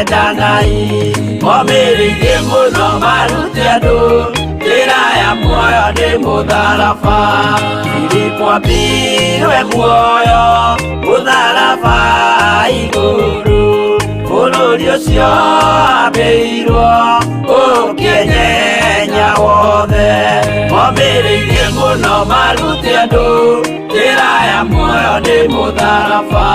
Ndanai momĩrĩirie mũno marute andũ njĩra ya muoyo nĩ mũtharaba. Filipo ambirwe muoyo mũtharaba igũrũ, bũrũri ũcio ambĩirwo ũkĩnyenya wothe. Momĩrĩirie mũno marute andũ njĩra ya muoyo nĩ mũtharaba.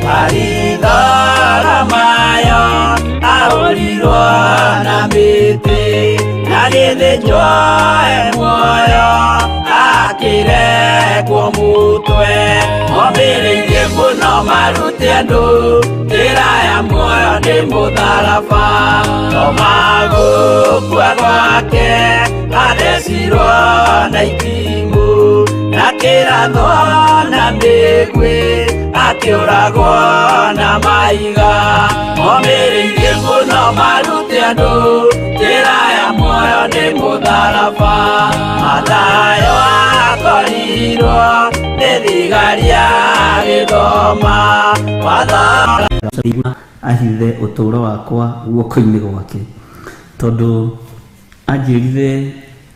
Maritharamayo ahũrirwo na mĩtĩ, na gĩthĩnjwo e muoyo akĩrekwo mũtwe. Momĩrĩirie mũno marute andũ njĩra ya muoyo nĩ mũtharaba. Toma gũkua gwake athecirwo na itimũ, na kĩrathwo na mĩguĩ akĩũragwo na maiga. Momĩrĩirie mũno marute andũ njĩra ya muoyo nĩ mũtharaba. Mathayo akorirwo nĩ thigari agĩthoma watho. Ahithe ũtũũro wakwa guoko-inĩ gwake, tondũ anjĩrire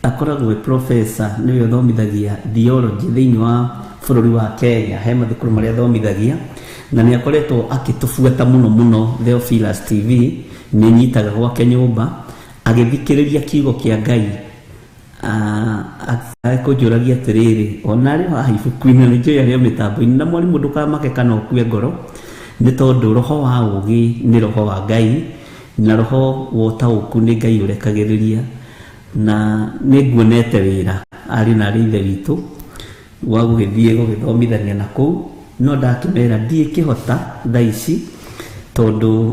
akoragwo e professor, nĩwe ũthomithagia theology thĩinĩ wa bũrũri wa Kenya, he mathukuru marĩa athomithagia, na nĩ akoretwo akĩtũbuata mũno mũno. Theophilus TV nĩ nyitaga gwake nyũmba agĩthikĩrĩria kiugo kĩa Ngai. Akũnjũragia atĩrĩrĩ, ona arĩ haha ibuku-inĩ nĩ njũĩ arĩ o mĩtambo-inĩ. Na mwarimũ, ndũkamake kana ũkue ngoro, nĩ tondũ roho wa ũgĩ nĩ roho wa Ngai, na roho wa ũtaũku nĩ Ngai ũrekagĩrĩria, na nĩ nguonete wĩra arĩ na arĩ ithe witũ wa gũgĩthiĩ gũgĩthomithania na kũu, no ndakĩmera ndiĩkĩhota thaa ici tondũ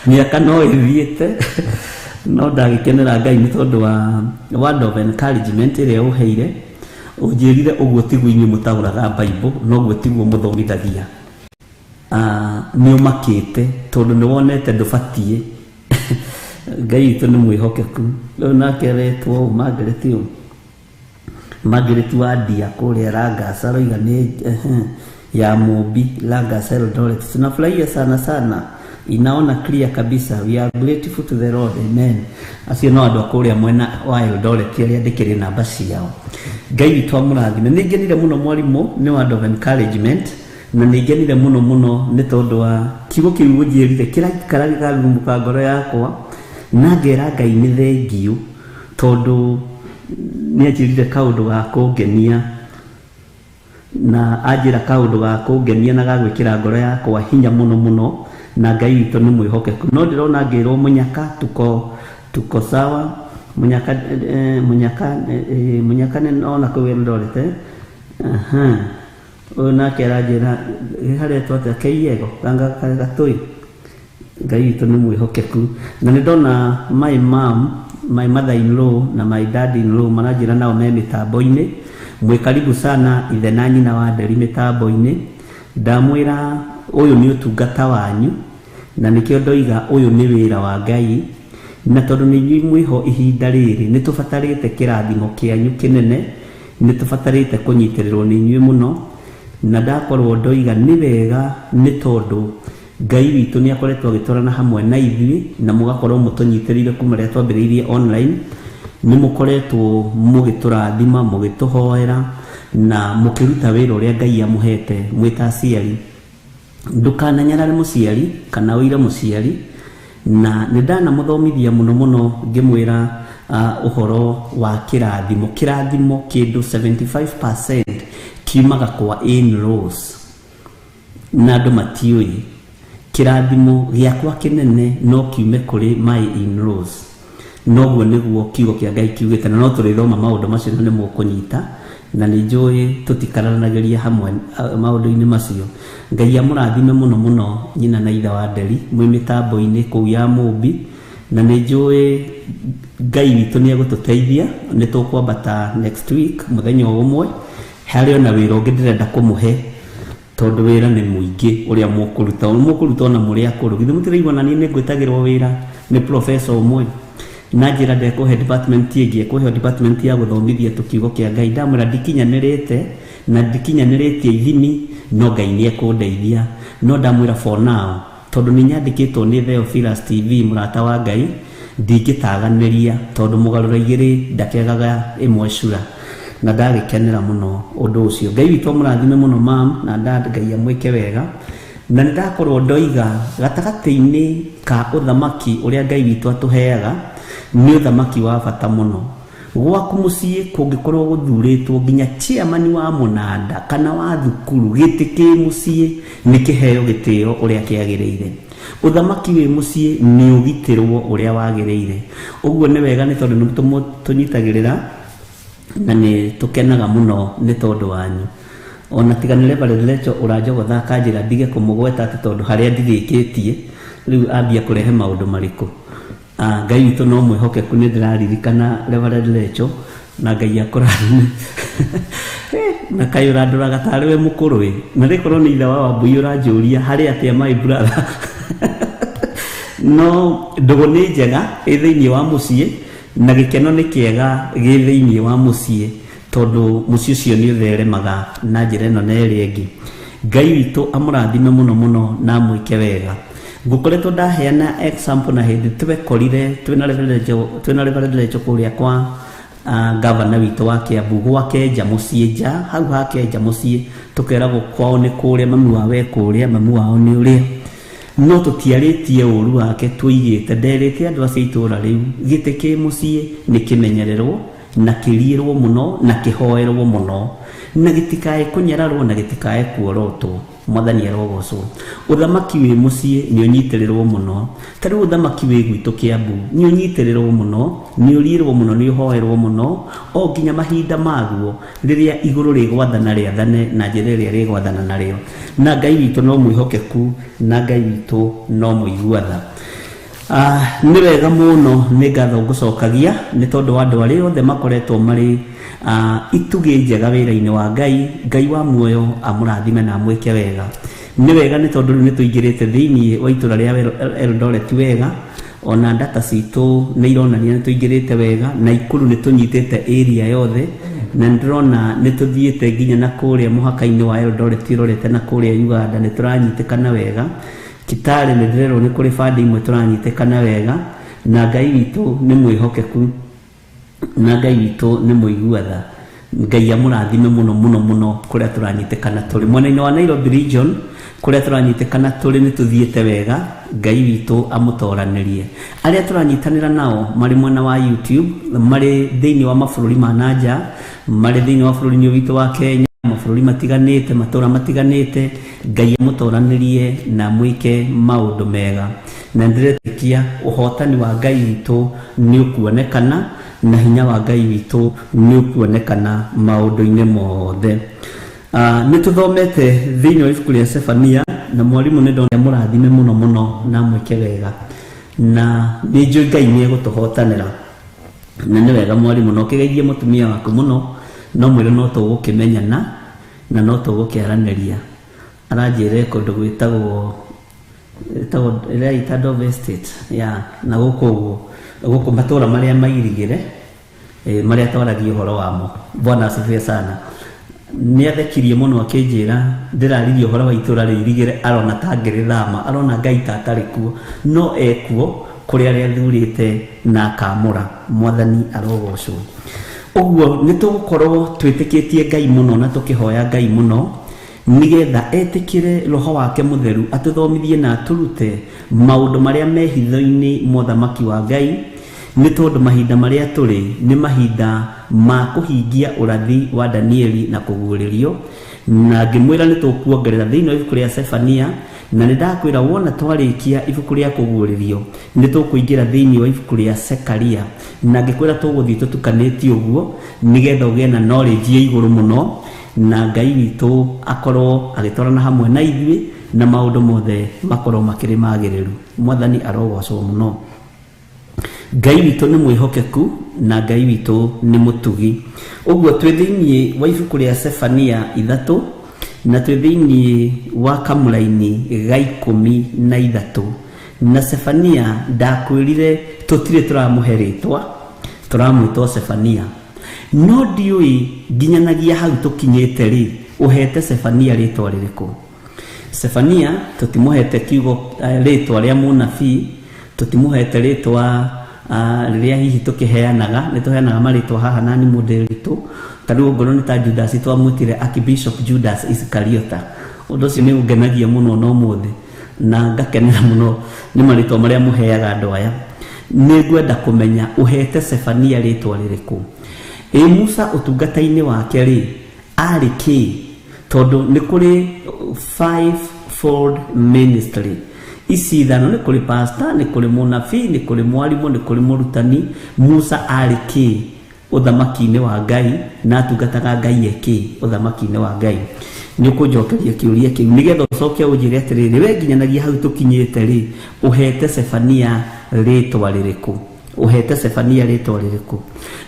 mĩaka no ĩthiĩte. No ndagĩkenera Ngai nĩ tondũ wa word of encouragement ĩrĩa ũheire, ũnjĩrire ũguo tiguo inyuĩ mũtaũraga Bible, noguo tiguo mũthomithagia. Nĩ ũmakĩte tondũ nĩ wonete ndũbatiĩ. Ngai witũ nĩ mwĩhokeku. Rĩu nake aretwo ũũ, Margaret, ũũ Margaret wa Ndia kũrĩa Langas, aroiga nĩ ya Mũmbi, Langas Eldoret. Tunafurahia sana sana, inaona clear kabisa, we are grateful to the Lord, amen. Acio no andũ a kũrĩa mwena wa Eldoret arĩa ndĩkĩrĩ namba ciao. Ngai witũ amũrathime. Nĩ ngenire mũno mwarimũ nĩ word of encouragement, na nĩ ngenire mũno mũno nĩ tondũ wa kiugo kĩu ũnjĩrire kĩraikara gĩkarurumũka ngoro yakwa, na ngera Ngai nĩ thengiũ tondũ nĩ anjĩrire kaũndũ ga kũngenia, na anjĩra kaũndũ ga kũngenia na ga gwĩkĩra ngoro yakwa hinya mũno mũno. Na Ngai witũ nĩ mwĩhokeku. No ndĩrona ngĩrwo mũnyaka tuko sawa. Mũnyaka, mũnyaka, mũnyaka nĩ ona kũu Eldoret. Aha, ũyũ nake aranjĩra haretwo atĩa, Keiego kanga gatũi. Ngai witũ nĩ mwĩhokeku. Na nĩ ndona my mom, my mother in law na my dad in law maranjĩra nao me mĩtambo-inĩ. Mwĩ karibu sana, ithe na nyina wa Nderi mĩtambo-inĩ. Ndamwĩra ũyũ nĩ ũtungata wanyu, na nĩkĩo ndoiga ũyũ nĩ wĩra wa Ngai, na tondũ nĩ inyuĩ mwĩho ihinda rĩrĩ, nĩ tũbatarĩte kĩrathimo kĩanyu kĩnene, nĩ tũbatarĩte kũnyitĩrĩrwo nĩ inyuĩ mũno. Na ndakorwo ndoiga nĩ wega nĩ tondũ Ngai witũ nĩ akoretwo agĩtwarana hamwe na ithuĩ, na mũgakorwo mũtũnyitĩrĩire kuma rĩrĩa twambĩrĩirie online. Nĩ mũkoretwo mũgĩtũrathima, mũgĩtũhoera na mũkĩruta wĩra ũrĩa Ngai amũhete mwĩ ta aciari. Ndũkananyarare mũciari kana ũire mũciari, na nĩ ndanamũthomithia mũno mũno ngĩmwĩra ũhoro wa kĩrathimo. Kĩrathimo kĩndũ 75% kiumaga kwa in-laws, na andũ matiũĩ kĩrathimo gĩakwa kĩnene no kiume kũrĩ my in-laws. Noguo nĩguo kiugo kĩa Ngai kiugĩte, na no tũrĩthoma maũndũ macio na nĩ mũkũnyita, na nĩ njũĩ tũtikaranagĩria hamwe maũndũ-inĩ macio. Ngai amũrathime mũno mũno, nyina na ithe wa Nderi mwĩ mĩtambo-inĩ kũu ya Mũmbi, na nĩ njũĩ Ngai witũ nĩ egũtũteithia. Nĩ tũkwambata next week mũthenya o ũmwe, harĩ ona wĩra ũngĩ ndĩrenda kũmũhe, tondũ wĩra nĩ mũingĩ ũrĩa mũkũruta, mũkũruta ona mũrĩ akũrũ. Githĩ mũtiraigua na niĩ nĩ ngwĩtagĩrwo wĩra Nĩ professor ũmwe na njĩra ndekũhe department ĩngĩ, ekũheo department ya gũthomithia tu kiugo kĩa Ngai. Ndamwĩra ndikinyanĩrĩte na ndikinyanĩrĩtie ithimi, no Ngai nĩ ekũndeithia. No ndamwĩra for now, tondũ nĩ nyandĩkĩtwo nĩ Theophilus TV, mũrata wa Ngai, ndingĩtaganĩria tondũ mũgarũra igĩrĩ ndakegaga ĩmwe cura. Na ndagĩkenera mũno ũndũ ũcio. Ngai witũ amũrathime mũno mam na dad, Ngai amwĩke wega. Na nĩ ndakorwo ndoiga gatagatĩ-inĩ ka ũthamaki ũrĩa Ngai witũ atũheaga, nĩ ũthamaki wa bata mũno. Gwaku mũciĩ kũngĩkorwo gũthurĩtwo nginya chairman wa mũnanda kana wa thukuru, gĩtĩ kĩ mũciĩ nĩ kĩheo gĩtĩo ũrĩa kĩagĩrĩire. Ũthamaki wĩ mũciĩ nĩ ũgitĩrwo ũrĩa wagĩrĩire. Ũguo nĩ wega, nĩ tondũ nĩ tũnyitagĩrĩra na nĩ tũkenaga mũno nĩ tondũ wanyu. Ona tiga nĩ Reverend Lecho ũranjogotha akanjĩra ndige kũmũgweta atĩ tondũ harĩa ndirĩkĩtie rĩu ambia kũrehe maũndũ marĩkũ. Ngai witũ no mwĩhokeku. Nĩ ndĩraririkana Reverend Lecho, na Ngai akũrathime. Na kaĩ ũrandoraga tarĩ we mũkũrũ ĩ, na rĩkorwo nĩ ithe wa Wambui ũranjũria harĩ atĩa, my brother. No ndũgũ nĩ njega ĩ thĩinĩ wa mũciĩ, na gĩkeno nĩ kĩega gĩ thĩinĩ wa mũciĩ, tondũ mũciĩ ũcio nĩ ũtheremaga na njĩra ĩno na ĩrĩa ĩngĩ. Ngai witũ amũrathime mũno mũno na amwĩke wega. Ngũkoretwo ndaheana example na hĩndĩ twekorire twĩna Reverend Lecho kũrĩa kwa gavana witũ wa Kiambu, gwake nja mũciĩ, nja hau hake nja mũciĩ, tũkeragwo kwao nĩ kũrĩa, mami wao e kũrĩa, mami wao nĩ ũrĩa, no tũtiarĩtie ũru wake. Tũigĩte nderĩte andũ acio itũra rĩu, gĩtĩ kĩ mũciĩ nĩ kĩmenyererwo na kĩriĩrwo mũno na kĩhoerwo mũno, na gĩtikae kũnyararwo na gĩtikae kuorotwo. Mwathani arogocwo. Ũthamaki wĩ mũciĩ nĩ ũnyitĩrĩrwo mũno. Ta rĩu ũthamaki wĩ gwitũ Kĩambu nĩ ũnyitĩrĩrwo mũno, nĩ ũriĩrwo mũno, nĩ ũhoerwo mũno, o nginya mahinda maguo rĩrĩa igũrũ rĩgwathana rĩathane na njĩra ĩrĩa rĩgwathana narĩo. Na Ngai witũ no mwĩhokeku, na Ngai witũ no mũigua tha. Nĩ wega mũno, nĩ ngatho ngũcokagia nĩ tondũ wa andũ arĩa othe makoretwo marĩ itugĩ njega wĩra-inĩ wa Ngai. Ngai wa muoyo amũrathime na amwĩke wega. Nĩ wega nĩ tondũ rĩu nĩ tũingĩrĩte thĩinĩ wa itũra rĩa Eldoret wega, ona data citũ nĩ ironania nĩ tũingĩrĩte wega, na ikuru nĩ tũnyitĩte area yothe, na nĩ ndĩrona nĩ tũthiĩte nginya na kũrĩa mũhaka-inĩ wa Eldoret ũrorete na kũrĩa Uganda, nĩ tũranyitĩkana wega. Kitale nĩ ndĩrerwo nĩ kũrĩ bandi imwe tũranyitĩkana wega. Na Ngai witũ nĩ mwĩhokeku, na Ngai witũ nĩ mũigua tha. Ngai amũrathime mũno mũno mũno. Kũrĩa tũranyitĩkana tũrĩ mwena-inĩ wa Nairobi region, kũrĩa tũranyitĩkana tũrĩ, nĩ tũthiĩte wega. Ngai witũ amũtoranĩrie. Arĩa tũranyitanĩra nao marĩ mwena wa YouTube, marĩ thĩinĩ wa mabũrũri ma nanja, marĩ thĩinĩ wa bũrũri-inĩ witũ wa Kenya, mabũrũri matiganĩte, matũra matiganĩte, Ngai amũtoranĩrie na mwĩke maũndũ mega. Na ndĩretĩkia ũhotani wa Ngai witũ nĩ ũkuonekana, na hinya wa Ngai witũ nĩ ũkuonekana maũndũ-inĩ mothe. Nĩ tũthomete thĩinĩ wa ibuku rĩa Sefania, na mwarimũ nĩ ndona mũrathime mũno mũno na mwĩke wega, na nĩ njũĩ Ngai nĩ egũtũhotanĩra. Na nĩ wega mwarimũ na ũkĩgeithie mũtumia waku mũno, no mwĩre no tũgũkĩmenyana na no tũgũkĩaranĩria. Aranjĩre kũndũ gwĩtagwo ĩraita Dove Estate ya na gũkũ ũguo, gũkũ matũra marĩa mairigĩre, marĩa twaragia ũhoro wamo. Bwana asifiwe sana. Nĩ athekirie mũno akĩnjĩra ndĩraririe ũhoro wa itũra rĩirigĩre, arona ta ngĩrĩthama, arona Ngai ta atarĩ kuo, no ekuo kũrĩa arĩa athurĩte na akamũra. Mwathani arogocwo. Ũguo nĩ tũgũkorwo twĩtĩkĩtie Ngai mũno na tũkĩhoya Ngai mũno, nĩgetha etĩkĩre roho wake mũtheru atũthomithie na atũrute maũndũ marĩa me hitho-inĩ mothamaki wa Ngai, nĩ tondũ mahinda marĩa tũrĩ nĩ mahinda ma kũhingia ũrathi wa Danieli na kũguũrĩrio. Na ngĩmwĩra nĩ tũkuongerera thĩinĩ wa ibuku rĩa Sefania, na nĩ ndakwĩra wona twarĩkia ibuku rĩa kũguũrĩrio nĩ tũkũingĩra thĩinĩ wa ibuku rĩa Sekaria, na ngĩkwĩra tũgũthiĩ tũtukanĩtie ũguo nĩgetha ũgĩe na knowledge ya igũrũ mũno, na Ngai witũ akorwo agĩtwarana hamwe na ithuĩ na maũndũ mothe makorwo makĩrĩ magĩrĩru. Mwathani arogocwo mũno. Ngai witũ nĩ mwĩhokeku, na Ngai witũ nĩ mũtugi. Ũguo twĩ thĩinĩ wa ibuku rĩa Sefania 3, na twĩ thĩinĩ wa kamũraini ga 13. Na Sefania ndakwĩrire tũtirĩ tũramũhe rĩtwa, tũramwĩta Sefania. No ndiũĩ nginyanagia hau tũkinyĩte rĩ, ũhete Sefania rĩtwa rĩrĩkũ? Sefania tũtimũhete kiugo rĩtwa rĩa mũnabii, tũtimũhete rĩtwa rĩrĩa hihi tũkĩheanaga, nĩ tũheanaga marĩtwa haha na nĩ mũndũ witũ. Ta rĩu ongorwo nĩ ta Judas twamwĩtire Archbishop Judas Iscariota. Ũndũ ũcio nĩ ũngenagia mũno na ũmũthĩ, na ngakenera mũno nĩ marĩtwa marĩa mũheaga andũ aya. Nĩ ngwenda kũmenya ũhete Sefania rĩtwa rĩrĩkũ. Ĩ Musa ũtungata-inĩ wake rĩ, arĩ kĩ? Tondũ nĩ kũrĩ five-fold ministry. Ici ithano, nĩ kũrĩ pastor, nĩ kũrĩ mũnabii, nĩ kũrĩ mwarimũ, nĩ kũrĩ mũrutani. Musa arĩ kĩ ũthamaki-inĩ wa Ngai, na atungataga Ngai ekĩ ũthamaki-inĩ wa Ngai? Nĩ ũkũnjokeria kĩũria kĩu nĩgetha ũcoke ũnjĩre atĩrĩrĩ, we nginyanagia hau tũkinyĩte rĩ, ũhete Sefania rĩtwa rĩrĩkũ? Ũhete Sefania rĩtwa rĩrĩkũ?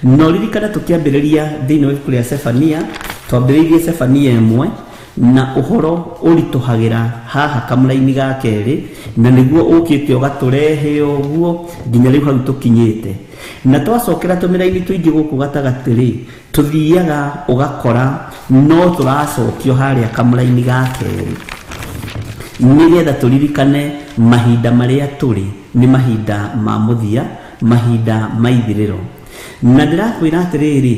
No ririkana tũkĩambĩrĩria thĩinĩ wa ibuku rĩa Sefania, twambĩrĩirie Sefania 1 na ũhoro ũritũhagĩra haha kamũraini ga kerĩ, na nĩguo ũkĩte ũgatũrehe ũguo nginya rĩu hau tũkinyĩte. Na twacokera tũmĩraini tũingĩ gũkũ gatagatĩ rĩ, tũthiaga ũgakora no tũracokio harĩa kamũraini ga kerĩ, nĩgetha tũririkane mahinda marĩa tũrĩ nĩ mahinda ma mũthia, mahinda ma ithirĩro. Na ndĩrakwĩra atĩrĩrĩ,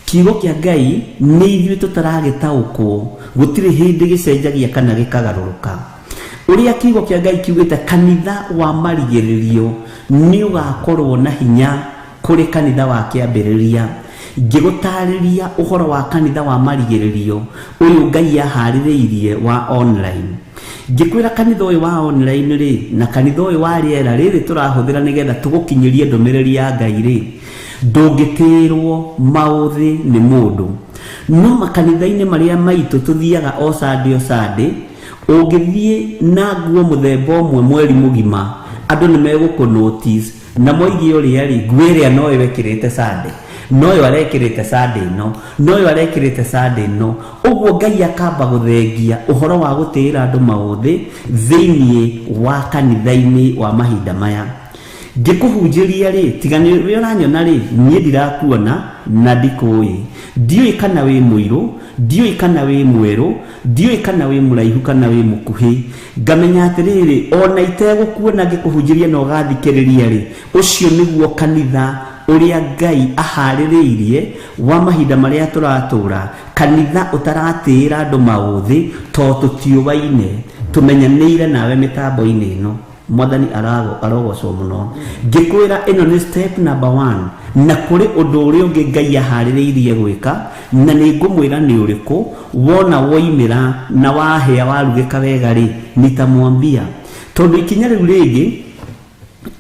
kiugo kĩa Ngai nĩ ithuĩ tũtaragĩtaũkwo, gũtirĩ hĩndĩ gĩcenjagia kana gĩkagarũrũka. Ũrĩa kiugo kĩa Ngai kiugĩte, kanitha wa marigĩrĩrio nĩ ũgakorwo na hinya kũrĩ kanitha wa kĩambĩrĩria. Ngĩgũtarĩria ũhoro wa kanitha wa marigĩrĩrio ũyũ Ngai aharĩrĩirie wa online. Ngĩkwĩra kanitha ũyũ wa online rĩ, na kanitha ũyũ wa rĩera rĩrĩ tũrahũthĩra nĩgetha tũgũkinyĩrie ndũmĩrĩri ya Ngai rĩ, ndũngĩtĩrwo maũthĩ nĩ mũndũ. No makanitha-inĩ marĩa maitũ tũthiaga o Sunday o Sunday, ũngĩthiĩ na nguo mũthemba ũmwe mweri mũgima, andũ nĩ megũkũ notice na moige ũrĩa rĩ, nguo ĩrĩa no ĩyo ĩkĩrĩte Sunday, no ĩyo arekĩrĩte Sunday ĩno, no ĩyo arekĩrĩte Sunday ĩno. Ũguo Ngai akamba gũthengia ũhoro wa gũtĩĩra andũ maũthĩ thĩinĩ wa kanitha-inĩ wa mahinda maya. Ngĩkũhunjĩria rĩ, tiga nĩ we ũranyona rĩ, niĩ ndirakuona na ndikũĩ. Ndiũĩ kana wĩ mũirũ, ndiũĩ kana wĩ mwerũ, ndiũĩ kana wĩ mũraihu kana wĩ mũkuhĩ. Ngamenya atĩrĩrĩ, ona itegũkuona ngĩkũhunjĩria na ũgathikĩrĩria rĩ, ũcio nĩguo kanitha ũrĩa Ngai aharĩrĩirie wa mahinda marĩa tũratũra, kanitha ũtaratĩĩra andũ maũthĩ to tũtiũwaine, tũmenyanĩire nawe mĩtambo-inĩ ĩno. Mwathani arogocwo mũno. Ngĩkwĩra ĩno nĩ step number 1, na kũrĩ ũndũ ũrĩa ũngĩ Ngai aharĩrĩirie gwĩka, na nĩ ngũmwĩra nĩ ũrĩkũ. Wona woimĩra na wahĩa warugĩka wega rĩ, nitamwambia. Tondũ ikinya rĩu rĩngĩ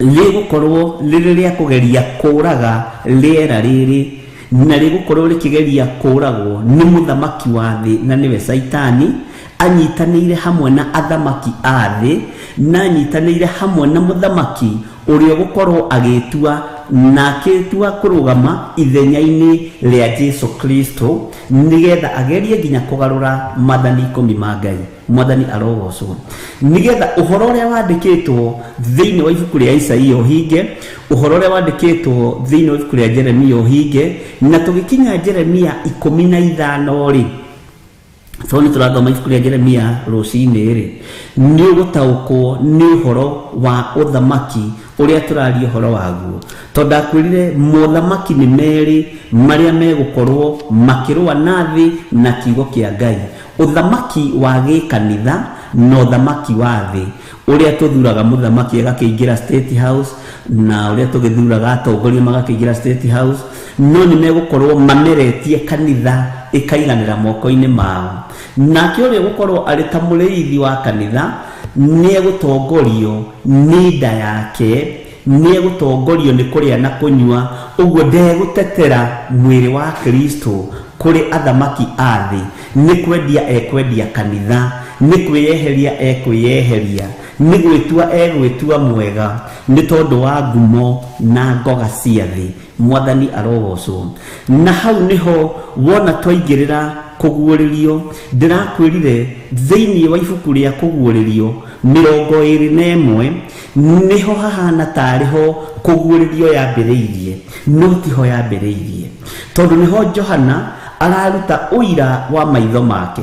rĩgũkorwo rĩrĩ rĩa kũgeria kũraga rĩera rĩrĩ, na rĩgũkorwo rĩkĩgeria kũragwo nĩ mũthamaki wa thĩ, na nĩwe Saitani, anyitanĩire hamwe na athamaki a thĩ, na anyitanĩire hamwe na mũthamaki ũrĩa ũgũkorwo agĩtua na akĩtua kũrũgama ithenya-inĩ rĩa Jesu Kristo, nĩgetha agerie nginya kũgarũra maathani 10 ma Ngai. Mwathani arogocwo. Nĩgetha ũhoro ũrĩa wandĩkĩtwo thĩinĩ wa ibuku rĩa Isaia ũhinge, ũhoro ũrĩa wandĩkĩtwo thĩinĩ wa ibuku rĩa Jeremia ũhinge, na tũgĩkinya Jeremia 15 rĩ, tondũ nĩ tũrathoma ibuku rĩa Jeremia rũcinĩ rĩ, nĩ ũgũtaũkwo nĩ ũhoro wa ũthamaki ũrĩa tũraria ũhoro waguo. Tondũ ndakwĩrire mothamaki nĩ merĩ marĩa megũkorwo makĩrũa na thĩ na kiugo kĩa Ngai, ũthamaki wa gĩkanitha na ũthamaki wa thĩ, ũrĩa tũthuraga mũthamaki agakĩingĩra State House, na ũrĩa tũgĩthuraga atongoria magakĩingĩra State House, no nĩ megũkorwo mameretie kanitha ĩkaiganĩra moko-inĩ mao. Nake ũrĩa ũgũkorwo arĩ ta mũrĩithi wa kanitha nĩ egũtongorio nĩ nda yake, nĩ egũtongorio nĩ kũrĩa na kũnyua, ũguo ndegũtetera mwĩrĩ wa Kristo kũrĩ athamaki a thĩ. Nĩ kwendia ekwendia kanitha, nĩ kwĩyeheria ekwĩyeheria. Nĩ gwĩtua egwĩtua mwega nĩ tondũ wa ngumo na ngoga cia thĩ. Mwathani arogocwo. Na hau nĩho wona twaingĩrĩra kũguũrĩrio. Ndĩrakwĩrire thĩinĩ wa ibuku rĩa kũguũrĩrio 21 nĩho hahana tarĩ ho kũguũrĩrio yambĩrĩirie, no tiho yambĩrĩirie, tondũ nĩho Johana araruta ũira wa maitho make,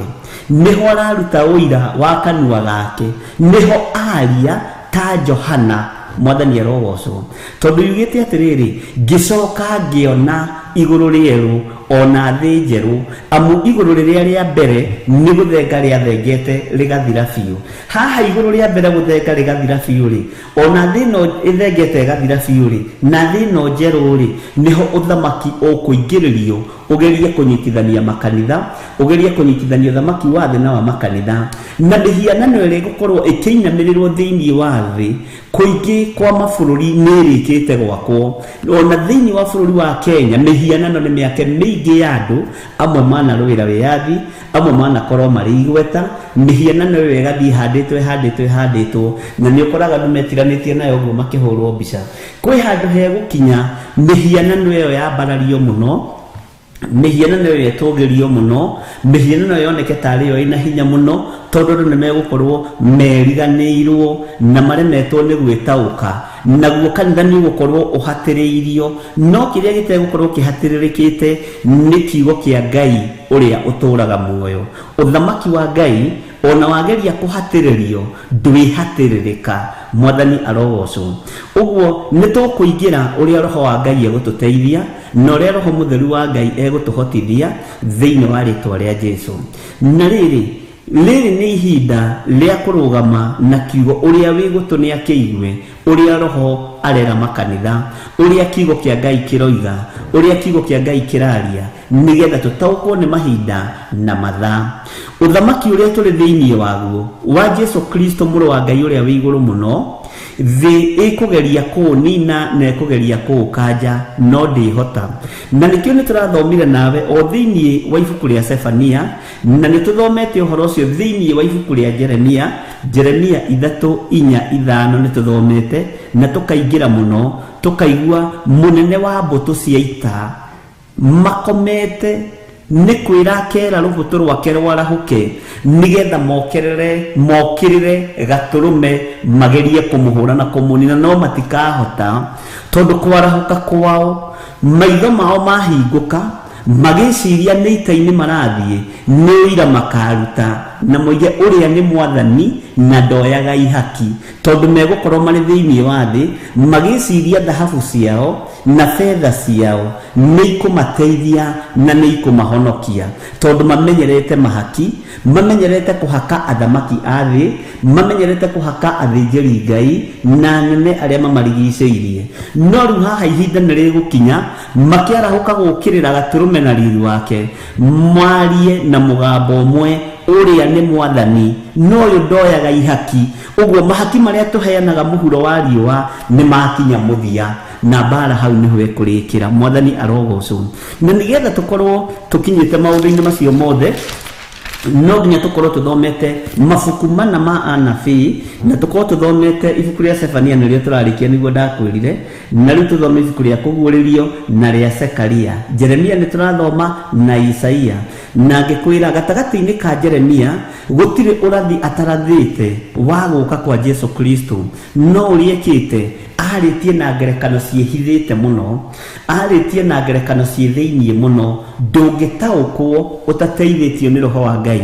nĩho araruta ũira wa kanua gake, nĩho aria ta Johana. Mwathani arogocwo, tondũ yugĩte atĩrĩrĩ, ngĩcoka ngĩona igũrũ rĩerũ ona thĩ njerũ, amu igũrũ rĩrĩa rĩa mbere nĩ gũthenga rĩathengete rĩgathira biũ. Haha igũrũ rĩa mbere gũthenga rĩgathira biũ rĩ, ona thĩ ĩno ĩthengete ĩgathira biũ rĩ, na thĩ ĩno njerũ rĩ, nĩho ũthamaki ũkũingĩrĩrio, ũgerie kũnyitithania makanitha, ũgerie kũnyitithania ũthamaki wa thĩ na wa makanitha, na mĩhianano ĩrĩa ĩgũkorwo ĩkĩinamĩrĩrwo thĩinĩ wa thĩ kũingĩ kwa mabũrũri nĩ ĩrĩkĩte gwakwo. Ona thĩinĩ wa bũrũri wa Kenya mĩhianano nĩ mĩake mĩingĩ ya andũ, amwe manarũĩra wĩyathi, amwe manakorwo marĩ igweta. Mĩhianano ĩyo ĩgathiĩ ĩhandĩtwo ĩhandĩtwo ĩhandĩtwo, na nĩ ũkoraga andũ metiranĩtie nayo ũguo makĩhũrwo mbica. Kwĩ handũ hegũkinya mĩhianano ĩyo yambarario mũno, mĩhianano ĩyo ĩtũgĩrio mũno, mĩhianano ĩyo yoneke tarĩ yo ĩna hinya mũno, tondũ andũ nĩmegũkorwo meriganĩirwo na maremetwo nĩ gwĩtaũka, naguo kanitha nĩ ũgũkorwo ũhatĩrĩirio. No kĩrĩa gĩtegũkorwo kĩhatĩrĩrĩkĩte nĩ kiugo kĩa Ngai ũrĩa ũtũũraga muoyo. Ũthamaki wa Ngai ona wageria kũhatĩrĩrio ndwĩhatĩrĩrĩka. Mwathani arogocwo. Ũguo nĩ tũkũingĩra ũrĩa Roho wa Ngai egũtũteithia na ũrĩa Roho Mũtheru wa Ngai egũtũhotithia thĩinĩ wa rĩtwa rĩa Jesũ. Na rĩrĩ rĩrĩ nĩ ihinda rĩa kũrũgama na kiugo, ũrĩa wĩ gũtũ nĩ akĩigue ũrĩa Roho arera makanitha, ũrĩa kiugo kĩa Ngai kĩroiga, ũrĩa kiugo kĩa Ngai kĩraria, nĩgetha tũtaũkwo nĩ mahinda na mathaa. Ũthamaki ũrĩa tũrĩ thĩinĩ waguo wa Jesũ Kristo mũrũ wa Ngai ũrĩa wĩ igũrũ mũno, thĩ ĩkũgeria kũũnina na ĩkũgeria kũũkanja, no ndĩhota. Na nĩkĩo nĩ tũrathomire nawe o thĩinĩ wa ibuku rĩa Sefania, na nĩ tũthomete ũhoro ũcio thĩinĩ wa ibuku rĩa Jeremia, Jeremia 3, 4, 5 nĩ tũthomete na tũkaingĩra mũno, tũkaigua mũnene wa mbũtũ cia ita makomete nĩ kwĩra akera rũbũtũ rwake rwarahũke nĩgetha mokĩrĩre gatũrũme magerie kũmũhũra na kũmũnina, no matikahota, tondũ kwarahũka kwao maitho mao mahingũka magĩciria nĩ ita-inĩ marathiĩ, nĩ ũira makaruta na moige ũrĩa nĩ mwathani na ndoyaga ihaki, tondũ megũkorwo marĩ thĩinĩ wa thĩ magĩciria thahabu ciao na betha ciao nĩ ikũmateithia na nĩ ikũmahonokia, tondũ mamenyerete mahaki, mamenyerete kũhaka athamaki a thĩ, mamenyerete kũhaka athĩnjĩri Ngai na anene arĩa mamarigicĩirie. No rĩu haha ihinda nĩ rĩgũkinya makĩarahũka gũũkĩrĩra gatũrũme na riri wake, marie na mũgambo ũmwe, ũrĩa nĩ mwathani no ũyũ ndoyaga ihaki. Ũguo mahaki marĩa tũheanaga mũhuro wa riũa nĩ makinya mũthia, na mbara hau nĩho ĩkũrĩkĩra. Mwathani arogocwo. Na nĩgetha tũkorwo tũkinyĩte maũndũ-inĩ macio mothe, no nginya tũkorwo tũthomete mabuku mana ma anabii, na tũkorwo tũthomete ibuku rĩa Sefania nĩrĩo tũrarĩkia nĩguo ndakwĩrire, na rĩu tũthome ibuku rĩa kũguũrĩrio na rĩa Sekaria. Jeremia nĩ tũrathoma na Isaia, na ngĩkwĩra gatagatĩ-inĩ ka Jeremia gũtirĩ ũrathi atarathĩte wa gũka kwa Jesu Kristo, no ũrĩa ekĩte arĩtie na ngerekano ciĩhithĩte mũno, arĩtie na ngerekano ciĩ thĩinĩ mũno, ndũngĩtaũkwo ũtateithĩtio nĩ Roho wa Ngai,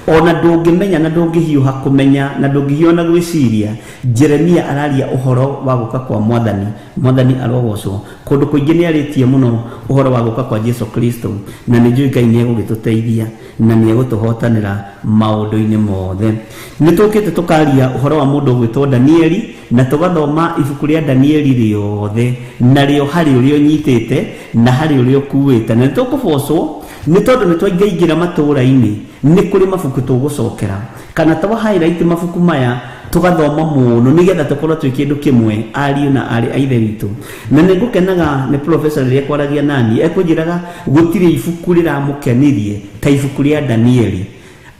ona ndũngĩmenya na ndũngĩhiũha kũmenya na ndũngĩhiũha na gwĩciria. Jeremia araria ũhoro wa gũka kwa mwathani. Mwathani arogocwo. Kũndũ kũingĩ nĩ arĩtie mũno ũhoro wa gũka kwa Jesu Kristo, na nĩ njũĩ Ngai nĩ egũgĩtũteithia na nĩ egũtũhotanĩra maũndũ-inĩ mothe. Nĩ tũkĩte tũkaria ũhoro wa mũndũ ũgwĩtwo Danieli, na tũgathoma ibuku rĩa Danieli rĩothe, na rĩo harĩ ũrĩa ũnyitĩte na harĩ ũrĩa ũkuĩte. Na nĩ tũkũbocwo nĩ tondũ nĩ twaingaingĩra matũũra-inĩ, nĩ kũrĩ mabuku tũgũcokera kana twa highlight mabuku maya tũgathoma mũno nĩgetha tũkorwo twĩ kĩndũ kĩmwe ariũ na aarĩ a Ithe witũ. Na nĩ ngũkenaga nĩ professor rĩrĩa ekwaragia nani, ekũnjĩraga gũtirĩ ibuku rĩramũkenirie ta ibuku rĩa Danieli.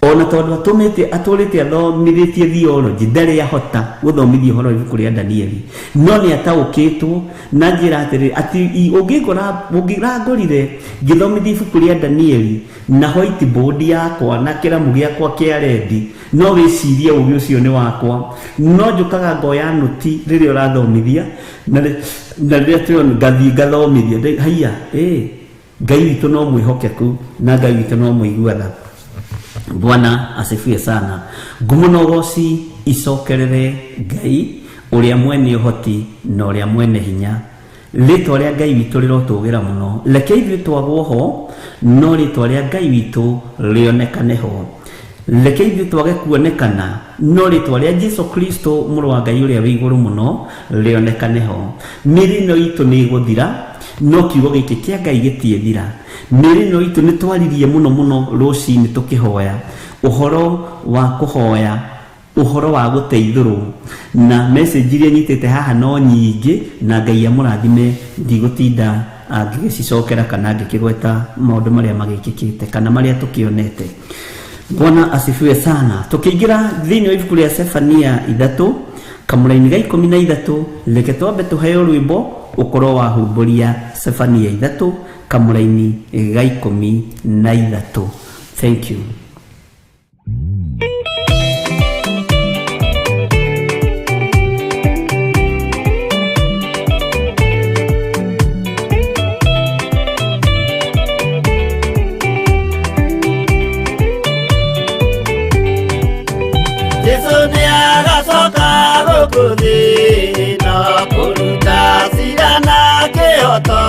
Ona tondũ atũmĩte atũrĩte athomithĩtie theology, ndarĩ ahota gũthomithia ũhoro wa ibuku rĩa Danieli, no nĩ ataũkĩtwo na njĩra atĩrĩrĩ atĩ ũngĩngora ũngĩrangorire ngĩthomithia ibuku rĩa Danieli na whiteboard yakwa na kĩramu gĩakwa kĩa rendi, no wĩcirie ũgĩ ũcio nĩ wakwa. No njũkaga ngoya nũti rĩrĩa ũrathomithia na rĩrĩa tũrona ngathiĩ ngathomithia. Haiya, Ngai witũ no mwĩhokeku na Ngai witũ no mũigua tha. Bwana asifiwe sana. Ngumo na ũgoci icokerere Ngai ũrĩa mwene ũhoti na ũrĩa mwene hinya. Rĩtwa rĩa Ngai witũ rĩrotũgĩra mũno. Reke ithuĩ twagwo ho, no rĩtwa rĩa Ngai witũ rĩonekane ho. Reke ithuĩ twage kuonekana, no rĩtwa rĩa Jesu Kristo mũrũ wa Ngai ũrĩa wĩ igũrũ mũno rĩonekane ho. Mĩĩrĩ ĩno itũ nĩ ĩgũthira, no kiugo gĩkĩ kĩa Ngai gĩtiĩthira. Mĩĩrĩ ĩno itũ nĩ twaririe mũno mũno rũcinĩ tũkĩhoya ũhoro wa kũhoya ũhoro wa gũteithũrwo, na message iria nyitĩte haha no nyingĩ, na Ngai amũrathime, ndigũtinda ngĩgĩcicokera kana ngĩkĩgweta maũndũ marĩa magĩkĩkĩte kana marĩa tũkĩonete. Bwana asifiwe sana. Tũkĩingĩra thĩinĩ wa ibuku rĩa Sefania 3 kamũraini ga 13, reke twambe tũheo rwĩmbo ũkorwo wahumbũria Sefania 3 kamũraini ga 13. Thank you. Jesu nĩ agacoka gũkũ thĩ na kũruta cira na kĩhoto,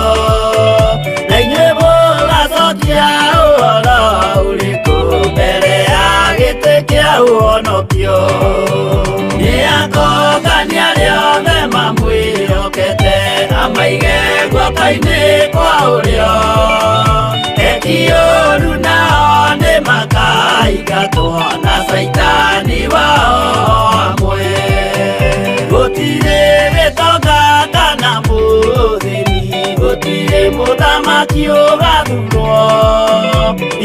na inyuĩ mũgacokia ũhoro ũrĩkũ mbere ya gĩtĩ kĩa ũhonokio? Nĩ akongania arĩa othe mamwĩhokete, amaige guoko-inĩ kwa ũrĩo. Eki ũũru nao nĩ makaingatwo na caitani wao hamwe. Gũtirĩ gĩtonga kana mũthĩni, gũtirĩ mũthamaki ũgathurwo,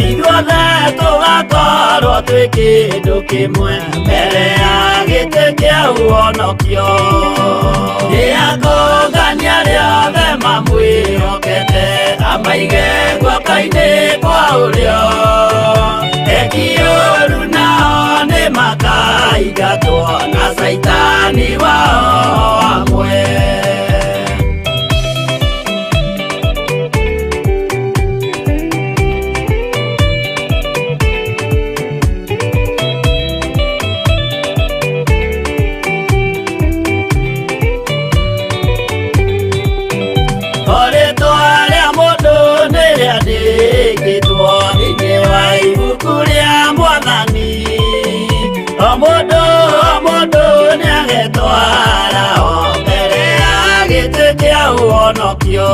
ithuothe tũgakorwo twĩ kĩndũ kĩmwe mbere ya gĩtĩ kĩa ũhonokio. Nĩ akongania arĩa othe mamwĩhokete, amaige guoko-inĩ kwa ũrĩo. Eki ũũru nao nĩ makaingatwo na caitani wao hamwe. O rĩtwa rĩa mũndũ nĩ rĩandĩkĩtwo thĩinĩ wa ibuku rĩa Mwathani. O mũndũ o mũndũ nĩ agetwara o mbere ya gĩtĩ kĩa ũhonokio.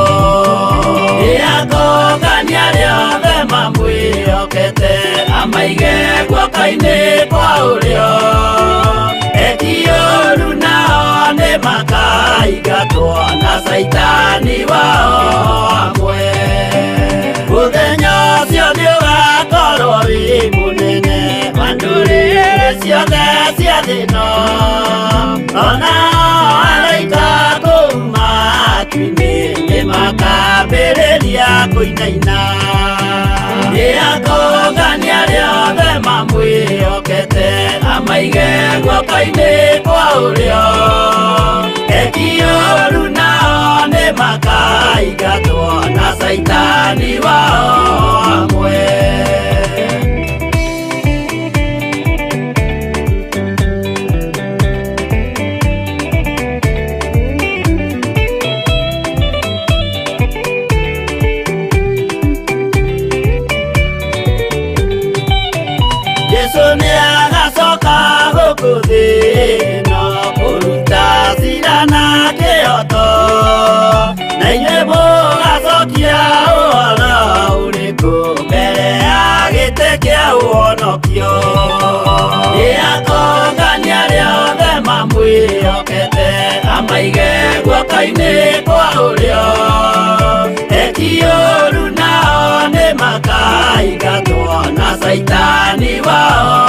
Nĩ akongania arĩa othe mamwĩhokete, amaige guoko-inĩ kwa ũrĩo. Eki ũũru nao nĩ makaingatwo na caitani wao hamwe. Mũthenya ũcio nĩ ũgakorwo wĩ mũnene wa ndũrĩrĩ ciothe cia thĩ ĩno, ona araika kũu matu-inĩ nĩ makambĩrĩria kũinaina. Nĩ akongania arĩa othe mamwĩhokete, amaige guoko-inĩ kwa ũrĩo. Eki ũũru nao nĩ makaingatwo na caitani wao hamwe. Jesu nĩ agacoka gũkũ thĩ ĩno kũruta cira na kĩhoto, na inyuĩ mũgacokia ũhoro ũrĩkũ mbere ya gĩtĩ kĩa ũhonokio? Nĩ akongania arĩa othe mamwĩhokete, amaige guoko-inĩ kwa ũrĩo. Eki ũũru nao nĩ makaingatwo na caitani wao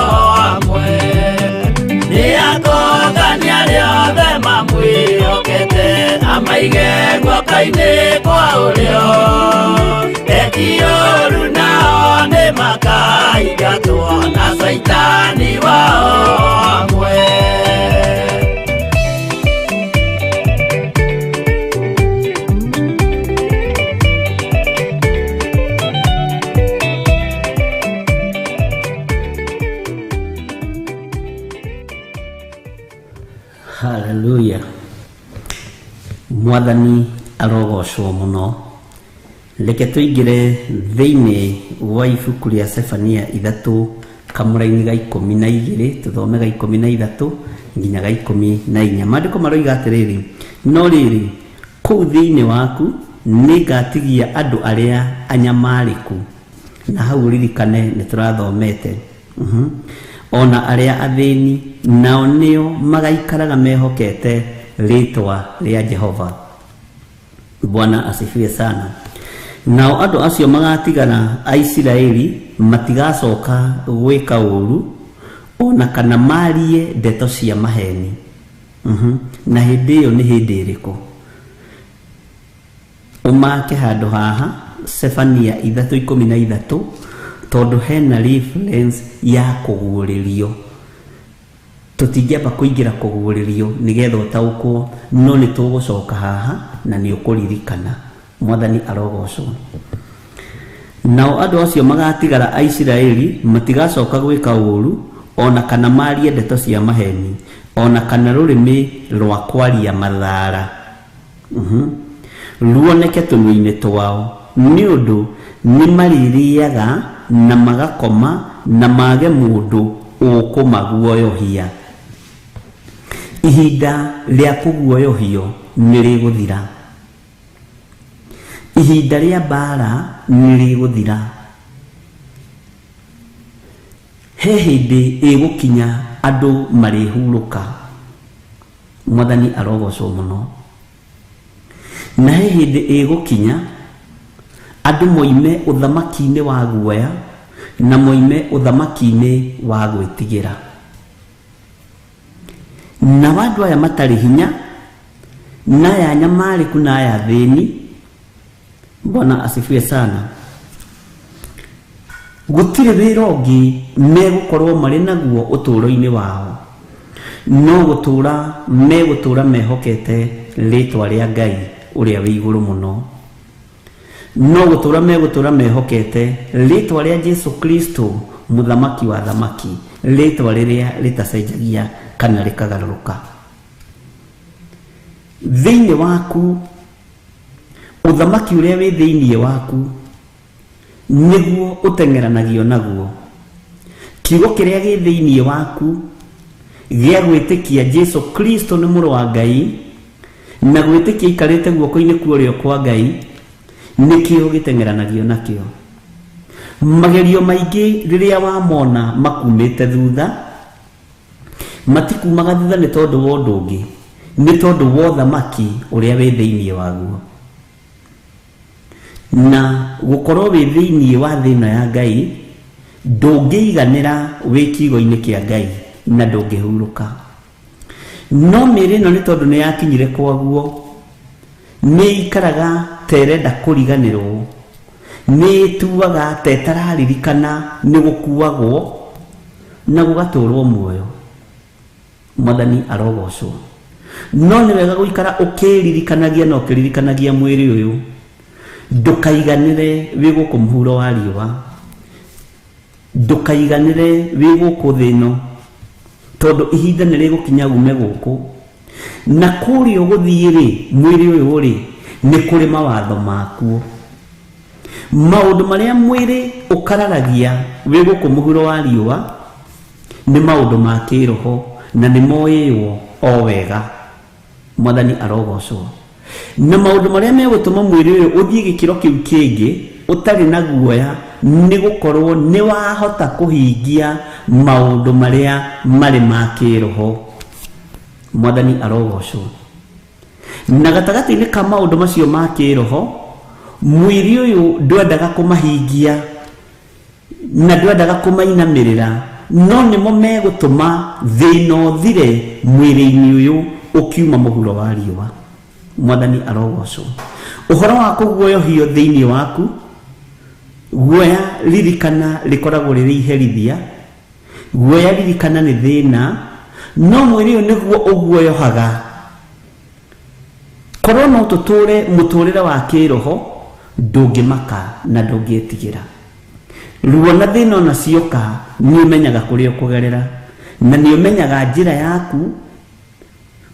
Amaige guoko-inĩ kwa ũrĩo. Eki ũru nao nĩ makaingatwo na caitani wao hamwe. Haleluya. Mwathani arogocwo mũno. Reke tũingĩre thĩinĩ wa ibuku rĩa Sefania 3 kamũraini ga 12, tũthome ga 13 nginya ga 14. Maandĩko maroiga atĩrĩrĩ, no rĩrĩ, kũu thĩinĩ waku nĩngatigia andũ arĩa anyamarĩku, na hau ũririkane nĩ tũrathomete, ona arĩa athĩni, nao nĩo magaikaraga mehokete rĩtwa rĩa Jehova. Bwana asifiwe sana. Nao andũ acio magatigara a Isiraeli matigacoka gwĩka ũru ona kana marie ndeto cia maheni. Na hĩndĩ ĩyo nĩ hĩndĩ ĩrĩkũ? Ũmake handũ haha Sefania 3:13, tondũ hena reference ya kũguũrĩrio. Tũtingĩamba kũingĩra kũguũrĩrio nĩgetha ũtaũkwo, no nĩ tũgũcoka haha na nĩ ũkũririkana. Mwathani arogocwo. Nao andũ acio magatigara a Isiraeli matigacoka gwĩka ũru ona kana marie ndeto cia maheni ona kana rũrĩmĩ rwa kwaria mathara, ruoneke tũnua-inĩ twao, nĩ ũndũ nĩ marĩrĩaga na magakoma na mage mũndũ ũkũmaguoyohia. Ihinda rĩa kũguoyohio nĩ rĩgũthira. Ihinda rĩa mbara nĩ rĩgũthira. He hĩndĩ ĩgũkinya andũ marĩhurũka. Mwathani arogocwo mũno. Na he hĩndĩ ĩgũkinya andũ moime ũthamaki-inĩ wa guoya na moime ũthamaki-inĩ wa gwĩtigĩra. Nao andũ aya matarĩ hinya na aya anyamarĩku na aya athĩni, Bwana asifiwe sana, gũtirĩ wĩra ũngĩ megũkorwo marĩ naguo ũtũũro-inĩ wao, no gũtũũra megũtũũra mehokete rĩtwa rĩa Ngai ũrĩa wĩ igũrũ mũno, no gũtũũra megũtũũra mehokete rĩtwa rĩa Jesu Kristo mũthamaki wa thamaki, rĩtwa rĩrĩa rĩtacenjagia kana rĩkagarũrũka. Thĩinĩ waku, ũthamaki ũrĩa wĩ thĩinĩ waku nĩguo ũteng'eranagio naguo. Kiugo kĩrĩa gĩ thĩinĩ waku gĩa gwĩtĩkia Jesu Kristo nĩ mũrũ wa Ngai na gwĩtĩkia aikarĩte guoko-inĩ kwa ũrĩo kwa Ngai nĩkĩo gĩteng'eranagio nakĩo. Magerio maingĩ rĩrĩa wamona makumĩte thutha, matikumaga thutha nĩ tondũ wa ũndũ ũngĩ, nĩ tondũ wa ũthamaki ũrĩa wĩ thĩinĩ waguo. Na gũkorwo wĩ thĩinĩ wa thĩ ĩno ya Ngai, ndũngĩiganĩra wĩ kiugo-inĩ kĩa Ngai na ndũngĩhurũka. No mĩĩrĩ ĩno nĩ tondũ nĩ yakinyire kwaguo, nĩ ĩikaraga ta ĩrenda kũriganĩrwo, nĩ ĩtuaga ta ĩtararirikana nĩ gũkuagwo na gũgatũrwo muoyo. Mwathani arogocwo. No nĩ wega gũikara ũkĩririkanagia na ũkĩririkanagia mwĩrĩ ũyũ, ndũkaiganĩre wĩ gũkũ mũhuro wa riũa, ndũkaiganĩre wĩ gũkũ thĩ ĩno, tondũ ihinda nĩ rĩgũkinya ume gũkũ. Na kũrĩa ũgũthiĩ rĩ, mwĩrĩ ũyũ rĩ, nĩ kũrĩ mawatho makuo. Maũndũ marĩa mwĩrĩ ũkararagia wĩ gũkũ mũhuro wa riũa nĩ maũndũ ma kĩroho na nĩ moĩywo o wega. Mwathani arogocwo. Na maũndũ marĩa megũtũma mwĩrĩ ũyũ ũthiĩ gĩkĩro kĩu kĩngĩ ũtarĩ na guoya nĩ gũkorwo nĩ wahota kũhingia maũndũ marĩa marĩ ma kĩroho. Mwathani arogocwo. Na gatagatĩ-inĩ ka maũndũ macio ma kĩroho, mwĩrĩ ũyũ ndwendaga kũmahingia na ndwendaga kũmainamĩrĩra, no nĩmo megũtũma thĩna ũthire mwĩrĩ-inĩ ũyũ ũkiuma mũhuro wa riũa. Mwathani arogocwo. Ũhoro wa kũguoyohio thĩinĩ waku, guoya ririkana rĩkoragwo rĩrĩ iherithia, guoya ririkana nĩ thĩna, no mwĩrĩ ũyũ nĩguo ũguoyohaga. Korwo no tũtũre mũtũrĩre wa kĩroho, ndũngĩmaka na ndũngĩtigĩra. Ruo na thĩna ona cioka, nĩ ũmenyaga kũrĩa ũkũgerera, na nĩ ũmenyaga njĩra yaku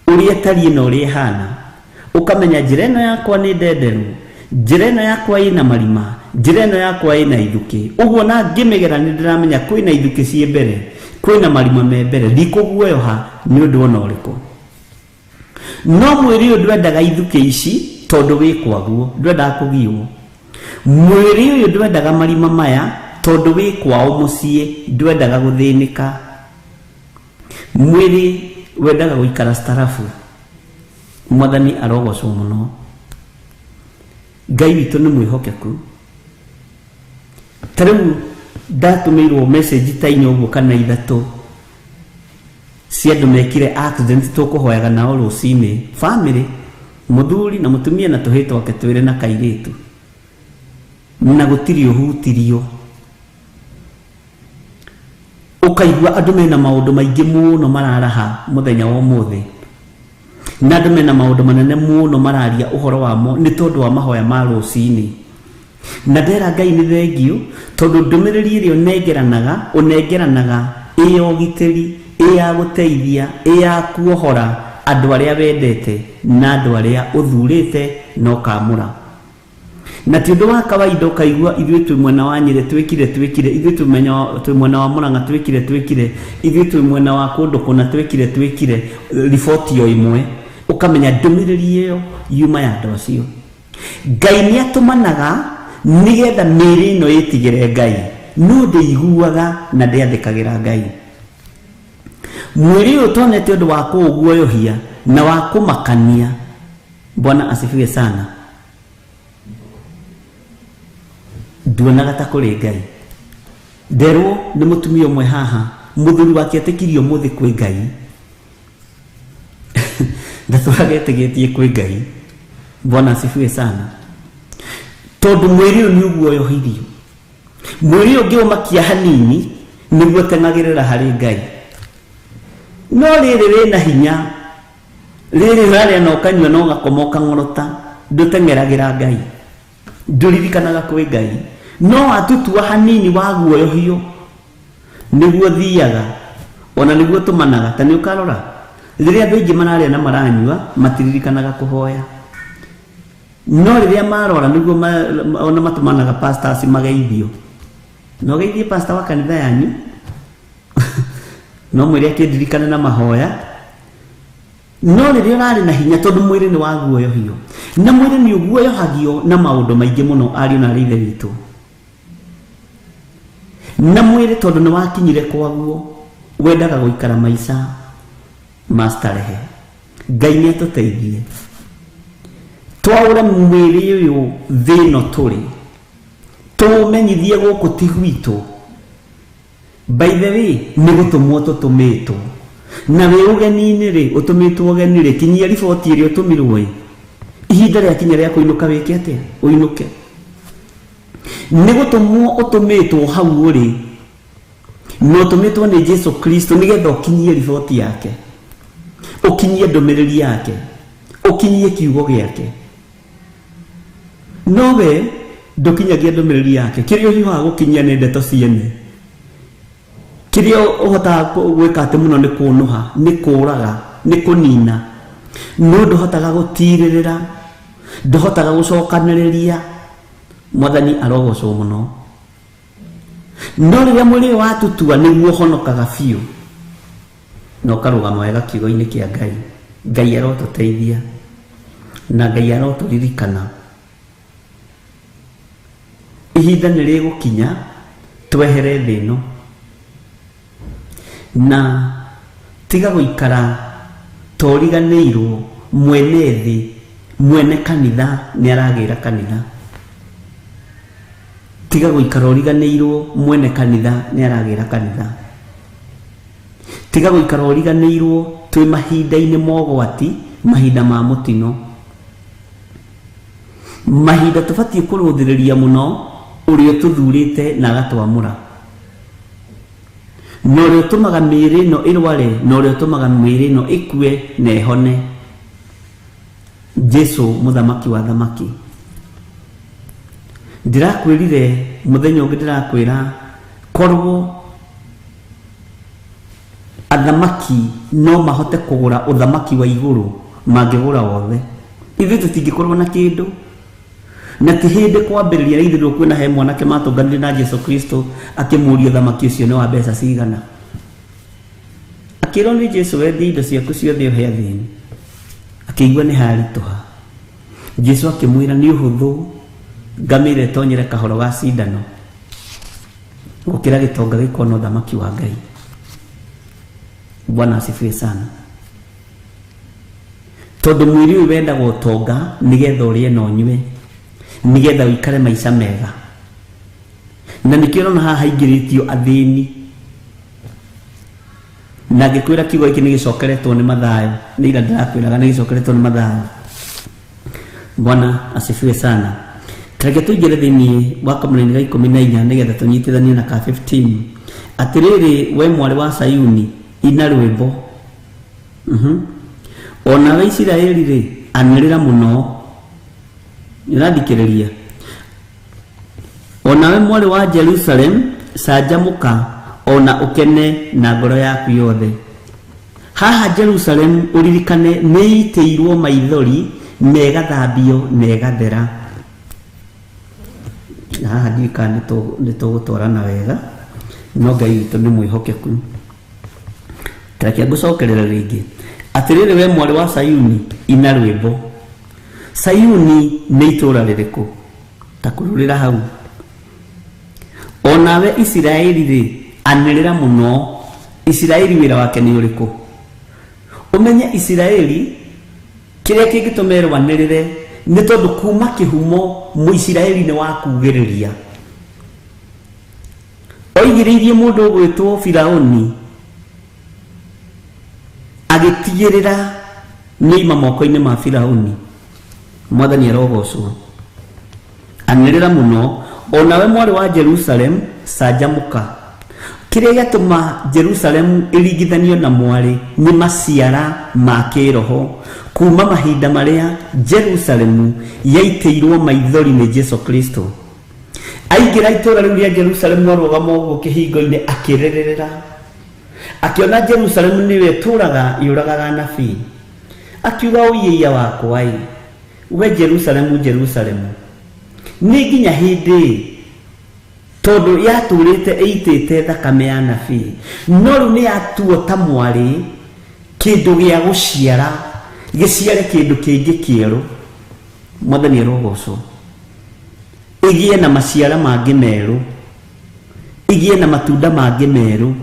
ũrĩa ĩtariĩ na ũrĩa ĩhana. Ũkamenya njĩra ĩno yakwa nĩ ndenderu, njĩra ĩno yakwa ĩna marima, njĩra ĩno yakwa ĩna ithukĩ. Ũguo na ngĩmĩgera nĩ ndĩramenya kwĩna ithukĩ ciĩ mbere, kwĩna marima me mbere, ndikũguoyoha nĩ ũndũ ona ũrĩkũ. No mwĩrĩ ũyũ ndwendaga ithukĩ ici tondũ wĩ kwaguo, ndwendaga kũgiwo. Mwĩrĩ ũyũ ndwendaga marima maya tondũ wĩ kwao mũciĩ, ndwendaga gũthĩnĩka. Mwĩrĩ wendaga gũikara starabu. Mwathani arogocwo mũno. Ngai witũ nĩ mwĩhokeku. Ta rĩu ndatũmĩirwo message ta inya ũguo kana ithatũ cia andũ mekire accident tũkũhoyaga nao rũcinĩ, family, mũthuri na mũtumia na tũhĩĩ twake twĩrĩ na kairĩtu, na gũtirĩ ũhutirio. Ũkaigua andũ mena maũndũ maingĩ mũno mararaha mũthenya wa ũmũthĩ, na andũ mena maũndũ manene mũno mararia ũhoro wamo nĩ tondũ wa mahoya ma rũcinĩ. Na ndera Ngai nĩ thengio tondũ ndũmĩrĩri ĩrĩa ũnengeranaga, ũnengeranaga ĩ ya ũgitĩri, ĩ ya gũteithia, ĩ ya kuohora andũ arĩa wendete na andũ arĩa ũthurĩte na ũkamũra. Na ti ũndũ wa kawaida ũkaigua ithuĩ twĩ mwena wa Nyĩrĩ twĩkire twĩkire, ithuĩ twĩ mwena wa Mũrang'a twĩkire twĩkire, ithuĩ twĩ mwena wa kũndũ kũna twĩkire twĩkire, riboti o ĩmwe, ũkamenya ndũmĩrĩri ĩyo yuma ya andũ acio. Ngai nĩ atũmanaga nĩgetha mĩĩrĩ ĩno ĩtigĩre Ngai, no ndĩiguaga na ndĩathĩkagĩra Ngai. Mwĩrĩ ũyũ tonete ũndũ wa kũũguoyohia na wa kũmakania. Bwana asifiwe sana. Nduonaga ta kũrĩ Ngai. Nderwo nĩ mũtumia ũmwe haha, mũthuri wake etĩkirie ũmũthĩ kwĩ Ngai. Ndatũraga etĩkĩtie kwĩ Ngai. Bwana asifiwe sana. Tondũ mwĩrĩ ũyũ nĩ ũguoyohirio. Mwĩrĩ ũyũ ũngĩũmakia hanini nĩguo teng'agĩrĩra harĩ Ngai. No rĩrĩ rĩna hinya, rĩrĩ ũrarĩa na ũkanyua na ũgakoma ũkang'orota, ndũteng'eragĩra Ngai, ndũririkanaga kwĩ Ngai. No watutua hanini waguoyohio nĩguo thiaga, ona nĩguo tũmanaga. Ta nĩ ũkarora rĩrĩa andũ aingĩ mararĩa na maranyua matiririkanaga kũhoya, no rĩrĩa marora nĩguo ona matũmanaga pastors mageithio. Na ũgeithie pastor wa kanitha yanyu, no mwĩre akĩndirikane na mahoya. No rĩrĩa ũrarĩ na hinya, tondũ mwĩrĩ nĩ waguoyohio, na mwĩrĩ nĩ ũguoyohagio na maũndũ maingĩ mũno, ariũ na arĩ ithe witũ. Na mwĩrĩ tondũ nĩ wakinyire kwaguo, wendaga gũikara maica ma starehe. Ngai nĩ atũteithie twaũre mwĩrĩ ũyũ thĩ ĩno tũrĩ, tũũmenyithie gũkũ ti gwitũ. By the way, nĩ gũtũmwo tũtũmĩtwo, na wĩ ũgeni-inĩ rĩ, ũtũmĩtwo ũgeni rĩ, kinyia riboti ĩrĩa ũtũmirwo ĩ. Ihinda rĩakinya rĩa kũinũka wĩke atĩa? Ũinũke. Nĩ gũtũmwo ũtũmĩtwo hau ũrĩ, na ũtũmĩtwo nĩ Jesu Kristo nĩgetha ũkinyie riboti yake, ũkinyie ndũmĩrĩri yake, ũkinyie kiugo gĩake. No we ndũkinyagia ndũmĩrĩri yake. Kĩrĩa ũhiũhaga gũkinyia nĩ ndeto ciene. Kĩrĩa ũhotaga gwĩka atĩ mũno nĩ kũnũha, nĩ kũũraga, nĩ kũnina. No ndũhotaga gũtirĩrĩra, ndũhotaga gũcokanĩrĩria. Mwathani arogocwo mũno. No rĩrĩa mwĩrĩ ũyũ watutua nĩguo ũhonokaga biũ, na ũkarũgama wega kiugo-inĩ kĩa Ngai. Ngai arotũteithia na Ngai arotũririkana. Ihinda nĩ rĩgũkinya twehere thĩ ĩno, na tiga gũikara toriganĩirwo mwene thĩ, mwene kanitha nĩ aragĩra kanitha. Tiga gũikara ũriganĩirwo mwene kanitha nĩ aragĩra kanitha. Tiga gũikara ũriganĩirwo twĩ mahinda-inĩ ma ũgwati, mahinda ma mũtino. Mahinda tũbatiĩ kũrũthĩrĩria mũno ũrĩa tũthurĩte na agatwamũra, na ũrĩa ũtũmaga mĩĩrĩ ĩno ĩrware, na ũrĩa ũtũmaga mĩĩrĩ ĩno ĩkue na ĩhone. Jesu mũthamaki wa thamaki. Ndĩrakwĩrire mũthenya ũngĩ, ndĩrakwĩra korwo athamaki no mahote kũgũra ũthamaki wa igũrũ, mangĩgũra wothe, ithuĩ tũtingĩkorwo na kĩndũ. Na ti hĩndĩ kwambĩrĩria na ithuĩ kwĩna he mwanake matũnganire na Jesu Kristo akĩmũria ũthamaki ũcio nĩ wa mbeca cigana. Akĩrwo nĩ Jesu, wendie indo ciaku ciothe ũhe athĩni. Akĩigua nĩ haritũha. Jesu akĩmwĩra nĩ ũhũthũ ngamĩra ĩtonyere kahoro ga cindano gũkĩra gĩtonga gĩkona ũthamaki wa Ngai. Bwana asifiwe sana. Tondũ mwĩrĩ ũyũ wendaga ũtonga nĩgetha ũrĩe na ũnyue, nĩgetha ũikare maica mega. Na nĩkĩo ũrona haha haingĩrĩtio athĩni. Na ngĩkwĩra kiugo gĩkĩ nĩ gĩcokeretwo nĩ Mathayo, nĩ ira ndĩrakwĩraga nĩ gĩcokeretwo nĩ Mathayo. Bwana asifiwe sana. Reke tũingĩre thĩinĩ wa kamũraini ga 14 nĩgetha tũnyitithanie na ka 15. Atĩrĩrĩ we mwarĩ wa Sayuni, ina rwĩmbo. Ona we Isiraeli rĩ, anĩrĩra mũno. Nĩũrathikĩrĩria? Ona we mwarĩ wa Jerusalem, canjamũka ona ũkene na ngoro yaku yothe. Haha Jerusalem ũririkane nĩ ĩitĩirwo maithori na ĩgathambio na ĩgathera. Haha ndiũĩ kana nĩ tũgũtwarana wega, no Ngai witũ nĩ mwĩhokeku. Reke ngũcokerere rĩngĩ. Atĩrĩrĩ we mwarĩ wa Sayuni, ina rwĩmbo. Sayuni nĩ itũũra rĩrĩkũ? Ta kũrũrĩra hau. Onawe Isiraeli rĩ, anĩrĩra mũno. Isiraeli wĩra wake nĩ ũrĩkũ? Ũmenye Isiraeli kĩrĩa kĩngĩtũma ĩrwanĩrĩre nĩ tondũ kuma kĩhumo Mũisiraeli nĩ wa kugĩrĩria. Oigĩrĩirie mũndũ ũgwĩtwo Firaũni agĩtigĩrĩra nĩima moko-inĩ ma Firaũni. Mwathani arogocwo. Anĩrĩra mũno. Onawe mwarĩ wa Jerusalem, canjamũka. Kĩrĩa gĩatũma Jerusalem ĩringithanio na mwarĩ nĩ maciara ma kĩroho kuma mahinda marĩa Jerusalemu yaitĩirwo maithori nĩ Jesu Kristo. Aingĩra itũũra rĩu rĩa Jerusalemu arũgama ũguo kĩhingo-inĩ akĩrĩrĩrĩra. Akĩona Jerusalemu nĩyo ĩtũũraga yũragaga anabii. Akiuga, ũiĩia wakwa ĩ, we Jerusalemu, Jerusalemu, nĩ nginya hĩndĩ tondũ yatũrĩte ĩitĩte thakame ya anabii, no rĩu nĩ yatuo ta mwarĩ kĩndũ gĩa gũciara, gĩciare kĩndũ kĩngĩ kĩerũ. Mwathani arogocwo. Ĩgĩe na maciara mangĩ merũ, ĩgĩe na matunda mangĩ merũ.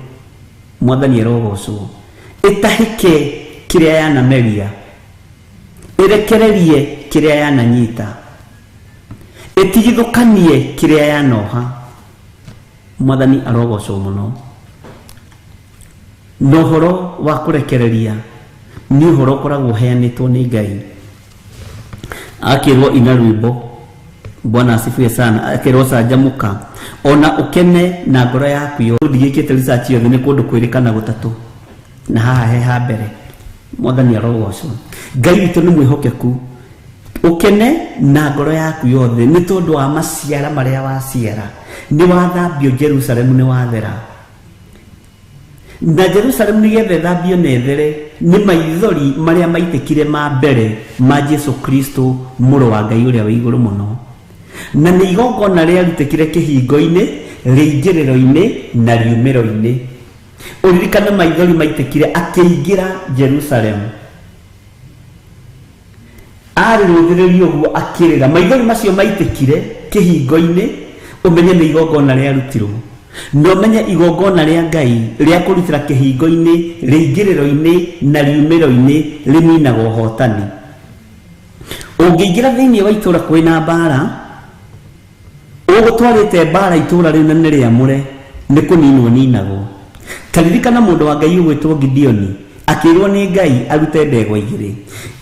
Mwathani arogocwo. Ĩtahĩke kĩrĩa yanameria, ĩrekererie kĩrĩa yananyita, ĩtigithũkanie kĩrĩa yanoha. Mwathani arogocwo mũno. Na ũhoro wa kũrekereria nĩ ũhoro ũkoragwo ũheanĩtwo nĩ Ngai. Akĩrwo ina rwĩmbo. Bwana asifiwe sana. Akĩrwo canjamũka ona ũkene na ngoro yaku yothe. Ndigĩkĩte research yothe, nĩ kũndũ kwĩrĩ kana gũtatũ, na haha he ha mbere. Mwathani arogocwo. Ngai witũ nĩ mwĩhokeku. Ũkene na ngoro yaku yothe nĩ tondũ wa maciara marĩa waciara. Nĩ wathambio Jerusalemu, nĩ wathera. Na Jerusalemu nĩgetha ĩthambio na ĩthere nĩ maithori marĩa maitĩkire ma mbere ma Jesu Kristo mũrũ wa Ngai ũrĩa wĩ igũrũ mũno. Na nĩ igongona rĩarutĩkire kĩhingo-inĩ, rĩingĩrĩro-inĩ na riumĩro-inĩ. Ũririkane maithori maitĩkire akĩingĩra Jerusalemu. Arĩrũthĩrĩria ũguo akĩrĩra, maithori macio maitĩkire kĩhingo-inĩ, ũmenye nĩ igongona rĩarutirwo. Na ũmenye igongona rĩa Ngai rĩa kũrutĩra kĩhingo-inĩ, rĩingĩrĩro-inĩ na riumĩro-inĩ rĩninaga ũhotani. Ũngĩingĩra thĩinĩ wa itũũra kwĩna mbara, ũgũtwarĩte mbara itũũra rĩu na nĩ rĩamũre, nĩ kũninwo ninagwo. Ta ririkana mũndũ wa Ngai ũgwĩtwo Gideoni akĩrwo nĩ Ngai arute ndegwa igĩrĩ,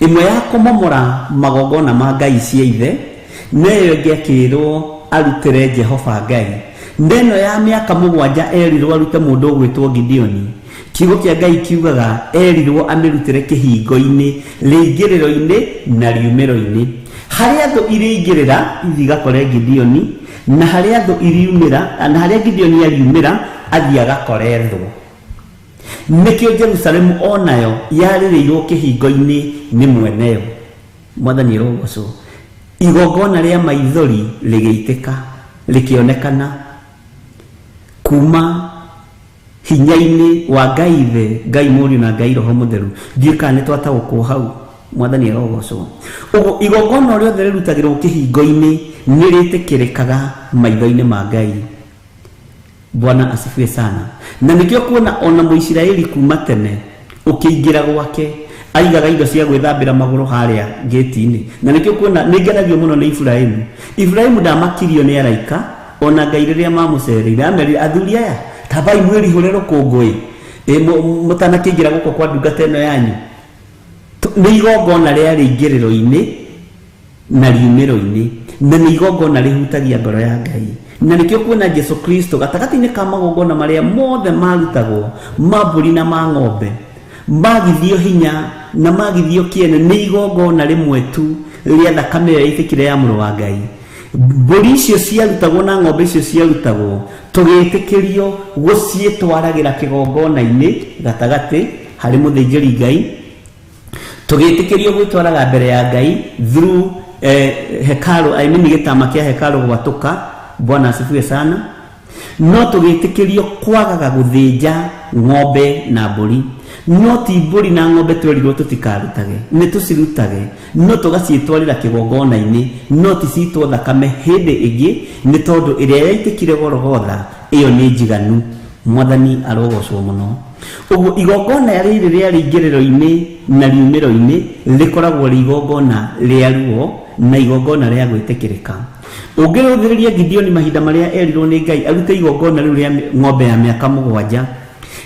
ĩmwe ya kũmomora magongona ma Ngai cia ithe, Na ĩyo ĩngĩ akĩrwo arutĩre Jehova Ngai. Na ĩno ya mĩaka 7 erirwo arute mũndũ ũgwĩtwo Gideoni. Kiugo kĩa Ngai kiugaga erirwo amĩrutĩre kĩhingo-inĩ, rĩingĩrĩro-inĩ na riumĩro-inĩ. Harĩa thũ irĩingĩrĩra ithiĩ igakore Gideoni, na harĩa thũ iriumĩra, na harĩa Gideoni ariumĩra athiĩ agakore thũ. Nĩkĩo Jerusalemu o nayo yarĩrĩirwo kĩhingo-inĩ nĩ mweneyo. Mwathani arogocwo. Igongona rĩa maithori rĩgĩitĩka, rĩkĩonekana kuma hinya-inĩ wa Ngai Ithe, Ngai Mũriũ na Ngai Roho Mũtheru. Ndiũĩ kana nĩ twataũkwo hau. Mwathani arogocwo. Ũguo igongona o rĩothe rĩrutagĩrwo kĩhingo-inĩ nĩ rĩtĩkĩrĩkaga maitho-inĩ ma Ngai. Bwana asifiwe sana. Na nĩkĩo kuona ona Mũisiraeli kuma tene ũkĩingĩra gwake aigaga indo cia gwĩthambĩra magũrũ harĩa gĩti-inĩ. Na nĩkĩo kuona nĩ ngenagio mũno nĩ Iburahĩmu. Iburahĩmu ndamakirio nĩ araika ona Ngai rĩrĩa mamũcereire amerire athuri aya tambai mwĩrihũre rũkũngũ ĩ mũtanakĩingĩra gũkũ kwa ndungata ĩno yanyu. Nĩ igongona rĩa rĩingĩrĩro-inĩ na riumĩro-inĩ, na nĩ igongona rĩhutagia ngoro ya Ngai. Na nĩkĩo kuona Jesu Kristo gatagatĩ-inĩ ka magongona marĩa mothe marutagwo ma mbũri na ma ng'ombe, magithio hinya na magithio kĩene nĩ igongona rĩmwe tu rĩa thakame ĩyo yaitĩkire ya mũrũ wa Ngai. Mbũri icio ciarutagwo na ng'ombe icio ciarutagwo tũgĩtĩkĩrio gũciĩtwaragĩra kĩgongona-inĩ gatagatĩ harĩ mũthĩnjĩri Ngai, tũgĩtĩkĩrio gwĩtwaraga mbere ya Ngai through hekalu, I mean gĩtama kĩa hekalu gwatũka. Bwana asifiwe sana. No tũgĩtĩkĩrio kwagaga gũthĩnja ng'ombe na mbũri. No ti mbũri na ng'ombe twerirwo tũtikarutage, nĩ tũcirutage, no tũgaciĩtwarĩra kĩgongona-inĩ, no ti citwo thakame hĩndĩ ĩngĩ, nĩ tondũ ĩrĩa yaitĩkire Golgotha ĩyo nĩ njiganu. Mwathani arogocwo mũno. Ũguo igongona rĩrĩ rĩa rĩingĩrĩro-inĩ na riumĩro-inĩ rĩkoragwo rĩ igongona rĩa ruo na igongona rĩa gwĩtĩkĩrĩka. Ũngĩrũthĩrĩria Gideoni mahinda marĩa erirwo nĩ Ngai arute igongona rĩu rĩa ng'ombe ya mĩaka 7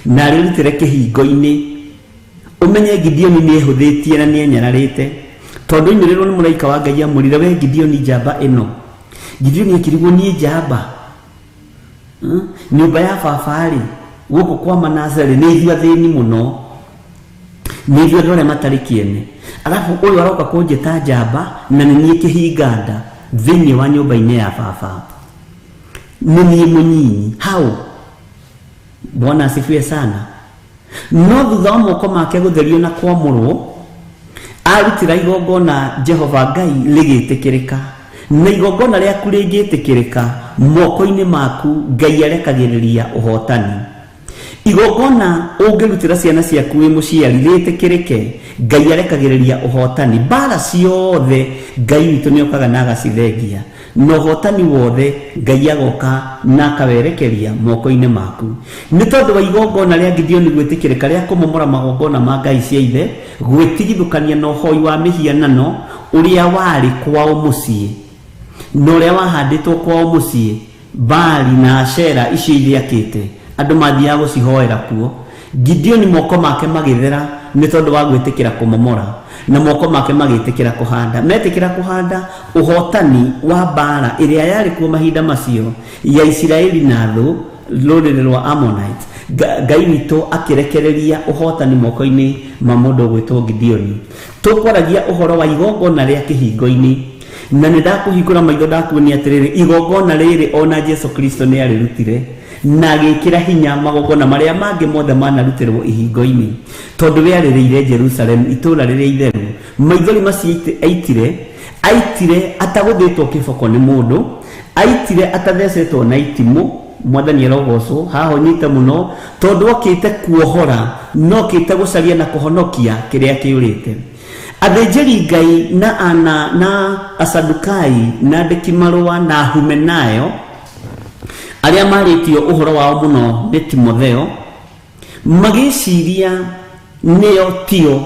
na arĩrutĩre kĩhingo-inĩ, ũmenye Gideoni nĩ ehũthĩtie na nĩ enyararĩte, tondũ oimĩrĩrwo nĩ mũraika wa Ngai amwĩrire, we Gideoni njamba ĩno. Gideoni akĩrigwo, niĩ njamba? Nyũmba ya baba rĩ, gũkũ kwa Manase rĩ, nĩ ithuĩ athĩni mũno, nĩ ithuĩ andũ arĩa matarĩ kĩene, alafu ũyũ aroka kũnjĩta njamba na nĩ niĩ kĩhinganda thĩinĩ wa nyũmba-inĩ ya baba, nĩ niĩ mũnyinyi hau. Bwana asifiwe sana. No thutha wa moko make gũtherio na kwamũrwo, arutĩra igongona Jehova Ngai rĩgĩtĩkĩrĩka. Na igongona rĩaku rĩngĩtĩkĩrĩka moko-inĩ maku, Ngai arekagĩrĩria ũhotani. Igongona ũngĩrutĩra ciana ciaku wĩ mũciari rĩtĩkĩrĩke, Ngai arekagĩrĩria ũhotani. Mbara ciothe Ngai witũ nĩokaga na agacithengia, na ũhotani wothe Ngai agoka na akawerekeria moko-inĩ maku. Nĩ tondũ wa igongona rĩa Gideoni gwĩtĩkĩrĩka rĩa kũmomora magongona ma ngai cia ithe, gwĩtigithũkania na ũhoi wa mĩhianano ũrĩa warĩ kwao mũciĩ na ũrĩa wahandĩtwo kwao mũciĩ, Baali na Ashera icio ithe akĩte, andũ mathiaga gũcihoera kuo. Gideoni moko make magĩthera nĩ tondũ wa gwĩtĩkĩra kũmomora, na moko make magĩtĩkĩra kũhanda. Metĩkĩra kũhanda, ũhotani wa mbara ĩrĩa yarĩ kuo mahinda macio ya Isiraeli na thũ rũrĩrĩ rwa Ammonites, Ngai witũ akĩrekereria ũhotani moko-inĩ ma mũndũ ũgwĩtwo Gideoni. Tũkwaragia ũhoro wa igongona rĩa kĩhingo-inĩ, na nĩ ndakũhingũra maitho ndakuonia atĩrĩrĩ, igongona rĩrĩ ona Jesu Kristo nĩ arĩrutire na agĩkĩra hinya magongona marĩa mangĩ mothe manarutĩrwo ihingo-inĩ, tondũ we arĩrĩire Jerusalemu itũũra rĩrĩa itheru. Maithori macio aitire atagũthĩtwo kĩboko nĩ mũndũ, aitire atathecetwo na itimũ. Mwathani arogocwo. Haha ũnyite mũno, tondũ okĩte kuohora, no okĩte gũcaria na kũhonokia kĩrĩa kĩũrĩte. Athĩnjĩri Ngai na ana na Asadukai na andĩki marũa na Humenayo, arĩa marĩtio ũhoro wao mũno nĩ Timotheo, magĩciria nĩo tio,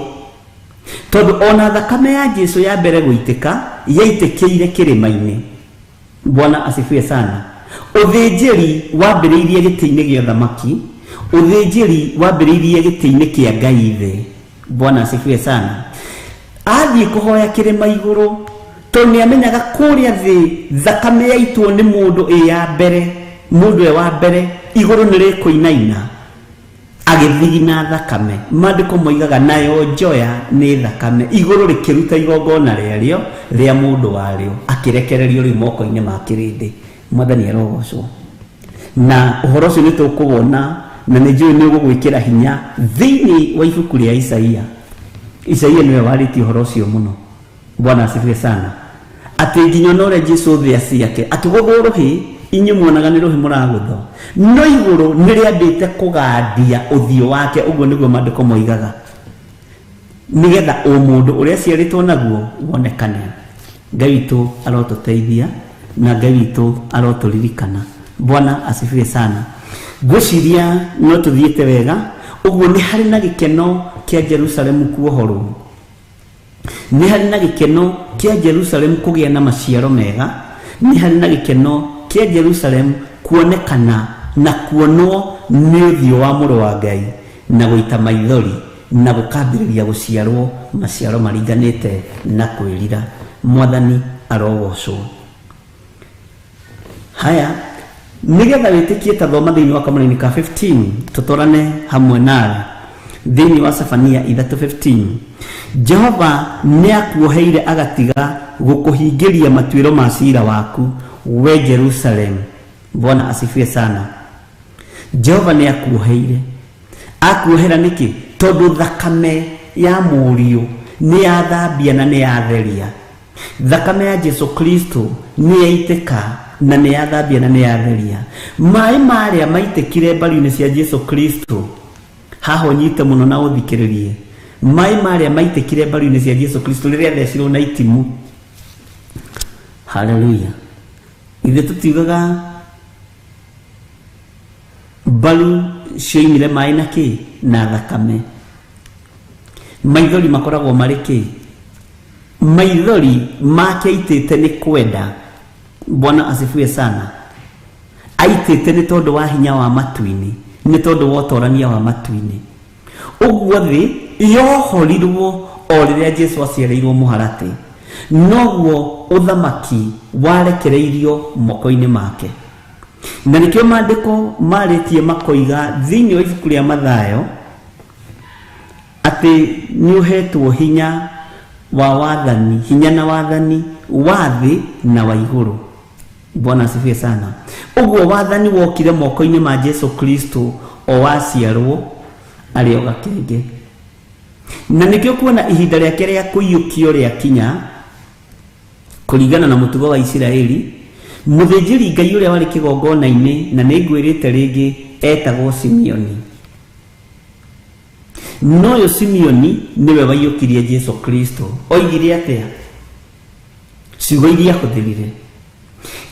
tondũ ona thakame ya Jesu ya mbere gũitĩka yaitĩkĩire kĩrĩma-inĩ. Bwana asifiwe sana. Ũthĩnjĩri wambĩrĩirie gĩtĩ-inĩ gĩa ũthamaki, ũthĩnjĩri wambĩrĩirie gĩtĩ-inĩ kĩa Ngai ithe. Bwana asifiwe sana. Athiĩ kũhoya kĩrĩma igũrũ, Tondũ nĩ amenyaga kũrĩa thĩ thakame yaitwo nĩ mũndũ ĩ ya mbere, mũndũ e wa mbere, igũrũ nĩ rĩkũinaina agĩthigina thakame. Maandĩko moigaga nayo njoya nĩ thakame, igũrũ rĩkĩruta igongona rĩarĩo rĩa mũndũ warĩo, akĩrekererio rĩu moko-inĩ ma kĩrĩndĩ. Mwathani arogocwo. Na ũhoro ũcio nĩ tũkũwona na nĩ njũĩ nĩ ũgũgwĩkĩra hinya thĩinĩ wa ibuku rĩa Isaia. Isaia nĩwe warĩtie ũhoro ũcio mũno. Bwana asifiwe sana. Atĩ nginya ona ũrĩa Jesu thĩa ciake akĩgũthwo rũhĩ, inyuĩ muonaga nĩ rũhĩ mũragũthwo, no igũrũ nĩ rĩambĩte kũgandia ũthiũ wake. Ũguo nĩguo maandĩko moigaga, nĩgetha ũmũndũ ũrĩa aciarĩtwo naguo wonekane. Ngai witũ arotũteithia na Ngai witũ arotũririkana. Bwana asifiwe sana. Ngwĩciria no tũthiĩte wega. Ũguo nĩ harĩ na gĩkeno kĩa Jerusalemu kuohorwo, nĩ harĩ na gĩkeno kĩa Jerusalemu kũgĩa na maciaro mega, nĩ harĩ na gĩkeno kĩa Jerusalemu kuonekana na kuonwo nĩ ũthiũ wa mũrũ wa Ngai na gũita maithori na gũkambĩrĩria gũciarwo maciaro maringanĩte na kwĩrira. Mwathani arogocwo. Haya, nĩgetha wĩtĩkie, ta thoma thĩinĩ wa kamũraini ka 15, tũtwarane hamwe nawe thĩinĩ wa Sefania 3:15. Jehova nĩ akuoheire agatiga gũkũhingĩria matuĩro ma cira waku, we Jerusalem. Bwana asifiwe sana. Jehova nĩ akuoheire. Akuohera nĩkĩ? Tondũ thakame ya mũriũ nĩ yathambia na nĩ yatheria. Thakame ya Jesu Kristo nĩ yaitĩka na nĩ yathambia na nĩ yatheria. Maĩ marĩa maitĩkire mbaru-inĩ cia Jesu Kristo, haha ũnyite mũno na ũthikĩrĩrie, maĩ marĩa maitĩkire mbaru-inĩ cia Jesu Kristo rĩrĩa athecirwo na itimu. Haleluya. Ithuĩ tũtiugaga mbaru cioimire maĩ na kĩ na thakame. Maithori makoragwo marĩ kĩ? Maithori make aitĩte nĩ kwenda. Bwana asifiwe sana. Aitĩte nĩ tondũ wa hinya wa matu-inĩ, nĩ tondũ wa ũtorania wa matu-inĩ. Ũguo thĩ yohorirwo o rĩrĩa Jesu aciarĩirwo mũharatĩ, noguo ũthamaki warekereirio moko-inĩ make. Na nĩkĩo maandĩko marĩtie makoiga thĩinĩ wa ibuku rĩa Mathayo atĩ nĩ ũhetwo hinya wa wathani, hinya na wathani wa thĩ na wa igũrũ. Bwana asifiwe sana. Ũguo wathani wokire moko-inĩ ma Jesu Kristo o waciarwo arĩ o gakenge. Na nĩkĩo kuona ihinda rĩake rĩa kũiyũkio rĩakinya, kũringana na mũtugo wa Isiraeli, mũthĩnjĩri Ngai ũrĩa warĩ kĩgongona-inĩ, na nĩ ngwĩrĩte rĩngĩ, etagwo Simeoni. No ũyũ Simeoni nĩwe waiyũkirie Jesu Kristo. Oigire atĩa? Ciugo iria ahũthĩrire: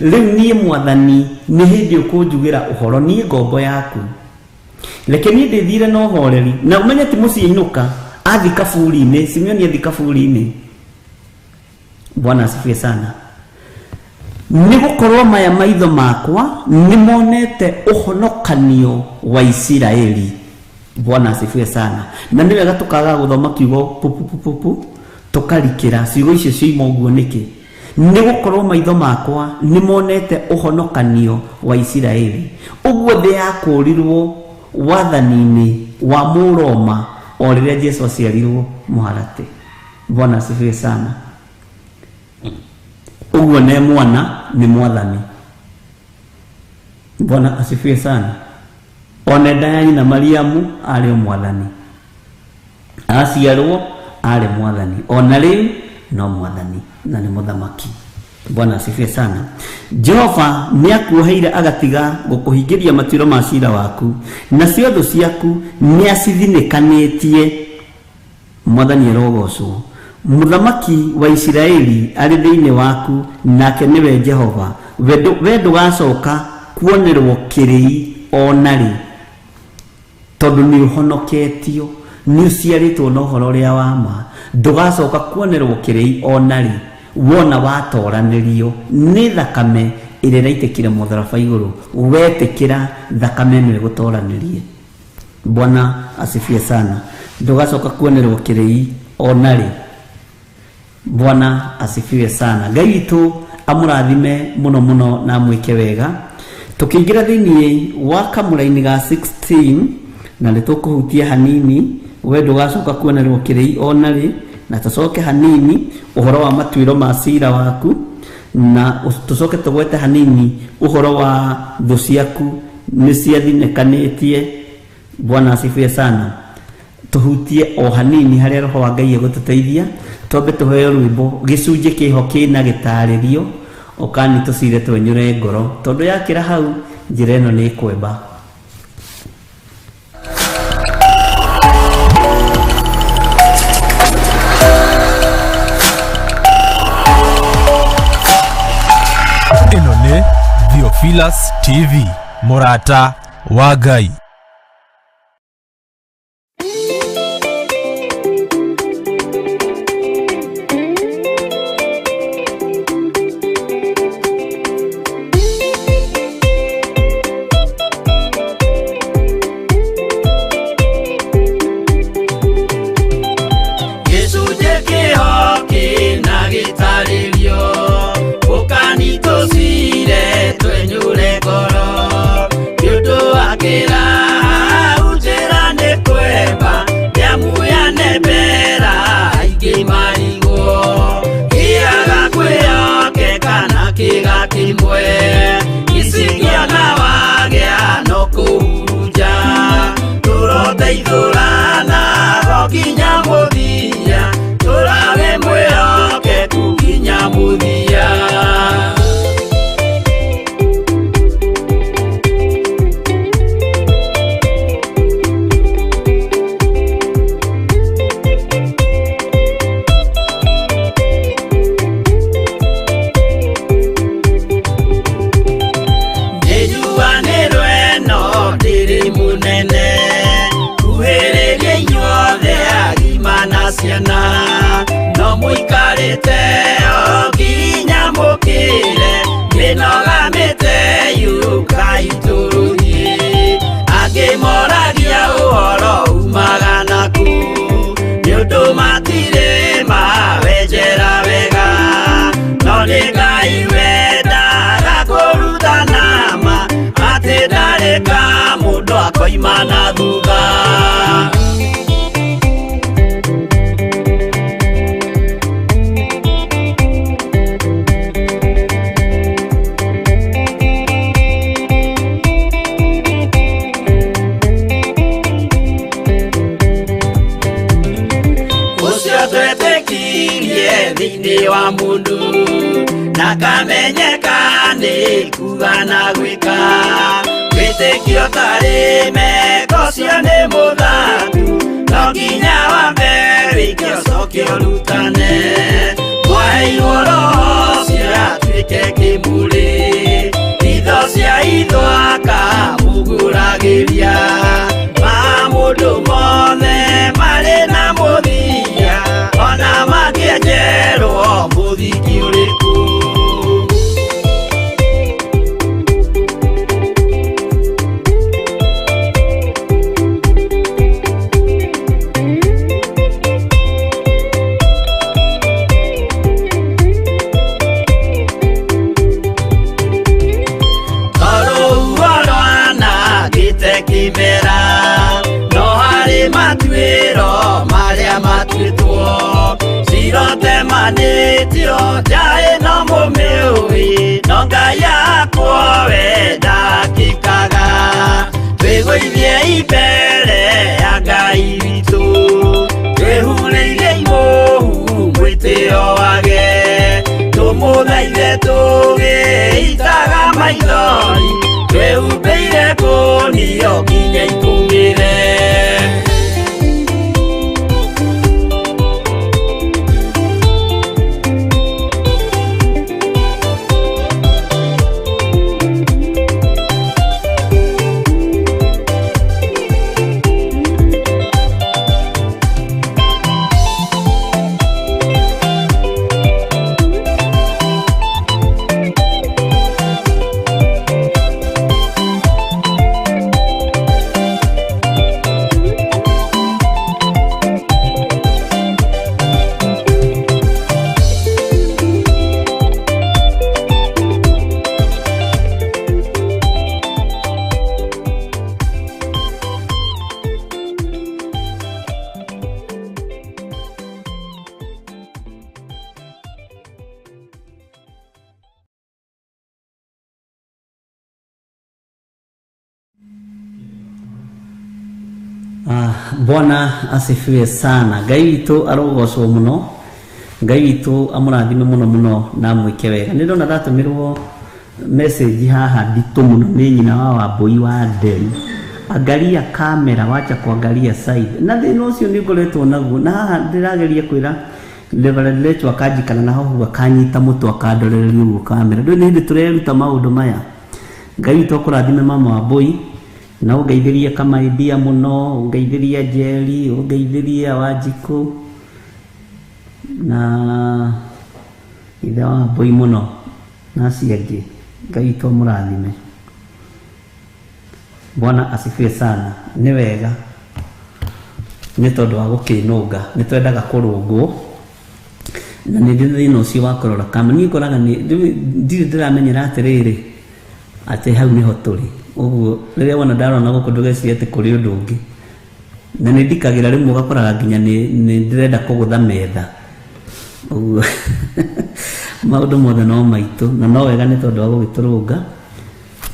rĩu niĩ Mwathani nĩ hĩndĩ ũkũnjugĩra ũhoro, niĩ ngombo yaku, reke niĩ ndĩthire na ũhoreri. Na ũmenye ti mũciĩ inũka, athi kaburi-inĩ. Simeoni athi kaburi-inĩ. Bwana asifiwe sana. Nĩ gũkorwo maya maitho makwa nĩ monete ũhonokanio wa Isiraeli. Bwana asifiwe sana. Na nĩ wega tũkaga gũthoma kiugo pupupupupu, tũkarikĩra ciugo icio cioima ũguo nĩkĩ. Nĩ gũkorwo maitho makwa nĩ monete ũhonokanio wa Isiraeli. Ũguo thĩ yakũrirwo wathani-inĩ wa Mũroma o rĩrĩa Jesu aciarirwo mũharatĩ. Bwana asifiwe sana. Ũguo ne mwana nĩ mwathani. Bwana asifiwe sana. Ona nda ya nyina Mariamu arĩ o mwathani, aciarwo arĩ mwathani, ona rĩu no mwathani na nĩ mũthamaki. Bwana asifiwe sana. Jehova nĩ akuoheire agatiga gũkũhingĩria matuĩro ma cira waku, nacio thũ ciaku nĩ acithinĩkanĩtie. Mwathani arogocwo. Mũthamaki wa Isiraeli arĩ thĩinĩ waku, nake nĩwe Jehova. We ndũgacoka kuonerwo kĩrĩi ona rĩ, tondũ nĩ ũhonoketio, nĩ ũciarĩtwo na ũhoro ũrĩa wa ma. Ndũgacoka kuonerwo kĩrĩi ona rĩ, wona watoranĩrio nĩ thakame ĩrĩa ĩraitĩkire mũtharaba igũrũ. Wetĩkĩra thakame ĩno ĩgũtoranĩrie. Bwana asifiwe sana. Ndũgacoka kuonerwo kĩrĩi ona rĩ. Bwana asifiwe sana. Ngai witũ amũrathime mũno mũno na amwĩke wega. Tũkĩingĩra thĩinĩ wa kamũraini ga 16 na nĩ tũkũhutia hanini, we ndũgacoka kuonerwo kĩrĩi ona rĩ, na tũcoke hanini ũhoro wa matuĩro ma cira waku, na tũcoke tũgwete hanini ũhoro wa thũ ciaku nĩ ciathinĩkanĩtie. Bwana asifiwe sana. Tũhutie o hanini harĩa roho wa Ngai egũtũteithia, twambe tũheo rwĩmbo gĩcunjĩ kĩho kĩna gĩtarĩrio, ũkani tũcire twenyũre ngoro, tondũ yakĩra hau njĩra ĩno nĩ ĩkwemba. Ĩno nĩ Theophilus TV, mũrata wa Ngai. Gĩcunjĩ kĩho kĩna gĩtarĩrio, ũkani tũcire twenyũre ngoro, nĩ ũndũ wa kĩra hau njĩra nĩ kwemba, nĩamu yanembera aingĩ marigwo, kĩaga kwĩhokeka na kĩga kĩmwe, icingĩona wagĩa no kũhurunja, tũroteithũrana ho nginya mũthia, tũrawe mwĩhokeku nginya mũthia. Nĩnjuanĩrwo ĩno ndĩrĩ mũnene, kuhĩrĩria inyuothe agima na ciana, no mũikarĩte o nginya mũkĩre, mĩnoga mĩte yũkai tũrũthiĩ, angĩ moragia ũhoro umaga naku, nĩ ũndũ matirĩ mawenjera wega, no nĩ Ngai wendaga kũrutana ma, atĩ ndarĩ ka mũndũ akoima na thutha. Ũcio twetĩkirie thĩinĩ wa mũndũ, na kamenyeka nĩ kuga na gwĩka, wĩtĩkio tarĩ meko ũcio nĩ mũthangu, no nginya wambe wĩke ũcoke ũrutane, mwaheirwo roho ũcio atuĩke kĩmũrĩ, itho cia itho akamũgũragĩria, ma mũndũ mothe marĩ na mũthia, ona mangĩenjerwo mũthingi ũrĩkũ. Tondũ rwanangĩte kĩmera, no harĩ matuĩro marĩa matuĩtwo, cirotemanĩtio nja ĩno mũmĩũĩ, no Ngai akwo we ndakĩkaga, twĩgũithie mbere ya Ngai witũ, twĩhurĩirie imũhu mwĩtĩo wage, tũmũthaithe tũgĩitaga maithori, twĩhumbĩire kũnio nginya ikũmĩre. Bwana asifiwe sana. Ngai witũ arogocwo mũno. Ngai witũ amũrathime mũno mũno na amwĩke wega. Nĩ ndona ndatũmĩrwo message haha nditũ mũno nĩ nyina wa Wambũi wa Nderi. Angalia kamera, wacha kuangalia side. Na thĩna ũcio nĩ ngoretwo naguo. Na haha ndĩrageria kwĩra Reverend Lecho akanjikara na hahu akanyita mũtwe akandorereria ũguo kamera. Ndũĩ nĩ hĩndĩ tũreruta maũndũ maya. Ngai witũ akũrathime mama Wambũi. Na ũngeithĩrie Kamaithia mũno, ũngeithĩrie Njeri, ũngeithĩrie Wanjikũ na ithe wa Wambũi mũno na acio angĩ. Ngai witũ amũrathime. Bwana asifiwe sana. Nĩ wega nĩ tondũ wa gũkĩnũnga, nĩ twendaga kũrũngwo na nĩ ndĩ thĩna ũcio wa kũrora kama niĩ ngoraga ndirĩ ndĩramenyera atĩrĩrĩ atĩ hau nĩho tũrĩ. Ũguo rĩrĩa wona ndarona gũkũ ndũgecirie atĩ kũrĩ ũndũ ũngĩ. Na nĩ ndikagĩra rĩmwe ũgakoraga nginya nĩ ndĩrenda kũgũtha metha. Ũguo maũndũ mothe no maitũ na no wega nĩ tondũ wa gũgĩtũrũnga.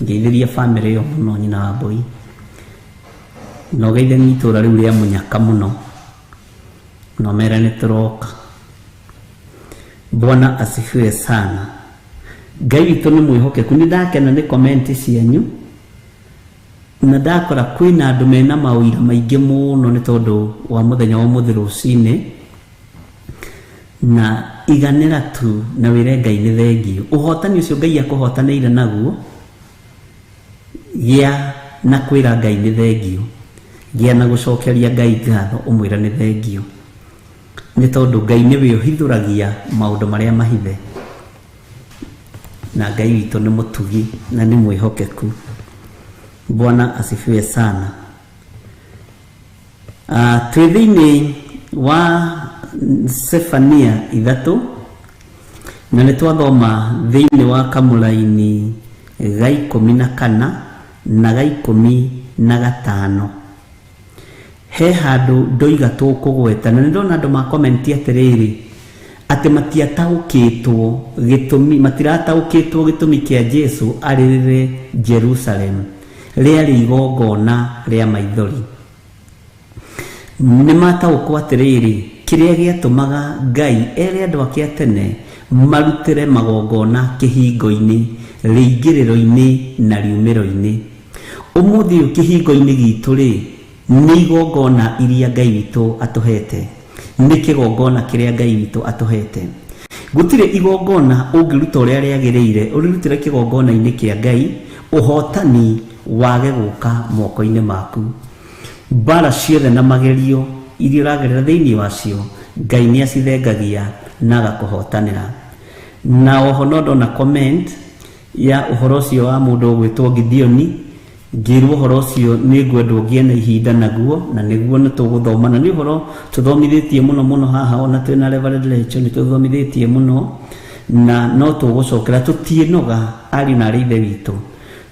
Ngeithĩria bamĩrĩ ĩyo mũno nyina wa Wambũi. Na ũgeithanie itũũra rĩu rĩa Mũnyaka mũno. Na ũmere nĩ tũroka. Bwana asifiwe sana. Ngai witũ nĩ mwĩhokeku. Nĩ ndakena nĩ comment cianyu. Na ndakora kwĩna andũ mena maũira maingĩ mũno nĩ tondũ wa mũthenya wa ũmũthĩ rũcinĩ. Na iganĩra tu na wĩre Ngai nĩ thengio. Ũhotani ũcio Ngai akũhotanĩire naguo, gĩa na kwĩra Ngai nĩ thengio. Gĩa na gũcokeria Ngai ngatho ũmwĩre nĩ thengio. Nĩ tondũ Ngai nĩwe ũhithũragia maũndũ marĩa mahithe. Na Ngai witũ nĩ mũtugi na nĩ mwĩhokeku. Bwana asifiwe sana. Twĩ thĩinĩ wa Sefania 3 na nĩ twathoma thĩinĩ wa kamũraini ga 14 na ga 15. He handũ ndoiga tũkũgweta na nĩ ndona andũ makomenti atĩrĩrĩ atĩ matiataũkĩtwo gĩtũmi, matirataũkĩtwo gĩtũmi kĩa Jesũ arĩrĩre Jerusalem rĩarĩ igongona rĩa maithori. Nĩ mataũkwo atĩrĩrĩ kĩrĩa gĩatũmaga Ngai ere andũ ake a tene marutĩre magongona kĩhingo-inĩ, rĩingĩrĩro-inĩ na riumĩro-inĩ. Ũmũthĩ ũyũ kĩhingo-inĩ gitũ rĩ nĩ igongona iria Ngai witũ atũhete, nĩ kĩgongona kĩrĩa Ngai witũ atũhete. Gũtirĩ igongona ũngĩruta ũrĩa rĩagĩrĩire ũrĩrutĩre kĩgongona-inĩ kĩa Ngai ũhotani wage gũka moko-inĩ maku. Mbara ciothe na magerio iria ũragerera thĩinĩ wacio Ngai nĩ acithengagia na agakũhotanĩra. Na oho no ndona comment ya ũhoro ũcio wa mũndũ ũgwĩtwo Gideoni, ngĩrwo ũhoro ũcio nĩ ngwendwo ngĩe na ihinda naguo, na nĩguo nĩ tũgũthoma, na nĩ ũhoro tũthomithĩtie mũno mũno haha, ona twĩna Reverend Lecho nĩ tũthomithĩtie mũno, na no tũgũcokera tũtiĩnoga ariũ na arĩ ithe witũ,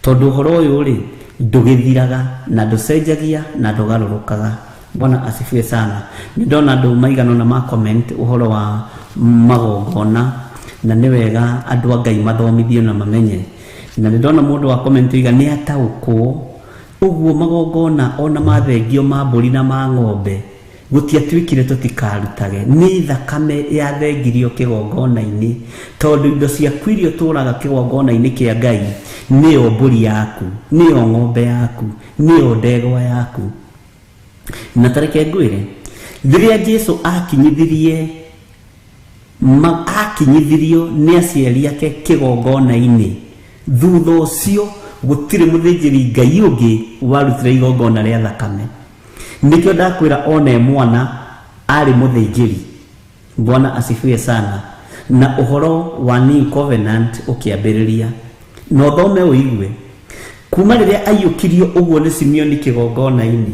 tondũ ũhoro ũyũ rĩ ndũgĩthiraga na ndũcenjagia na ndũgarũrũkaga. Bwana asifiwe sana. Nĩ ndona andũ maigana ũna ma comment ũhoro wa magongona, na nĩ wega andũ a Ngai mathomithio na mamenye. Na nĩ ndona mũndũ wa comment oiga nĩ ataũkwo ũguo magongona ona mathengio ma mbũri na ma ng'ombe gũtiatuĩkire tũtikarutage, nĩ thakame yathengirio kĩgongona-inĩ, tondũ indo ciaku iria ũtũraga kĩgongona-inĩ kĩa Ngai nĩyo mbũri yaku, nĩyo ng'ombe yaku, nĩyo ndegwa yaku. Na tareke ngwĩre, rĩrĩa Jesũ akinyithirio nĩ aciari ake kĩgongona-inĩ, thutha ũcio gũtirĩ mũthĩnjĩri Ngai ũngĩ warutire igongona rĩa thakame. Nĩkĩo ndakwĩra one mwana arĩ mũthĩnjĩri. Bwana asifiwe sana. Na ũhoro wa New Covenant ũkĩambĩrĩria, na ũthome ũigue kuma rĩrĩa aiyũkirio ũguo nĩ Simeoni kĩgongona-inĩ,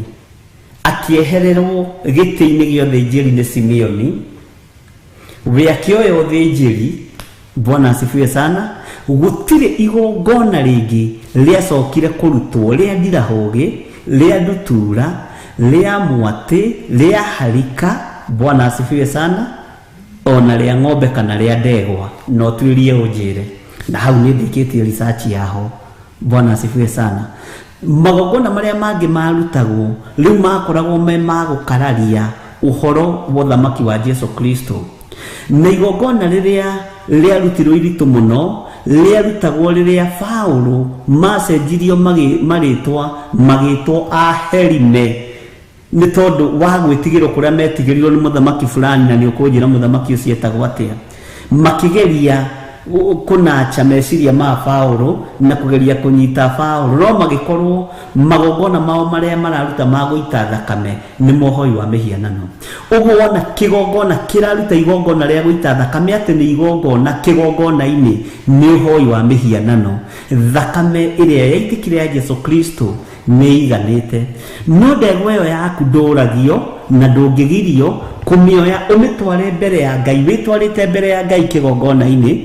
akĩehererwo gĩtĩ-inĩ gĩa ũthĩnjĩri nĩ Simeoni, we akĩoya ũthĩnjĩri. Bwana asifiwe sana. Gũtirĩ igongona rĩngĩ rĩacokire kũrutwo rĩa ndirahũgĩ, rĩa ndutura, rĩa mwatĩ, rĩa harika. Bwana asifiwe sana. Ona rĩa ng'ombe kana rĩa ndegwa, no tuĩrie ũnjĩre. Na hau nĩ ndĩkĩtie research yaho. Bwana asifiwe sana. Magongona marĩa mangĩ marutagwo rĩu makoragwo me ma gũkararia ũhoro wa ũthamaki wa Jesu Kristo. Na igongona rĩrĩa rĩarutirwo iritũ mũno rĩarutagwo rĩrĩa Paũlũ macenjirio marĩtwa magĩtwo Aherime nĩ tondũ wa gwĩtigĩrwo kũrĩa metigĩrirwo nĩ mũthamaki fulani, na nĩ ũkũnjĩra mũthamaki ũcio etagwo atĩa. Makĩgeria kũnacha meciria ma Paũlũ na kũgeria kũnyita Paũlũ, no magĩkorwo magongona mao marĩa mararuta ma gũita thakame nĩ mohoi wa mĩhianano. Ũguo wona kĩgongona kĩraruta igongona rĩa gũita thakame atĩ nĩ igongona kĩgongona-inĩ nĩ ũhoi wa mĩhianano. Thakame ĩrĩa yaitĩkire ya Jesu Kristo nĩ ĩiganĩte. No ndegwa ĩyo yaku ndũragio na ndũngĩgirio kũmĩoya ũmĩtware mbere ya Ngai, wĩtwarĩte mbere ya Ngai kĩgongona-inĩ,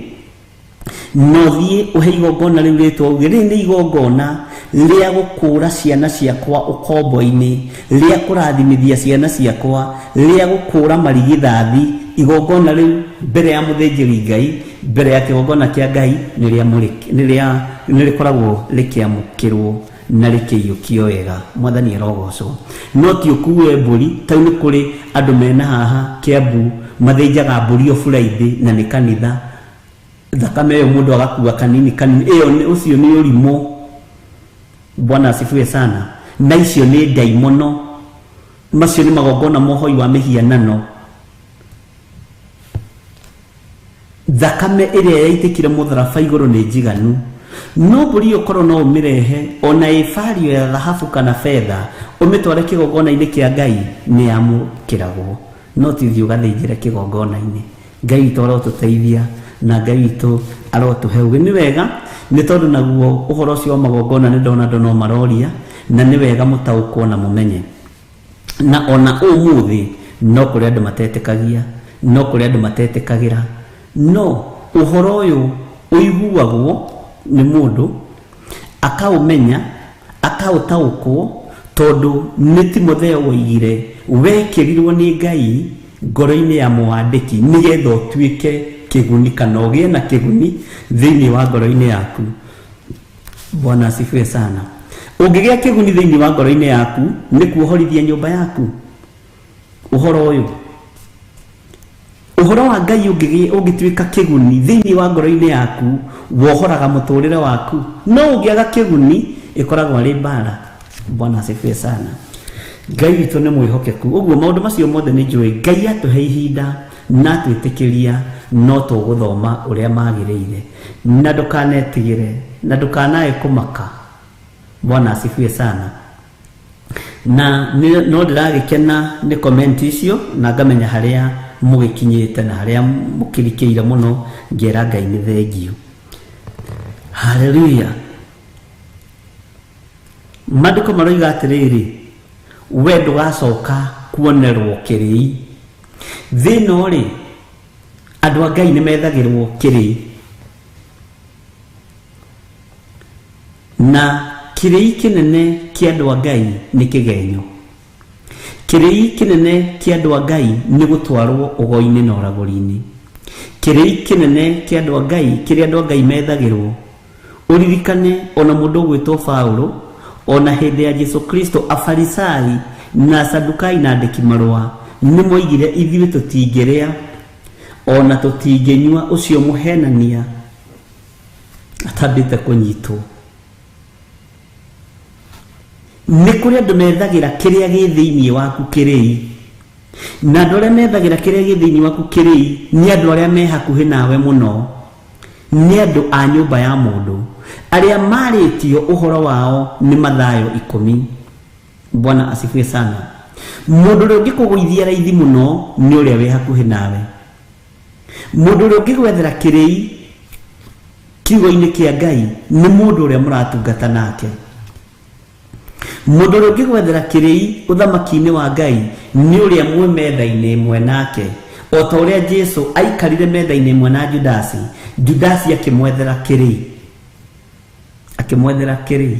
na ũthiĩ ũhe igongona rĩu rĩtwa uge rĩrĩ nĩ igongona rĩa gũkũũra ciana ciakwa ũkombo-inĩ, rĩa kũrathimithia ciana ciakwa, rĩa gũkũũra marigithathi. Igongona rĩu mbere ya mũthĩnjĩri Ngai, mbere ya kĩgongona kĩa Ngai, nĩ rĩkoragwo rĩkĩamũkĩrwo na rĩkĩiyũkio wega. Mwathani arogocwo. No ti ũkue mbũri, tau nĩ kũrĩ andũ mena haha Kĩambu mathĩnjaga mbũri o Friday na nĩ kanitha, thakame ĩyo mũndũ agakua kanini kanini, ĩyo ũcio nĩ ũrimũ. Bwana asifiwe sana. Na icio nĩ ndaimono, macio nĩ magongona mohoi wa mĩhianano. Thakame ĩrĩa yaitĩkire mũtharaba igũrũ nĩ njiganu. No mbũri ĩyo korwo no ũmĩrehe ona ĩ bario ya thahabu kana betha, ũmĩtware kĩgongona-inĩ kĩa Ngai, nĩ yamũkĩragwo. No ti ũthiĩ ũgathĩnjĩre kĩgongona-inĩ. Ngai witũ arotũteithia na Ngai witũ arotũhe ũũgĩ. Nĩ wega nĩ tondũ naguo ũhoro ũcio wa magongona nĩ ndona andũ no maroria, na nĩ wega mũtaũkwo na mũmenye. Na ona ũmũthĩ no kũrĩ andũ matetĩkagia, no kũrĩ andũ matetĩkagĩra, no ũhoro ũyũ ũiguagwo nĩ mũndũ akaũmenya, akaũtaũkwo, tondũ nĩ Timotheo woigire wekĩrirwo nĩ Ngai ngoro-inĩ ya mwandĩki nĩgetha ũtuĩke kĩguni kana ũgĩe na kĩguni thĩinĩ wa ngoro-inĩ yaku. Bwana asifiwe sana. Ũngĩgĩa kĩguni thĩinĩ wa ngoro-inĩ yaku nĩ kuohorithia nyũmba yaku. Ũhoro ũyũ, ũhoro wa Ngai ũngĩtuĩka kĩguni thĩinĩ wa ngoro-inĩ yaku, wohoraga mũtũrĩre waku. No ũngĩaga kĩguni, ĩkoragwo arĩ mbara. Bwana asifiwe sana. Ngai witũ nĩ mwĩhokeku. Ũguo maũndũ macio mothe nĩ njũĩ Ngai atũhe ihinda na atwĩtĩkĩria, no tũgũthoma ũrĩa magĩrĩire. Na ndũkanetigĩre, na ndũkanae kũmaka. Bwana asifiwe sana. Na no ndĩragĩkena nĩ comment icio, na ngamenya harĩa mũgĩkinyĩte na harĩa mũkĩrikĩire mũno, ngera Ngai nĩ thengio. Hallelujah. Maandĩko maroiga atĩrĩrĩ, we ndũgacoka kuonerwo kĩrĩi. Thĩ ĩno rĩ, andũ a Ngai nĩ methagĩrwo kĩrĩi. Na kĩrĩi kĩnene kĩa andũ a Ngai nĩ kĩgenyo. Kĩrĩi kĩnene kĩa andũ a Ngai nĩ gũtwarwo ũgo-inĩ na ũragũri-inĩ. Kĩrĩi kĩnene kĩa andũ a Ngai, kĩrĩa andũ a Ngai methagĩrwo, ũririkane ona mũndũ ũgwĩtwo Paũlũ, ona hĩndĩ ya Jesu Kristo, Afarisai na Asadukai na andĩki marũa nĩ moigire ithuĩ tũtingĩrĩa ona tũtingĩnyua ũcio mũhenania atambĩte kũnyitwo. Nĩ kũrĩ andũ methagĩra kĩrĩa gĩ thĩinĩ waku kĩrĩi, na andũ arĩa methagĩra kĩrĩa gĩ thĩinĩ waku kĩrĩi nĩ andũ arĩa me hakuhĩ nawe mũno, nĩ andũ a nyũmba ya mũndũ arĩa marĩtio ũhoro wao nĩ Mathayo 10. Bwana asifiwe sana. Mũndũ ũrĩa ũngĩkũgũithia raithi mũno nĩ ũrĩa wĩ hakuhĩ nawe. Mũndũ ũrĩa ũngĩgwethera kĩrĩi kiugo-inĩ kĩa Ngai nĩ mũndũ ũrĩa mũratungata nake. Mũndũ ũrĩa ũngĩgwethera kĩrĩi ũthamaki-inĩ wa Ngai nĩ ũrĩa mwĩ metha-inĩ ĩmwe nake. O ta ũrĩa Jesu aikarire metha-inĩ ĩmwe na Judasi, Judasi akĩmwethera kĩrĩi. Akĩmwethera kĩrĩi.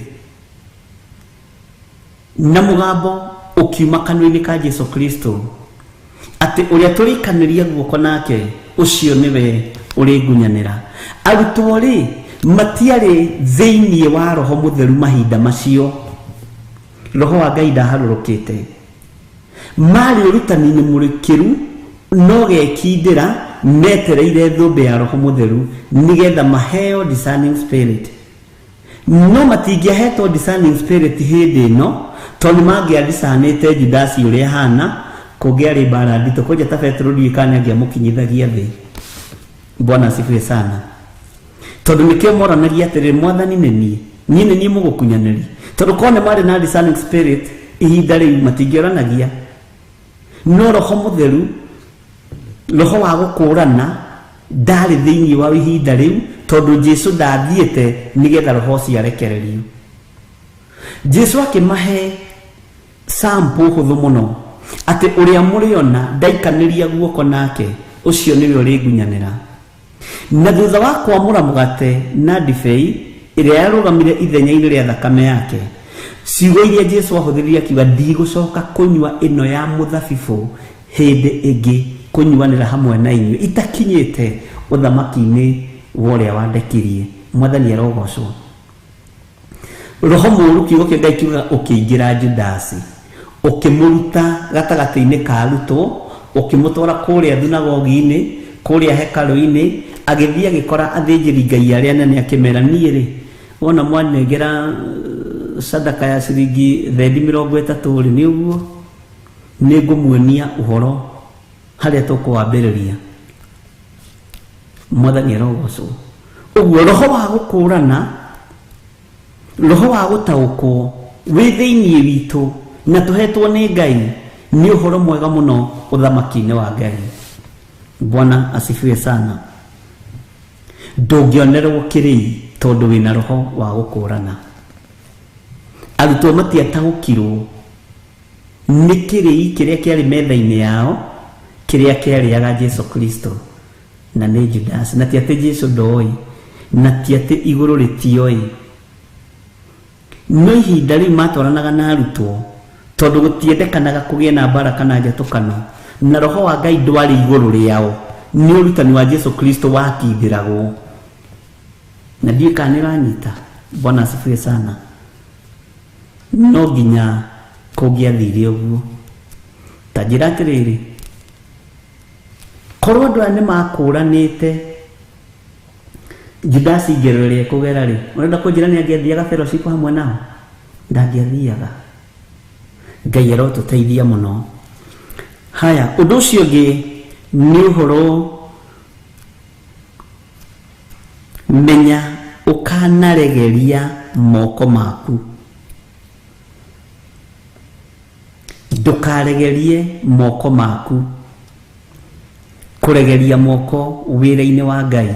Na mũgambo ũkiuma kanua-inĩ ka Jesu Kristo atĩ ũrĩa tũrĩkanĩria guoko nake ũcio nĩwe ũrĩngunyanĩra. Arutwo rĩ matiarĩ thĩinĩ wa Roho Mũtheru mahinda macio. Roho wa Ngai ndaharũrũkĩte. Marĩ ũrutani-inĩ mũrikĩru no gekindĩra metereire thũmbĩ ya Roho Mũtheru nĩgetha maheo discerning spirit. No matingĩahetwo discerning spirit hĩndĩ ĩno tondũ nĩmangĩadisanĩte Judasi ũrĩa ahana, kũngĩarĩ mbara nditũ. Kwanja ta Petero ndiũĩ kana nĩangĩamũkinyithagia thĩ. Bwana asifiwe sana. Tondũ nĩkĩo moranagia atĩrĩrĩ, Mwathani nĩ niĩ, niĩ nĩ niĩ mũgũkunyanĩri. Tondũ korwo nĩ marĩ na discerning spirit ihinda rĩu matingĩoranagia. No Roho Mũtheru, roho wa gũkũrana ndarĩ thĩinĩ wa ihinda rĩu, tondũ Jesu ndathiĩte nĩgetha roho ũcio arekererio. Jesu akĩmahe sample hũthũ mũno atĩ ũrĩa mũrĩona ndaikanĩria guoko nake, ũcio nĩwe ũrĩngunyanĩra. Na thutha wa kwamũra mũgate na ndibei ĩrĩa yarũgamire ithenya-inĩ rĩa thakame yake, ciugo iria Jesu ahũthĩrire akiuga, ndigũcoka kũnyua ĩno ya mũthabibũ hĩndĩ ĩngĩ kũnyuanĩra hamwe na inyuĩ itakinyĩte ũthamaki-inĩ wa ũrĩa wandekirie. Mwathani arogocwo. Roho mũũru, kiugo kĩa Ngai kiugaga, ũkĩingĩra Judasi, ũkĩmũruta gatagatĩ-inĩ ka arutwo, ũkĩmũtwara kũrĩa thunagogi-inĩ, kũrĩa hekarũ-inĩ, agĩthiĩ agĩkora athĩnjĩri Ngai arĩa anene akĩmera, niĩ rĩ, wona mwanengera sadaka ya ciringi thendi mĩrongo ĩtatũ rĩ, nĩ ũguo nĩngũmuonia ũhoro harĩa tũkũwambĩrĩria. Mwathani arogocwo. Ũguo roho wa gũkũrana, roho wa gũtaũkwo wĩ thĩinĩ witũ na tũhetwo nĩ Ngai nĩ ũhoro mwega mũno ũthamaki-inĩ wa Ngai. Bwana asifiwe sana. Ndũngĩonerwo kĩrĩi tondũ wĩna roho wa gũkũrana. Arutwo matiataũkirwo nĩ kĩrĩi kĩrĩa kĩarĩ metha-inĩ yao, kĩrĩa kĩarĩaga Jesu Kristo na nĩ Judas. Na ti atĩ Jesu ndoĩ, na ti atĩ igũrũ rĩtioĩ. No ihinda rĩu matwaranaga na arutwo tondũ gũtiendekanaga kũgĩe na mbara kana njatũkano, na roho wa Ngai ndwarĩ igũrũ rĩao, nĩ ũrutani wa Jesu Kristo wakindĩragwo. Na ndiũĩ kana nĩ ũranyita. Bwana asifiwe sana. No nginya kũngĩathire ũguo. Ta njĩra atĩrĩrĩ, korwo andũ aya nĩmakũranĩte Judasi ngero ĩrĩa ekũgera rĩ, ũrenda kũnjĩra nĩ angĩathiaga fellowship hamwe nao? Ndangĩathiaga. Ngai arotũteithia mũno. Haya, ũndũ ũcio ũngĩ nĩ ũhoro menya ũkanaregeria moko maku. Ndũkaregerie moko maku. Kũregeria moko wĩra-inĩ wa Ngai.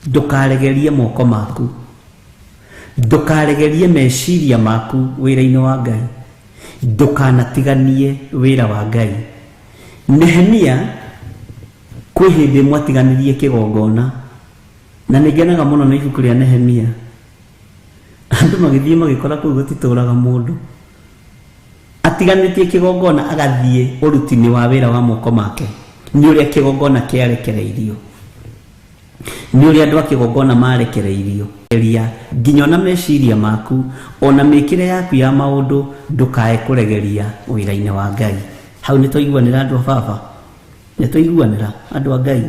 Ndũkaregerie moko maku. Ndũkaregerie meciria maku wĩra-inĩ wa Ngai. Ndũkanatiganie wĩra wa Ngai. Nehemia kwĩ hĩndĩ ĩmwe atiganirie kĩgongona, na nĩ ngenaga mũno nĩ ibuku rĩa Nehemia. Andũ magĩthiĩ magĩkora kũu gũtitũraga mũndũ. Atiganĩtie kĩgongona agathiĩ ũruti-inĩ wa wĩra wa moko make. Nĩ ũrĩa kĩgongona kĩarekereirio, nĩ ũrĩa andũ a kĩgongona marekereirio. Nginya ona meciria maku, ona mĩkĩre yaku ya maũndũ, ndũkae kũregeria wĩra-inĩ wa Ngai. Hau nĩ twaiguanĩra andũ a baba, nĩ twaiguanĩra andũ a Ngai.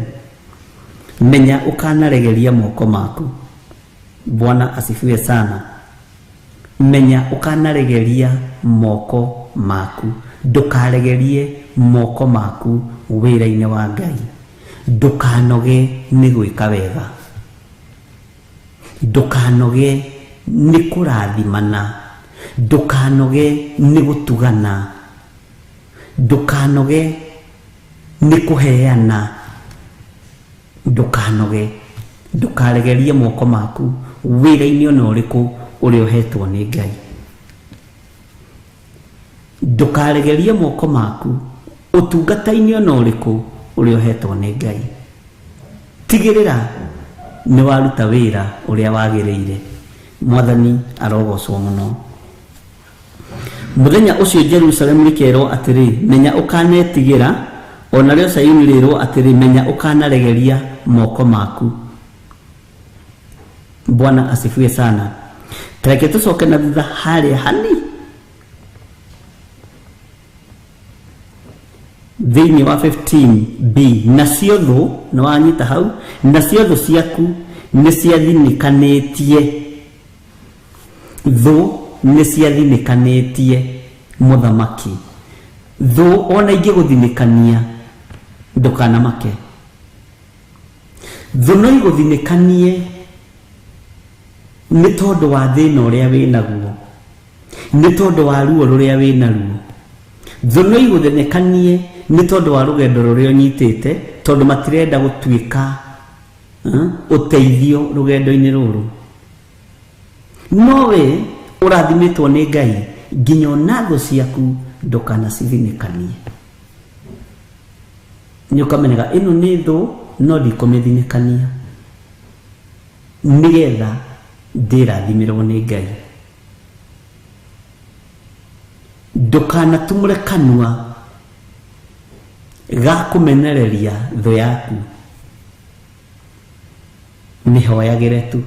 Menya ũkanaregeria moko maku. Bwana asifiwe sana. Menya ũkanaregeria moko maku. Ndũkaregerie moko maku wĩra-inĩ wa Ngai. Ndũkanoge nĩ gwĩka wega. Ndũkanoge nĩ kũrathimana. Ndũkanoge nĩ gũtugana. Ndũkanoge nĩ kũheana. Ndũkanoge. Ndũkaregerie moko maku wĩra-inĩ ona ũrĩkũ ũrĩa ũhetwo nĩ Ngai. Ndũkaregerie moko maku ũtungata-inĩ ona ũrĩkũ ũrĩa ũhetwo nĩ Ngai. Tigĩrĩra nĩ waruta wĩra ũrĩa wagĩrĩire. Mwathani arogocwo mũno. Mũthenya ũcio Jerusalemu rĩkerwo atĩrĩ, menya ũkanetigĩra, onarĩo Sayuni rĩrwo atĩrĩ, menya ũkanaregeria moko maku. Bwana asifiwe sana. Tareke tũcoke na thutha harĩa hani. Thĩinĩ wa 15b, nacio thũ nĩ wanyita hau, nacio thũ ciaku nĩ ciathinĩkanĩtie, thũ nĩ ciathinĩkanĩtie mũthamaki. Thũ ona ingĩgũthinĩkania ndũkanamake, thũ no igũthinĩkanie nĩ tondũ wa thĩna ũrĩa wĩnaguo, nĩ tondũ wa ruo rũrĩa wĩnaruo. Thũ no igũthinĩkanie nĩ tondũ wa rũgendo rũrĩa ũnyitĩte, tondũ matirenda gũtuĩka ũteithio rũgendo-inĩ rũrũ. No we ũrathimĩtwo nĩ Ngai, nginya ona thũ ciaku ndũkanacithinĩkanie. Nĩ ũkamenyaga ĩno nĩ thũ no ndikũmĩthinĩkania, nĩgetha ndĩrathimĩrwo nĩ Ngai. Ndũkanatumũre kanua ga kũmenereria thũ yaku, mĩhoyagĩre tu,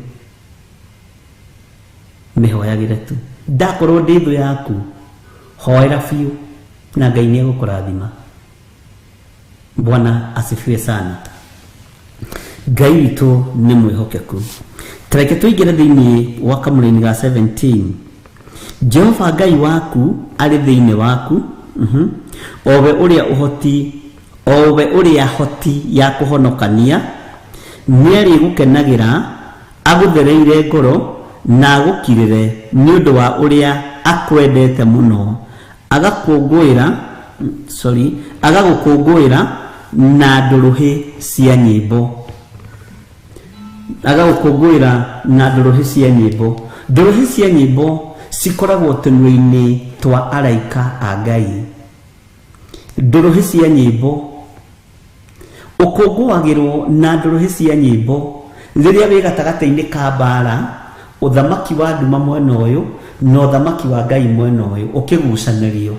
mĩhoyagĩre tu. Ndakorwo ndĩ thũ yaku, hoera biũ na Ngai nĩ egũkũrathima. Bwana asifiwe sana. Ngai witũ nĩ mwĩhokeku. Tareke tũingĩre thĩinĩ wa kamũraini ga 17. Jehova Ngai waku arĩ thĩinĩ waku, owe ũrĩa ũhoti, owe ũrĩa hoti ya kũhonokania, nĩarĩgũkenagĩra, agũthereire ngoro na agũkirĩre nĩ ũndũ wa ũrĩa akwendete mũno, agakũngũĩra, sorry, agagũkũngũĩra na ndũrũhĩ cia nyĩmbo, agagũkũngũĩra na ndũrũhĩ cia nyĩmbo. Ndũrũhĩ cia nyĩmbo cikoragwo tũnua-inĩ twa araika a Ngai. Ndũrũhĩ cia nyĩmbo ũkũngũagĩrwo na ndũrũhĩ cia nyĩmbo rĩrĩa wĩ gatagatĩ-inĩ ka mbara, ũthamaki wa nduma mwena ũyũ na ũthamaki wa Ngai mwena ũyũ, ũkĩgucanĩrio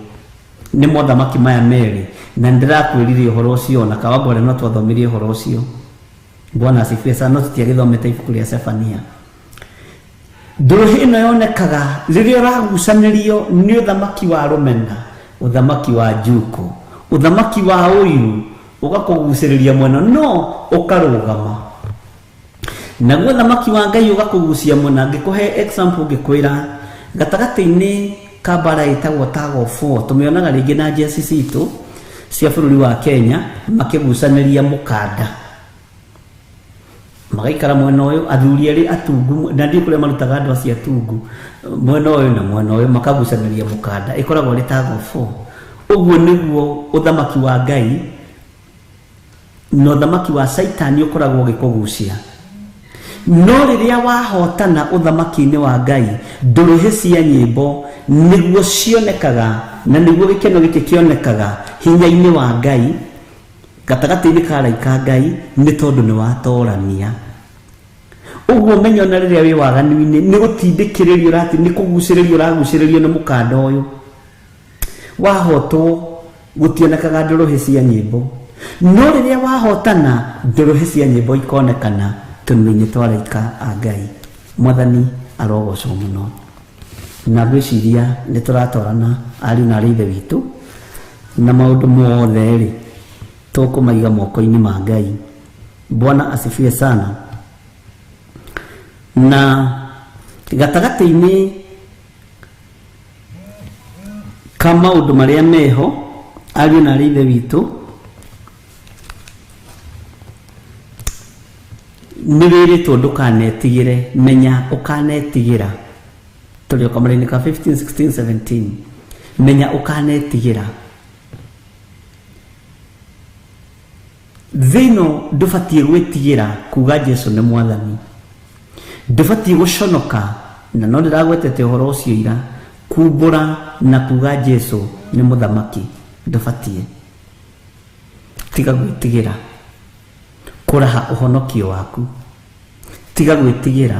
nĩ mothamaki maya merĩ. Na nĩndĩrakwĩrire ũhoro ũcio, na Kawangware no twathomirie ũhoro ũcio. Bwana asifiwe sana. No tũtiagĩthomete ibuku rĩa Sefania. Ndũrũhĩ ĩno yonekaga rĩrĩa ũragucanĩrio nĩ ũthamaki wa rũmena, ũthamaki wa njuko, ũthamaki wa ũiru, ũgakũgucĩrĩria mwena no ũkarũgama. Naguo ũthamaki wa Ngai ũgakũgucia mwena. Ngĩkũhe example, ngĩkwĩra gatagatĩ-inĩ ka mbara ĩtagwo Tug of War, tũmĩonaga rĩngĩ na njeci citũ cia bũrũri wa Kenya makĩgucanĩria mũkanda, magaikara mwena ũyũ, athuri erĩ atungu, na ndiũ kũrĩa marutaga andũ acio atungu, mwena ũyũ na mwena ũyũ makagucanĩria mũkanda, ĩkoragwo ĩrĩ Tug of War. Ũguo nĩguo ũthamaki wa Ngai na ũthamaki wa Caitani ũkoragwo ũgĩkũgucia. No rĩrĩa wahotana ũthamaki-inĩ wa Ngai, ndũrũhĩ cia nyĩmbo nĩguo cionekaga, na nĩguo gĩkeno gĩkĩ kĩonekaga hinya-inĩ wa Ngai gatagatĩ-inĩ ka araika Ngai, nĩ tondũ nĩ watorania. Ũguo menya ona rĩrĩa wĩ waganu-inĩ, nĩ gũtindĩkĩrĩrio ũrati, nĩ kũgucĩrĩrio ũragucĩrĩrio nĩ mũkanda ũyũ. Wahotwo gũtionekaga ndũrũhĩ cia nyĩmbo, no rĩrĩa wahotana ndũrũhĩ cia nyĩmbo ikonekana tũnua-inĩ twa araika a Ngai. Mwathani arogocwo mũno. Na ngwĩciria nĩ tũratwarana ariũ na arĩ ithe witũ, na maũndũ mothe rĩ tũkũmaiga moko-inĩ ma Ngai. Bwana asifiwe sana. Na gatagatĩ-inĩ ka maũndũ marĩa meho, ariũ na arĩ ithe witũ, nĩ wĩrĩtwo ndũkanetigĩre, menya ũkanetigĩra. Tũrĩ o kamũra-inĩ ka 15, 16, 17. Menya ũkanetigĩra. Thĩ ĩno ndũbatiĩ gwĩtigĩra kuga Jesu nĩ mwathani, ndũbatiĩ gũconoka, na no ndĩragwetete ũhoro ũcio ira, kumbũra na kuga Jesu nĩ mũthamaki, ndũbatiĩ. Tiga gwĩtigĩra kũraha ũhonokio waku, tiga gwĩtigĩra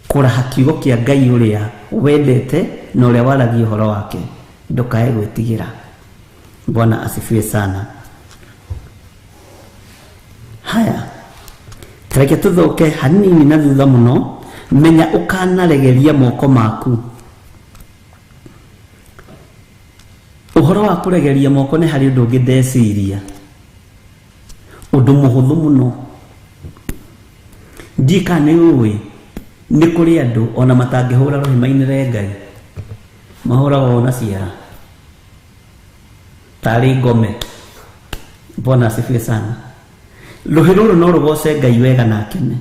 kũraha kiugo kĩa Ngai ũrĩa wendete na ũrĩa waragia ũhoro wake, ndũkae gwĩtigĩra. Bwana asifiwe sana. Haya, tareke tũthoke hanini na thutha mũno. Menya ũkanaregeria moko maku. Ũhoro wa kũregeria moko nĩ harĩ ũndũ ũngĩ ndeciria, ũndũ mũhũthũ mũno. Ndiĩ kana nĩ ũĩ nĩ kũrĩ andũ ona matangĩhũra rũhĩ mainĩre Ngai, mahũraga o na ciara tarĩ ngome. Bwana asifiwe sana. Rũhĩ rũrũ no rũgoce Ngai wega na akene.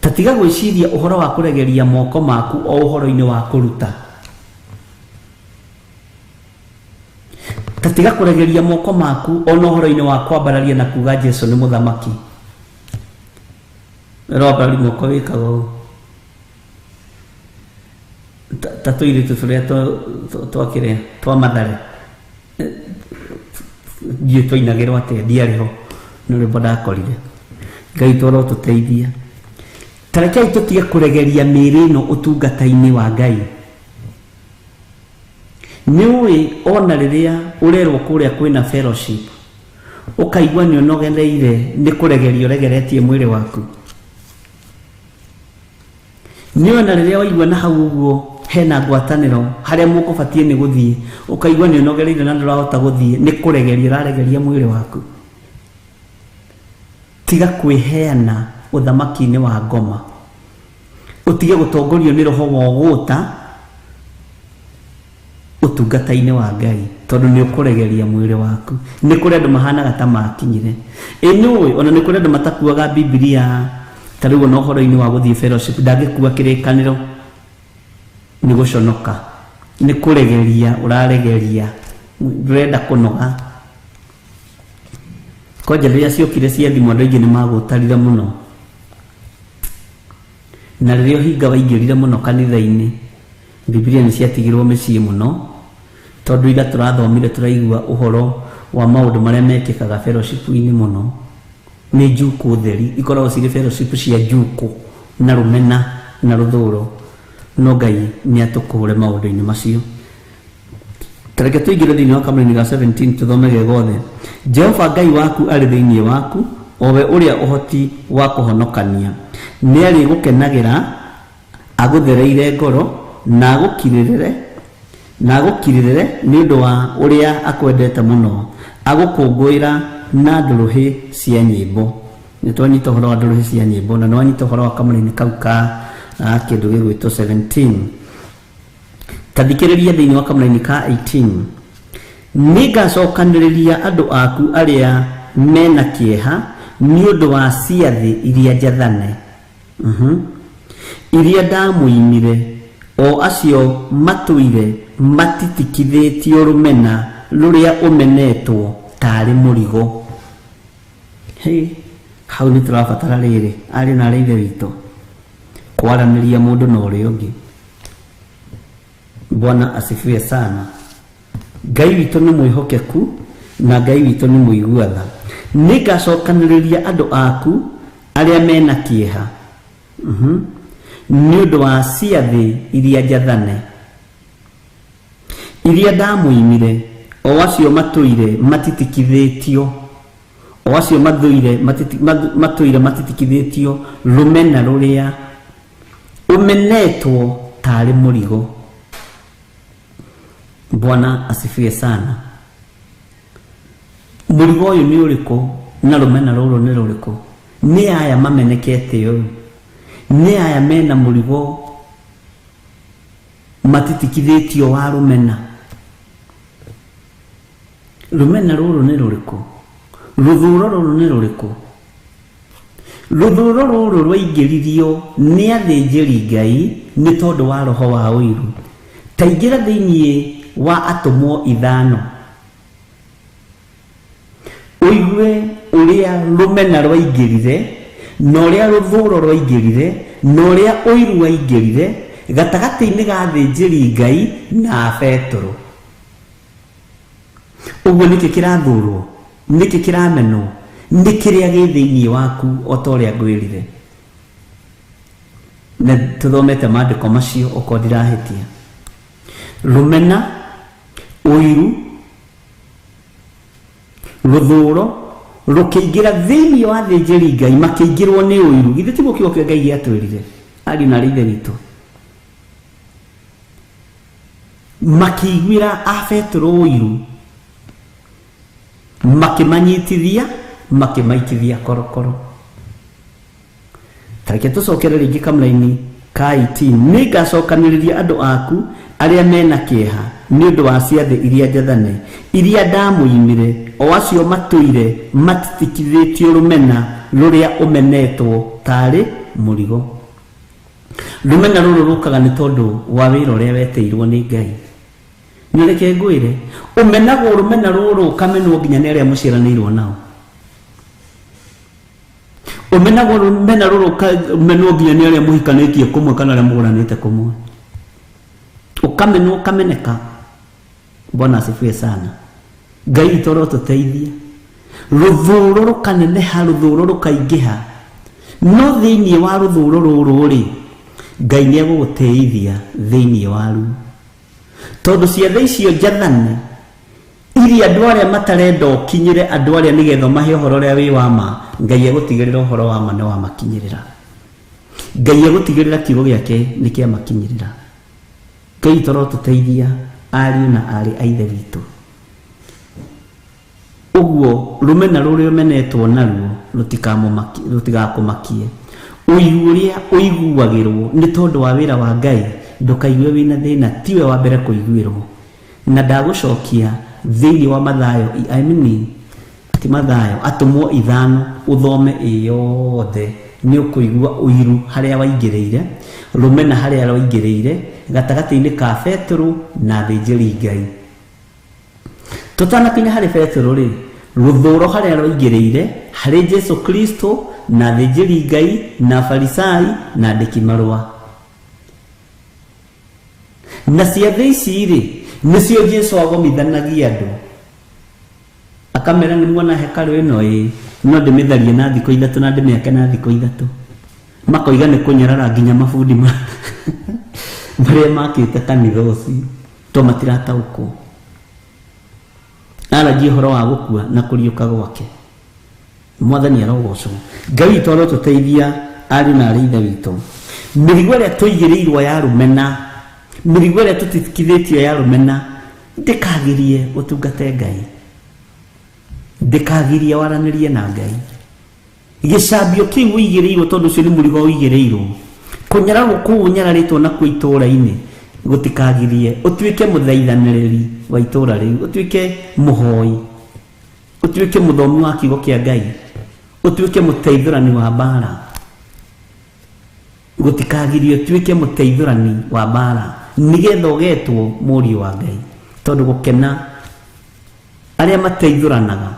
Ta tiga gwĩciria ũhoro wa kũregeria moko maku o ũhoro-inĩ wa kũruta. Ta tiga kũregeria moko maku ona ũhoro-inĩ wa kwambararia na kuga Jesu nĩ mũthamaki. Wambararia moko wĩkaga ũũ. Ta tũirĩtu tũrĩa twakĩrĩa twa Mathare. Ndiũĩ twainagĩrwo atĩa, ndiarĩ ho, nĩ rwĩmbo ndakorire. Ngai witũ arotũteithia. Ta rekei tũtige kũregeria mĩĩrĩ ĩno ũtungata-inĩ wa Ngai. Nĩ ũĩ ona rĩrĩa ũrerwo kũrĩa kwĩna fellowship, ũkaigua nĩ ũnogereire nĩ kũregeria ũregeretie mwĩrĩ waku. Nĩ ona rĩrĩa waigua na hau ũguo hena ngwatanĩro harĩa mũkũbatiĩ nĩ gũthiĩ, ũkaigua nĩ ũnogereire na ndũrahota gũthiĩ nĩ kũregeria ũraregeria mwĩrĩ waku. Tiga kwĩheana ũthamaki-inĩ wa ngoma, ũtige gũtongorio nĩ roho wa ũgũta ũtungata-inĩ wa Ngai, tondũ nĩ ũkũregeria mwĩrĩ waku. Nĩ kũrĩ andũ mahanaga ta makinyire. Ĩ nĩ ũĩ ona nĩ kũrĩ andũ matakuaga Bibilia, ta rĩu ona ũhoro-inĩ wa gũthiĩ fellowship ndangĩkua kĩrĩkanĩro nĩ gũconoka, nĩ kũregeria ũraregeria, ndũrenda kũnoga. Kwanja rĩrĩa ciokire cia thimũ andũ aingĩ nĩ magũtarire mũno, na rĩrĩa ũhinga waingĩrire mũno kanitha-inĩ, Bibilia nĩ ciatigirwo mĩciĩ mũno, tondũ ira tũrathomire tũraigua ũhoro wa maũndũ marĩa mekĩkaga fellowship-inĩ mũno. Nĩ njukũ theri, ikoragwo cirĩ fellowship cia njukũ na rũmena na rũthũro, no Ngai nĩ atũkũũre maũndũ-inĩ macio. Ta reke tũingĩre thĩinĩ wa kamũraini ga 17 tũthome ge gothe. Jehova Ngai waku arĩ thĩinĩ waku, o we ũrĩa ũhoti wa kũhonokania. Nĩ arĩgũkenagĩra, agũthereire ngoro, na agũkirĩrĩre nĩ ũndũ wa ũrĩa akwendete mũno, agũkũngũĩra na ndũrũhĩ cia nyĩmbo. Nĩ twanyita ũhoro wa ndũrũhĩ cia nyĩmbo, na nĩ wanyita ũhoro wa kamũraini kau ka kĩndũ gĩgwĩtwo 17. Ta thikĩrĩria thĩinĩ wa kamũraini ka 18. Nĩngacokanĩrĩria andũ aku arĩa mena kĩeha nĩ ũndũ wa ciathĩ iria njathane, iria ndamũimire, o acio matũire matitikithĩtio rũmena rũrĩa ũmenetwo tarĩ mũrigo. Hey, hau nĩ tũrabatara rĩrĩ arĩ na arĩa ithe witũ kwaranĩria mũndũ na ũrĩa ũngĩ. Bwana asifiwe sana. Ngai witũ nĩ mwĩhokeku na Ngai witũ nĩ mũigua tha. Nĩngacokanĩrĩria andũ aku arĩa mena kĩeha nĩ ũndũ wa ciathĩ iria njathane, iria ndamũimire, o acio matũire matitikithĩtio, o acio matũire matitikithĩtio rũmena rũrĩa ũmenetwo tarĩ mũrigo. Bwana asifiwe sana. Mũrigo ũyũ nĩ ũrĩkũ na rũmena rũrũ nĩ rũrĩkũ? Nĩ aya mamenekete ũyũ, nĩ aya mena mũrigo matitikithĩtio wa rũmena. Rũmena rũrũ nĩ rũrĩkũ? Rũthũro rũrũ nĩ rũrĩkũ? Rũthũro rũrũ rwaingĩririo nĩ athĩnjĩri Ngai nĩ tondũ wa roho wa ũiru. Ta ingĩra thĩinĩ wa atũmwo 5, ũigue ũrĩa rũmena rwaingĩrire na ũrĩa rũthũro rwaingĩrire na ũrĩa ũiru waingĩrire gatagatĩ-inĩ ga athĩnjĩri Ngai na Petero. Ũguo nĩkĩ kĩrathũrwo? Nĩkĩ kĩramenwo? Nĩ kĩrĩa gĩ thĩinĩ waku o ta ũrĩa ngwĩrire. Na tũthomete maandĩko macio okorwo ndirahĩtia. Rũmena, ũiru, rũthũro rũkĩingĩra thĩinĩ wa athĩnjĩri Ngai, makĩingĩrwo nĩ ũiru. Githĩ tiguo kiugo kĩa Ngai gĩatwĩrire, ariũ na arĩ ithe witũ? Makĩiguĩra a Petero ũiru, makĩmanyitithia, makĩmaitithia korokoro. Tareke tũcokere rĩngĩ kamũraini ka 18. Nĩngacokanĩrĩria andũ aku arĩa mena kĩeha nĩ ũndũ wa ciathĩ iria njathane iria ndamũimire, o acio matũire matitikithĩtio rũmena rũrĩa ũmenetwo tarĩ mũrigo. Rũmena rũrũ rũkaga nĩ tondũ wa wĩra ũrĩa wetĩirwo nĩ Ngai. Nĩ reke ngwĩre, ũmenagwo rũmena rũrũ ũkamenwo nginya nĩ arĩa mũciaranĩirwo nao. Ũmenagwo rũmena rũrũ ũkamenwo nginya nĩ arĩa mũhikanĩtie kũmwe kana arĩa mũgũranĩte kũmwe. Ũkamenwo ũkameneka. Bwana asifiwe sana. Ngai witũ arotũteithia. Rũthũũro rũkaneneha, rũthũũro rũkaingĩha. No thĩinĩ wa rũthũũro rũrũ rĩ, Ngai nĩ egũgũteithia thĩinĩ waruo. Tondũ ciathĩ icio njathane iria andũ arĩa matarenda ũkinyĩre andũ arĩa nĩgetha ũmahe ũhoro ũrĩa wĩ wa ma, Ngai egũtigĩrĩra ũhoro wa ma nĩ wamakinyĩrĩra. Ngai egũtigĩrĩra kiugo gĩake nĩ kĩamakinyĩrĩra. Ngai witũ arotũteithia ariũ na aarĩ a Ithe witũ. Ũguo rũmena rũrĩa ũmenetwo naruo rũtigakũmakie. Ũiru ũrĩa ũiguagĩrwo nĩ tondũ wa wĩra wa Ngai, ndũkaigue wĩna thĩna, tiwe wa mbere kũiguĩrwo. Na ndagũcokia thĩinĩ wa Mathayo, I mean, ti Mathayo, atũmwo 5 ũthome ĩ yothe, nĩ ũkũigua ũiru harĩa waingĩrĩire, rũmena harĩa rwaingĩrĩire, gatagatĩ-inĩ ka Petero na athĩnjĩri Ngai. Tũtanakinya harĩ Petero rĩ, rũthũũro harĩa rwaingĩrĩire harĩ Jesu Kristo na athĩnjĩri Ngai na Farisai na andĩki marũa. Na ciathĩ ici rĩ, nĩcio Jesu agomithanagia andũ. Akamera nĩ muona hekarũ ĩno ĩ, no ndĩmĩtharie na thikũ 3 na ndĩmĩake na thikũ 3. Makoiga nĩ kũnyarara nginya mabundi marĩa makĩte kanitha ũcio, to matirataũkwo. Aragia ũhoro wa gũkua na kũriũka gwake. Mwathani arogocwo. Ngai witũ arotũteithia ariũ na aarĩ Ithe witũ. Mĩrigo ĩrĩa tũigĩrĩirwo ya rũmena, mĩrigo ĩrĩa tũtitikithĩtio ya rũmena, ndĩkagirie ũtungate Ngai. Ndĩkagirie waranĩrie na Ngai. Gĩcambio kĩu ũigĩrĩirwo tondũ ũcio nĩ mũrigo ũigĩrĩirwo. Kũnyararwo kũu ũnyararĩtwo nakuo itũũra-inĩ gũtikagirie ũtuĩke mũthaithanĩrĩri wa itũũra rĩu, ũtuĩke mũhoi, ũtuĩke mũthomi wa kiugo kĩa Ngai, ũtuĩke mũteithũrani wa mbara. Gũtikagirie ũtuĩke mũteithũrani wa mbara nĩgetha ũgetwo mũriũ wa Ngai, tondũ gũkena arĩa mateithũranaga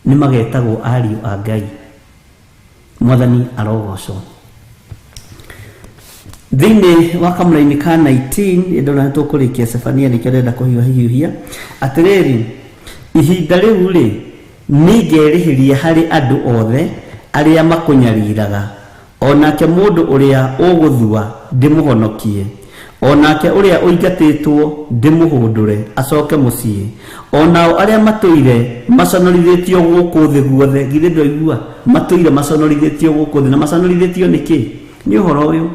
nĩ magetagwo ariũ a Ngai. Mwathani arogocwo. Thĩinĩ wa kamũraini ka 19, ndona nĩ tũkũrĩkia Sefania, nĩkĩo ndĩrenda kũhiũhahiũhia. Atĩrĩrĩ, ihinda rĩu rĩ, nĩngerĩhĩria harĩ andũ othe arĩa makũnyariraga, o nake mũndũ ũrĩa ũgũthua ndĩmũhonokie, o nake ũrĩa ũingatĩtwo ndĩmũhũndũre acoke mũciĩ, o nao arĩa matũire maconorithĩtio gũkũ thĩ guothe. Githĩ ndwaigua? Matũire maconorithĩtio gũkũ thĩ. Na maconorithĩtio nĩkĩ? Nĩ ũhoro ũyũ.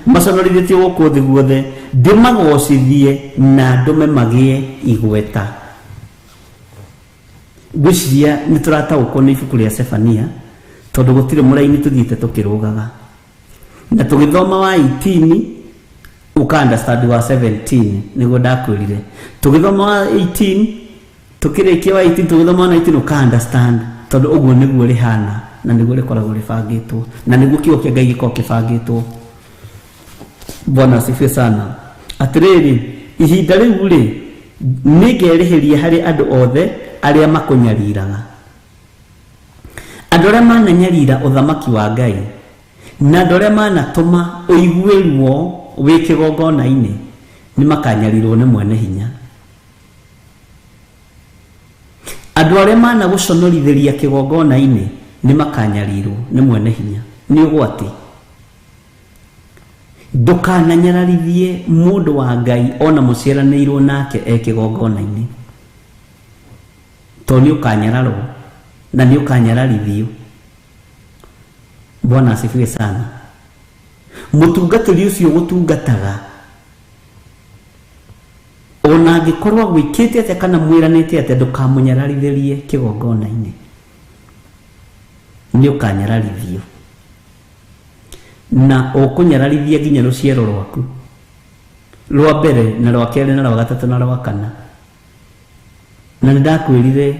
Maconorithĩtio gũkũ thĩ guothe, ndĩmagocithie na ndũme magĩe igweta. Ngwĩciria nĩ tũrataũkwo nĩ ibuku rĩa Sefania, tondũ gũtirĩ mũraini tũthiĩte tũkĩrũgaga. Na tũgĩthoma wa 18, ũka understand wa 17, nĩguo ndakwĩrire. Tũgĩthoma wa 18, tũkĩrĩkia wa 18, tũgĩthoma wa 19, ũka understand, tondũ ũguo nĩguo rĩhana, na nĩguo rĩkoragwo rĩbangĩtwo, na nĩguo kiugo kĩa Ngai gĩkoragwo kĩbangĩtwo. Bwana asifiwe sana. Atĩrĩrĩ, ihinda rĩu rĩ, nĩngerĩhĩria harĩ andũ othe arĩa makũnyariraga. Andũ arĩa mananyarira ũthamaki wa Ngai, na andũ arĩa manatũma ũigue ruo wĩ kĩgongona-inĩ, nĩ makanyarirwo nĩ mwene hinya. Andũ arĩa managũconorithĩria kĩgongona-inĩ, nĩ makanyarirwo nĩ mwene hinya. Nĩ ũgwati. Ndũkananyararithie mũndũ wa Ngai ona mũciaranĩirwo nake e kĩgongona-inĩ, tondũ nĩ ũkanyararwo na nĩ ũkanyararithio. Bwana asifiwe sana. Mũtungatĩri ũcio gũtungataga Ona angĩkorwo agwĩkĩte atĩa kana mwĩranĩte atĩa, ndũkamũnyararithĩrie kĩgongona-inĩ, nĩ ũkanyararithio na ũkũnyararithia nginya rũciaro rwaku rwa mbere na rwa kerĩ na rwa gatatũ na rwa kana. Na nĩ ndakwĩrire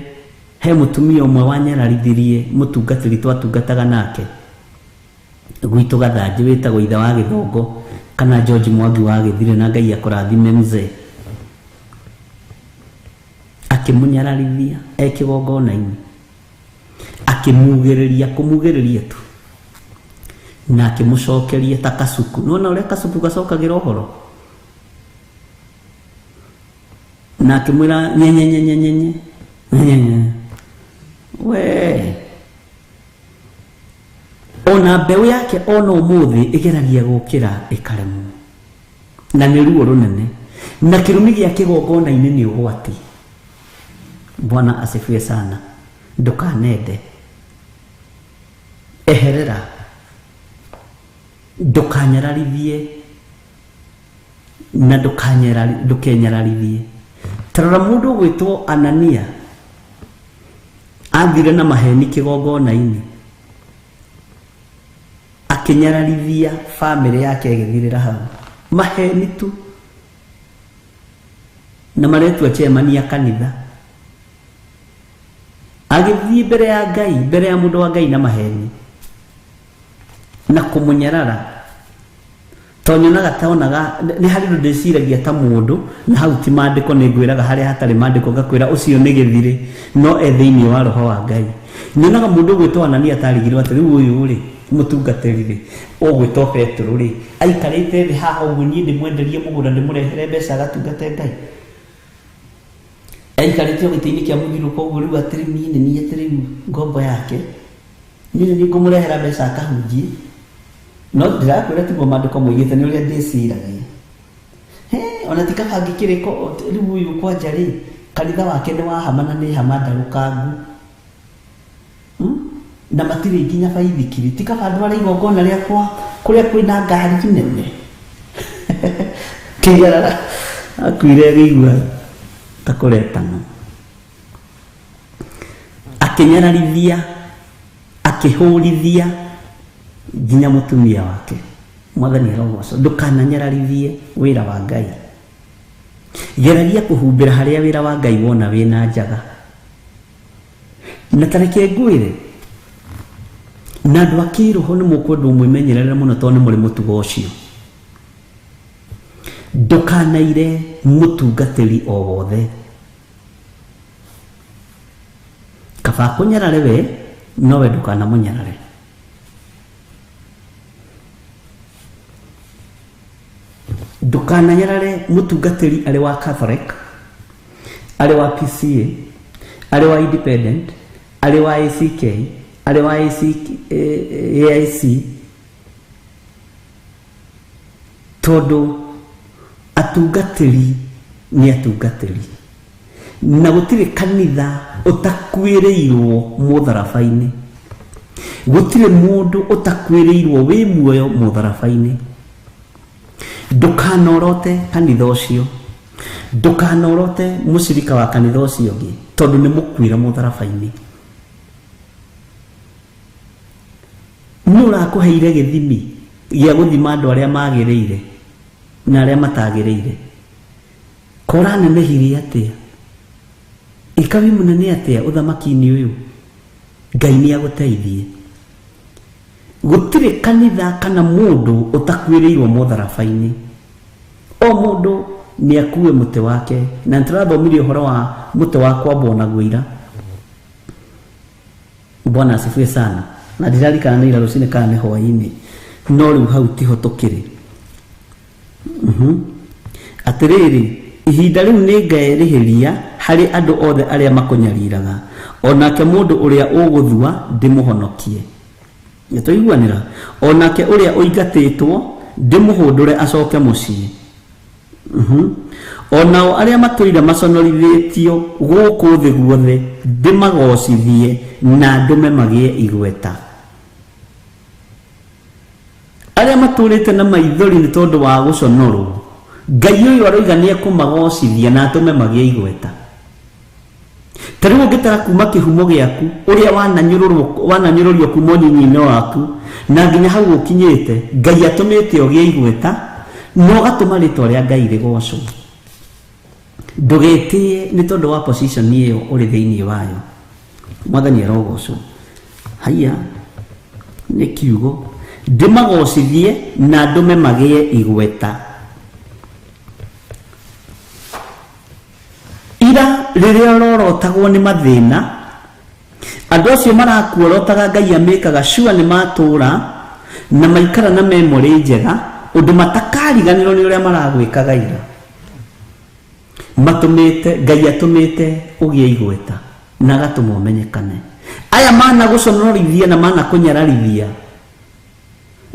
he mũtumia ũmwe wanyararithirie mũtungatĩri twatungataga nake gwitũ Gathanjĩ, wĩtagwo ithe wa Gĩthongo kana George Mwangi wa Gĩthire, na Ngai akũrathime mzee. Akĩmũnyararithia e kĩgongona-inĩ, akĩmugĩrĩria, kũmugĩrĩria tu, na akĩmũcokeria ta kasuku. Nĩwona ũrĩa kasuku gacokagĩra ũhoro, na akĩmwĩra nyenyenyenyenyenye nyenyenye we. Ona mbeũ yake ona ũmũthĩ ĩgeragia gũkĩra ĩkaremwo, na nĩ ruo rũnene, na kĩrumi gĩa kĩgongona-inĩ nĩ ũgwati. Bwana asifiwe sana. Ndũkanende, eherera, ndũkanyararithie na ndũkenyararithie. Tarora mũndũ ũgwĩtwo Anania athire na maheni kĩgongona-inĩ, akĩnyararithia bamĩrĩ yake ĩgĩthirĩra hau, maheni tu, na maretua chairman ya kanitha. Agĩthiĩ mbere ya Ngai, mbere ya mũndũ wa Ngai na maheni na kũmũnyarara. To nyonaga taonaga nĩ harĩ ũndũ ndĩciragia ta mũndũ, na hau ti maandĩko, nĩ ngwĩraga harĩa hatarĩ maandĩko ngakwĩra ũcio nĩ gĩthirĩ, no e thĩinĩ wa roho wa Ngai. Nyonaga mũndũ ũgwĩtwo Anania atarigirwo atĩ rĩu ũyũ rĩ mũtungatĩri rĩ ũgwĩtwo Petero rĩ aikarĩte thĩ haha ũguo, niĩ ndĩmwenderie mũgũnda ndĩmũrehere mbeca agatungate Ngai. Aikarĩte o gĩtĩ-inĩ kĩa mũthiũrũrũko ũguo, rĩu atĩrĩ niĩ nĩ niĩ atĩ rĩu ngombo yake, niĩ nĩ niĩ ngũmũrehera mbeca akahunjie. No ndĩrakwĩra tiguo maandĩko moigĩte, nĩ ũrĩa ndĩciragia. He, ona ti kaba ngĩkĩrĩko rĩu ũyũ kwanja rĩ kanitha wake nĩ wa hama na nĩ hama ndarũkangu, na matirĩ nginya baithikiri, ti kaba ndware igongona rĩakwa kũrĩa kwĩna ngari nene. Kĩnyarara akuire agĩigua ta kũretano, akĩnyararithia, akĩhũrithia nginya mũtumia wake. Mwathani arogocwo. Ndũkananyararithie wĩra wa Ngai, geragia kũhumbĩra harĩa wĩra wa Ngai wona wĩna njaga. Na ta reke ngwĩre, na andũ a kĩroho nĩ mũkwendwo mwĩmenyerere mũno, tondũ nĩ mũrĩ mũtugo ũcio. Ndũkanaire mũtungatĩri o wothe, kaba akũnyarare we, nowe ndũkanamũnyarare. Ndũkananyarare mũtungatĩri arĩ wa Catholic, arĩ wa PCA, arĩ wa Independent, arĩ wa ACK, arĩ wa AIC, tondũ atungatĩri nĩ atungatĩri, na gũtirĩ kanitha ũtakuĩrĩirwo mũtharaba-inĩ, gũtirĩ mũndũ ũtakuĩrĩirwo wĩ muoyo mũtharaba-inĩ. Ndũkanorote kanitha ũcio, ndũkanorote mũcirika wa kanitha ũcio ũngĩ, tondũ nĩ mũkuĩra mũtharaba-inĩ. Nĩ ũrakũheire gĩthimi gĩa gũthima andũ arĩa magĩrĩire na arĩa matagĩrĩire. Koranenehirie atĩa, ika wĩ mũnene atĩa ũthamaki-inĩ ũyũ, Ngai nĩ agũteithie. Gũtirĩ kanitha kana mũndũ ũtakuĩrĩirwo mũtharaba-inĩ. O mũndũ nĩ akue mũtĩ wake, na nĩtũrathomirie ũhoro wa mũtĩ wa kwambwo naguo ira. Bwana asifiwe sana. Na ndirarikana nĩ ira rũcinĩ kana nĩ hwaĩ-inĩ, no rĩu hau tiho tũkĩrĩ. Atĩrĩrĩ, ihinda rĩu nĩ ngerĩhĩria harĩ andũ othe arĩa makũnyariraga, onake mũndũ ũrĩa ũgũthua ndĩmũhonokie. Nĩtwaiguanĩra? Onake ũrĩa ũingatĩtwo ndĩmũhũndũre acoke mũciĩ. Onao arĩa matũire maconorithĩtio gũkũ thĩ guothe ndĩmagocithie na ndũme magĩe igweta. Arĩa matũrĩte na maithori nĩ tondũ wa gũconorwo Ngai ũyũ aroiga nĩ ekũmagocithia na atũme magĩe igweta. Ta rĩu ũngĩtara kuma kĩhumo gĩaku ũrĩa wananyũrũrio kuma ũnyinyi-inĩ waku na nginya hau ũkinyĩte, Ngai atũmĩte ũgĩe igweta na ũgatũma rĩtwa rĩa Ngai rĩgocwo. Ndũgetĩe nĩ tondũ wa position ĩyo ũrĩ thĩinĩ wayo. Mwathani arogocwo. Haiya, nĩ kiugo ndĩmagocithie na ndũme magĩe igweta. Ira rĩrĩa ũrorotagwo nĩ mathĩna, andũ acio marakuorotaga Ngai amĩkaga sure nĩ matũra na maikara na memory njega ũndũ matakariganĩrwo nĩ ũrĩa maragwĩkaga ira. Matũmĩte, Ngai atũmĩte ũgĩe igweta na agatũma ũmenyekane. Aya managũconorithia na manakũnyararithia,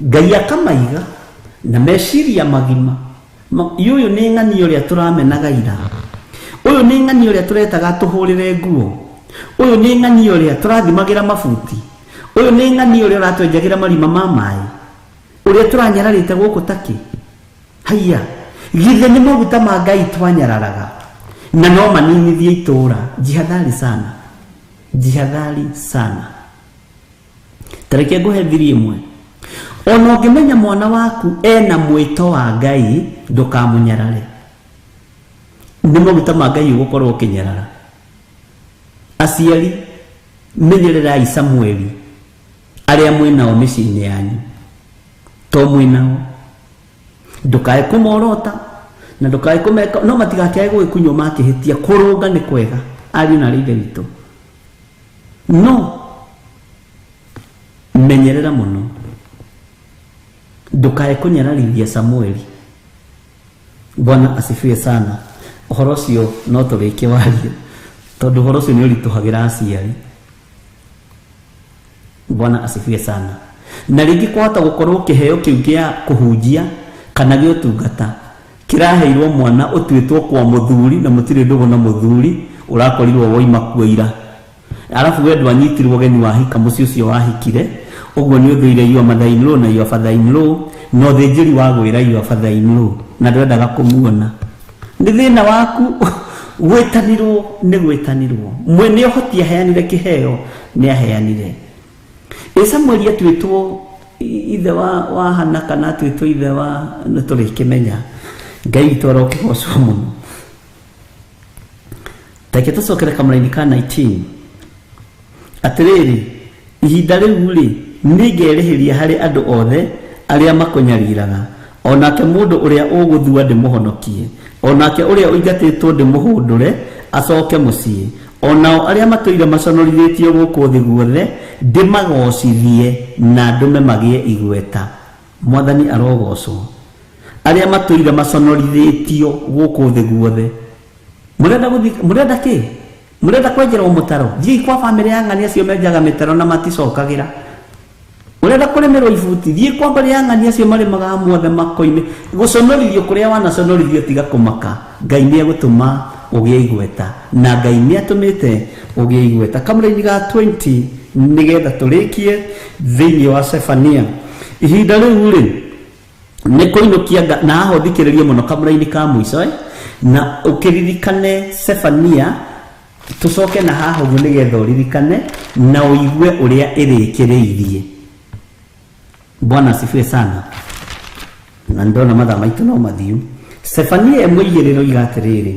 Ngai akamaiga na meciria magima. Ũyũ nĩ ng'ani ũrĩa tũramenaga ira, ũyũ nĩ ng'ani ũrĩa tũretaga tũhũrĩre nguo, ũyũ nĩ ng'ani ũrĩa tũrathimagĩra mabuti, ũyũ nĩ ng'ani ũrĩa ũratwenjagĩra marima ma maĩ, ũrĩa tũranyararĩte gũkũ takĩ. Haiya, githĩ nĩ maguta ma Ngai twanyararaga na no maninithie itũũra. Jihadhari sana, jihadhari sana. Ta reke ngũhe thiri ĩmwe. Ona ũngĩmenya mwana waku ena mwĩto wa Ngai, ndũkamũnyarare. Nĩ maguta ma Ngai ũgũkorwo ũkĩnyarara. Aciari, menyererai Samueli arĩa mwĩ nao mĩciĩ-inĩ yanyu, to mwĩ nao. Ndũkae kũmorota na ndũkae kũmeka, no matigakĩage gũgĩkunywo makĩhĩtia. Kũrũnga nĩ kwega, ariũ na arĩ ithe witũ, no menyerera mũno ndũkae kũnyararithia Samueli. Bwana asifiwe sana. Ũhoro ũcio no tũrĩkie warie, tondũ ũhoro ũcio nĩ ũritũhagĩra aciari. Bwana asifiwe sana. Na rĩngĩ kwahota gũkorwo kĩheo kĩu gĩa kũhunjia kana gĩa ũtungata kĩraheirwo mwana ũtuĩtwo kwa mũthuri na mũtirĩ ndũgũ na mũthuri, ũrakorirwo woima kuo ira. Arabu we ndwanyitirwo ũgeni wahika mũciĩ ũcio wahikire, ũguo nĩ ũthũire your mother in law na your father in law, na ũthĩnjĩri wagwĩra your father in law na ndwendaga kũmuona. Nĩ thĩna waku. Gwĩtanirwo nĩ gwĩtanirwo. Mwene ũhoti aheanire kĩheo nĩ aheanire. Ĩ Samueli atuĩtwo ithe wa Hana kana atuĩtwo ithe wa, nĩ tũrĩkĩmenya. Ngai witũ arokĩgocwo mũno. Reke tũcokere kamũraini ka 19. Atĩrĩrĩ, ihinda rĩu-rĩ, nĩngerĩhĩria harĩ andũ othe arĩa makũnyariraga, o nake mũndũ ũrĩa ũgũthua ndĩmũhonokie, o nake ũrĩa ũingatĩtwo ndĩmũhũndũre acoke mũciĩ, o nao arĩa matũire maconorithĩtio gũkũ thĩ guothe ndĩmagoocithie na ndũme magĩe igweta. Mwathani arogocwo. Arĩa matũire maconorithĩtio gũkũ thĩ guothe. Mũrenda gũthi, mũrenda kĩ? Mũrenda kwenjerwo mũtaro? Thiĩi kwa bamĩrĩ ya ng'ani acio menjaga mĩtaro na maticokagĩra. Ũrenda kũrĩmĩrwo ibuti? Thiĩ kwa mbarĩ ya ng'ani acio marĩmaga mothe makoime. Gũconorithio kũrĩa wanaconorithio tiga kũmaka. Ngai nĩ egũtũma ũgĩe igweta. Na Ngai nĩ atũmĩte ũgĩe igweta. Kamũraini ga 20 nĩgetha tũrĩkie thĩinĩ wa Sefania. Ihinda rĩu rĩ, nĩ kũinũkia na haha ũthikĩrĩrie mũno kamũraini ka mũico, na ũkĩririkane Sefania, tũcoke na haha ũguo nĩgetha ũririkane na ũigue ũrĩa ĩrĩkĩrĩirie. Bwana asifiwe sana. Na ndona mathaa maitũ no mathiu. Sefania ĩmũigĩrĩro iga atĩrĩrĩ,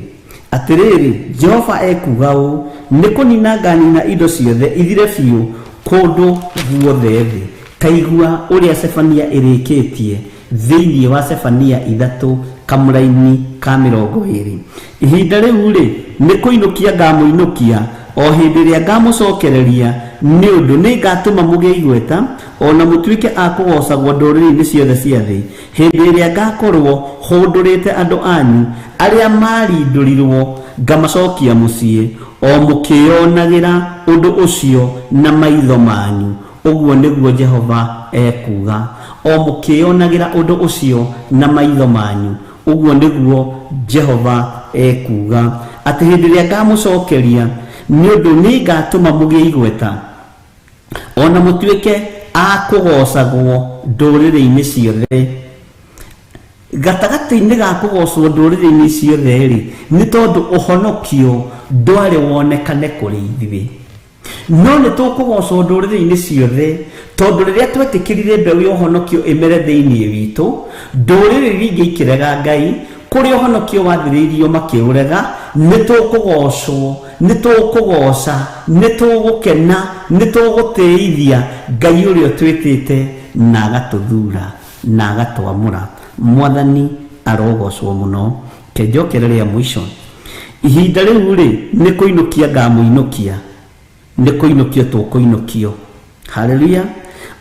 atĩrĩrĩ, Jehova ekuuga ũũ, nĩ kũnina nganina indo ciothe ithire biũ kũndũ guothe thĩ. Ta igua ũrĩa Sefania ĩrĩkĩtie thĩinĩ wa Sefania 3 kamũraini ka 20. Ihinda rĩu-rĩ, nĩ kũinũkia ngamũinũkia, o hĩndĩ ĩrĩa ngamũcokereria, nĩ ũndũ nĩngatũma mũgĩe igweta, o na mũtuĩke a kũgoocagwo ndũrĩrĩ-inĩ ciothe cia thĩ, hĩndĩ ĩrĩa ngakorũo hũndũrĩte andũ anyu arĩa maarindũrirũo ngamacokia mũciĩ, o mũkĩĩonagĩra ũndũ ũcio na maitho manyu, ũguo nĩguo Jehova ekuuga. O mũkĩĩonagĩra ũndũ ũcio na maitho manyu, ũguo nĩguo Jehova ekuuga, atĩ hĩndĩ ĩrĩa ngamũcokeria, nĩ ũndũ nĩngatũma mũgĩe igweta, o na mũtuĩke a kũgoocagwo ndũrĩrĩ-inĩ ciothe. Gatagatĩ-inĩ ga kũgocwo ndũrĩrĩ-inĩ ciothe rĩ, nĩ tondũ ũhonokio ndwarĩ wonekane kũrĩ ithuĩ. No nĩ tũkũgocwo ndũrĩrĩ-inĩ ciothe tondũ rĩrĩa twetĩkĩrire mbeũ ya ũhonokio ĩmere thĩinĩ witũ, ndũrĩrĩ iria ingĩ ikĩrega Ngai, kũrĩa ũhonokio wathĩrĩirio makĩũrega, nĩ tũkũgocwo, nĩ tũkũgoca, nĩ tũgũkena, nĩ tũgũtĩithia Ngai ũrĩa ũtwĩtĩte na agatũthura na agatwamũra. Mwathani arogocwo mũno. Kenjokere rĩa mũico, ihinda rĩu rĩ, nĩ kũinũkia ngamũinũkia, nĩ kũinũkio tũkũinũkio. Haleluya.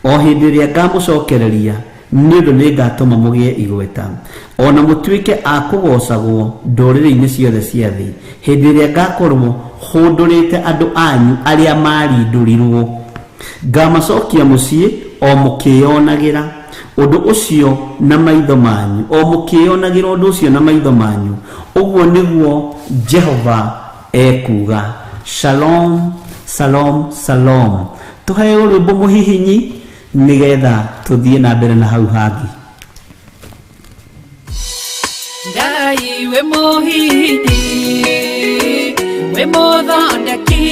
O hĩndĩ ĩrĩa ngamũcokereria, nĩ ũndũ nĩ ngatũma mũgĩe igweta, ona mũtuĩke a kũgocagwo ndũrĩrĩ-inĩ ciothe cia thĩ, hĩndĩ ĩrĩa ngakorwo hũndũrĩte andũ anyu arĩa marindũrirwo, ngamacokia mũciĩ o mũkĩĩonagĩra ũndũ ũcio na maitho manyu, o mũkĩĩonagĩra ũndũ ũcio na maitho manyu. Ũguo nĩguo Jehova ekuuga. Shalom, shalom, shalom. Tũheo rwĩmbo mũhihinyi nĩgetha tũthiĩ na mbere na hau hangĩ. Ngai we mũhihinyi, we mũthondeki,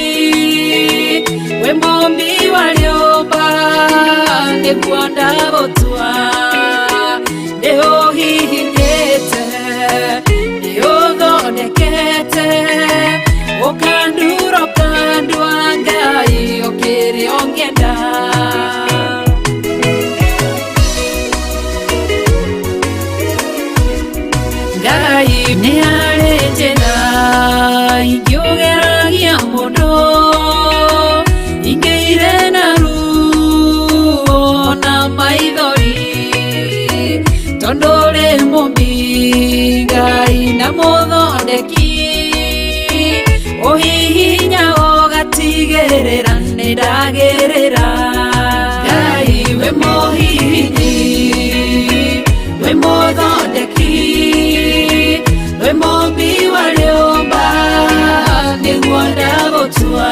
we mũmbi wa rĩũmba, nĩguo ndagũtua. Nĩ ũhihinyĩte, nĩ ũthondekete, ũkandura ũkandua, Ngai ũkĩrĩ ũngĩenda. Ngai nĩ harĩ njĩra ingĩũgeragia mũndũ, ingĩire na ruo na maithori, tondũ ũrĩ mũmbi Ngai na mũthondeki, ũhihinya ũgatigĩrĩra nĩ ndagĩrĩra. Ngai we mũhihinyi, we mũthondeki, we mũmbi wa rĩũmba, nĩguo ndagũtua.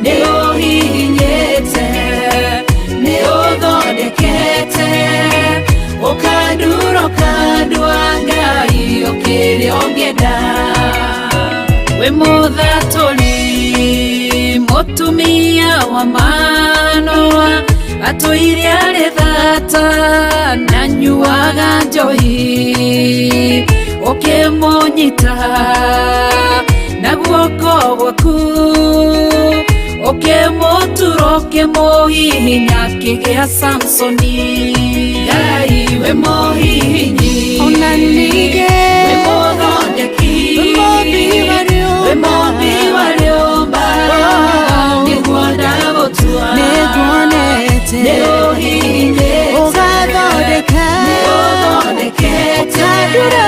Nĩ ũhihinyĩte, nĩ ũthondekete, ũkandura ũkandua, Ngai ũkĩrĩ ũngĩenda. We mũthatũri, mũtumia wa Manoa, atũire arĩ thata na nyuaga njohi, ũkĩmũnyita na guoko gwaku, ũkĩmũtura ũkĩmũhihinya akĩgĩa Samsoni. Ngai we mũhihinyi, Ona ningĩ we mũthondeki, we mũmbi wa rĩũmba, we mũmbi wa rĩũmba, nĩguo ndagũtua. Nĩnguonete Nĩ ũhihinyĩte, ũgathondeka, nĩ ũthondekete, ũkandura,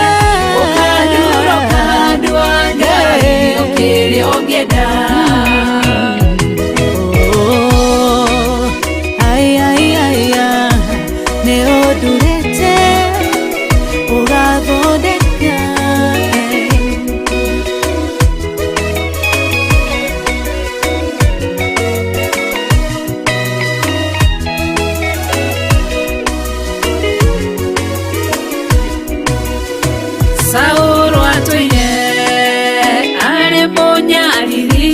ũkandura ũkandua, Ngai ũkĩrĩ ũngĩenda. Oh, ai, ai, ai, ah, nĩ ũndurĩte ũgathondeka. Saũlũ atũire arĩ mũnyariri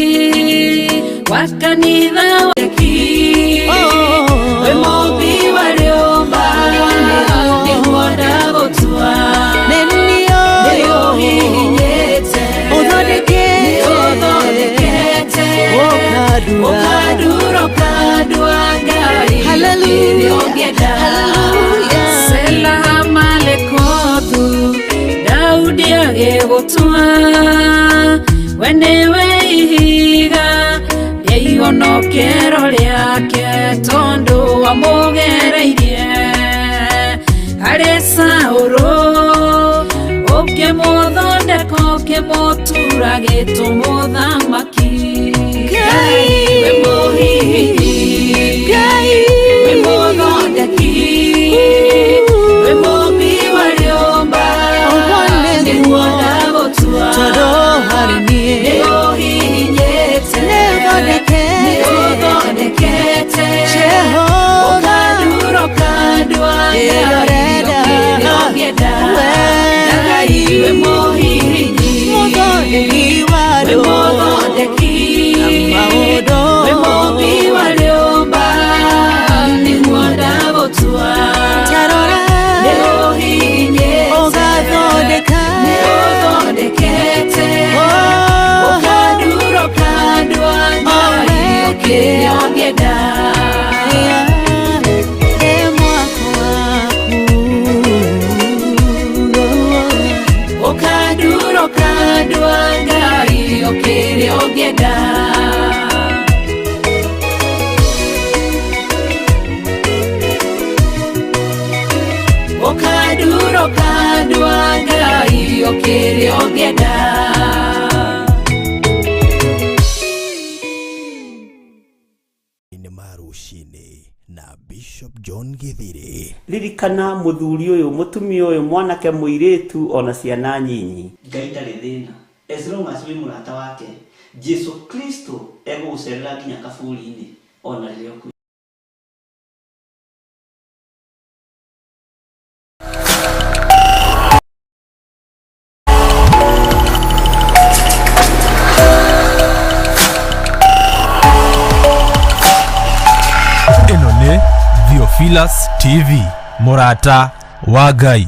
wa kanitha waki, we mũmbi wa rĩũmba, nĩguo ndagũtua. Nĩ Nĩ niĩ ũhihinyĩte, ũthondekete, nĩ ũthondekete, ũkandura, ũkandura ũkandua, Ngai Hallelujah. ũkĩrĩ ũngĩenda. Hallelujah. Sela Malekothu, Daudi agĩgũtua, we nĩwe ihiga rĩa ihonokero rĩake, tondũ wamũgereirie harĩ Saũlũ, ũkĩmũthondeka ũkĩmũtura gĩtũmũthamaki. Ngai, we mũhihinyi, Ngai, we mũthondeki, we mũmbi wa rĩũmba, Ũguo nĩguo, nĩguo ndagũtua. Tondũ harĩ niĩ Nĩ ũhihinyĩte, nĩ ũthondekete, nĩ ũthondekete, Jehova, ũkandura ũkandua, Ĩrĩa Ngai ũrenda. ũkĩrĩ andũ a Ngai o kĩrĩa ũngĩenda. Ũkanduroka andũ a Ngai o kĩrĩa ũngĩenda. Nĩ ma rũcinĩ na Bishop John Githiri. Ririkana mũthuri ũyũ, mũtumia ũyũ, mwanake, mũirĩtu, ona ciana nyinyi. Ngai ndarĩ thĩna as long as wĩ mũrata wake. Jesu Kristo egũgũcerera nginya kaburi-inĩ ona rĩrĩa ũkuĩte. Ĩno nĩ Theophilus TV, mũrata wa Ngai.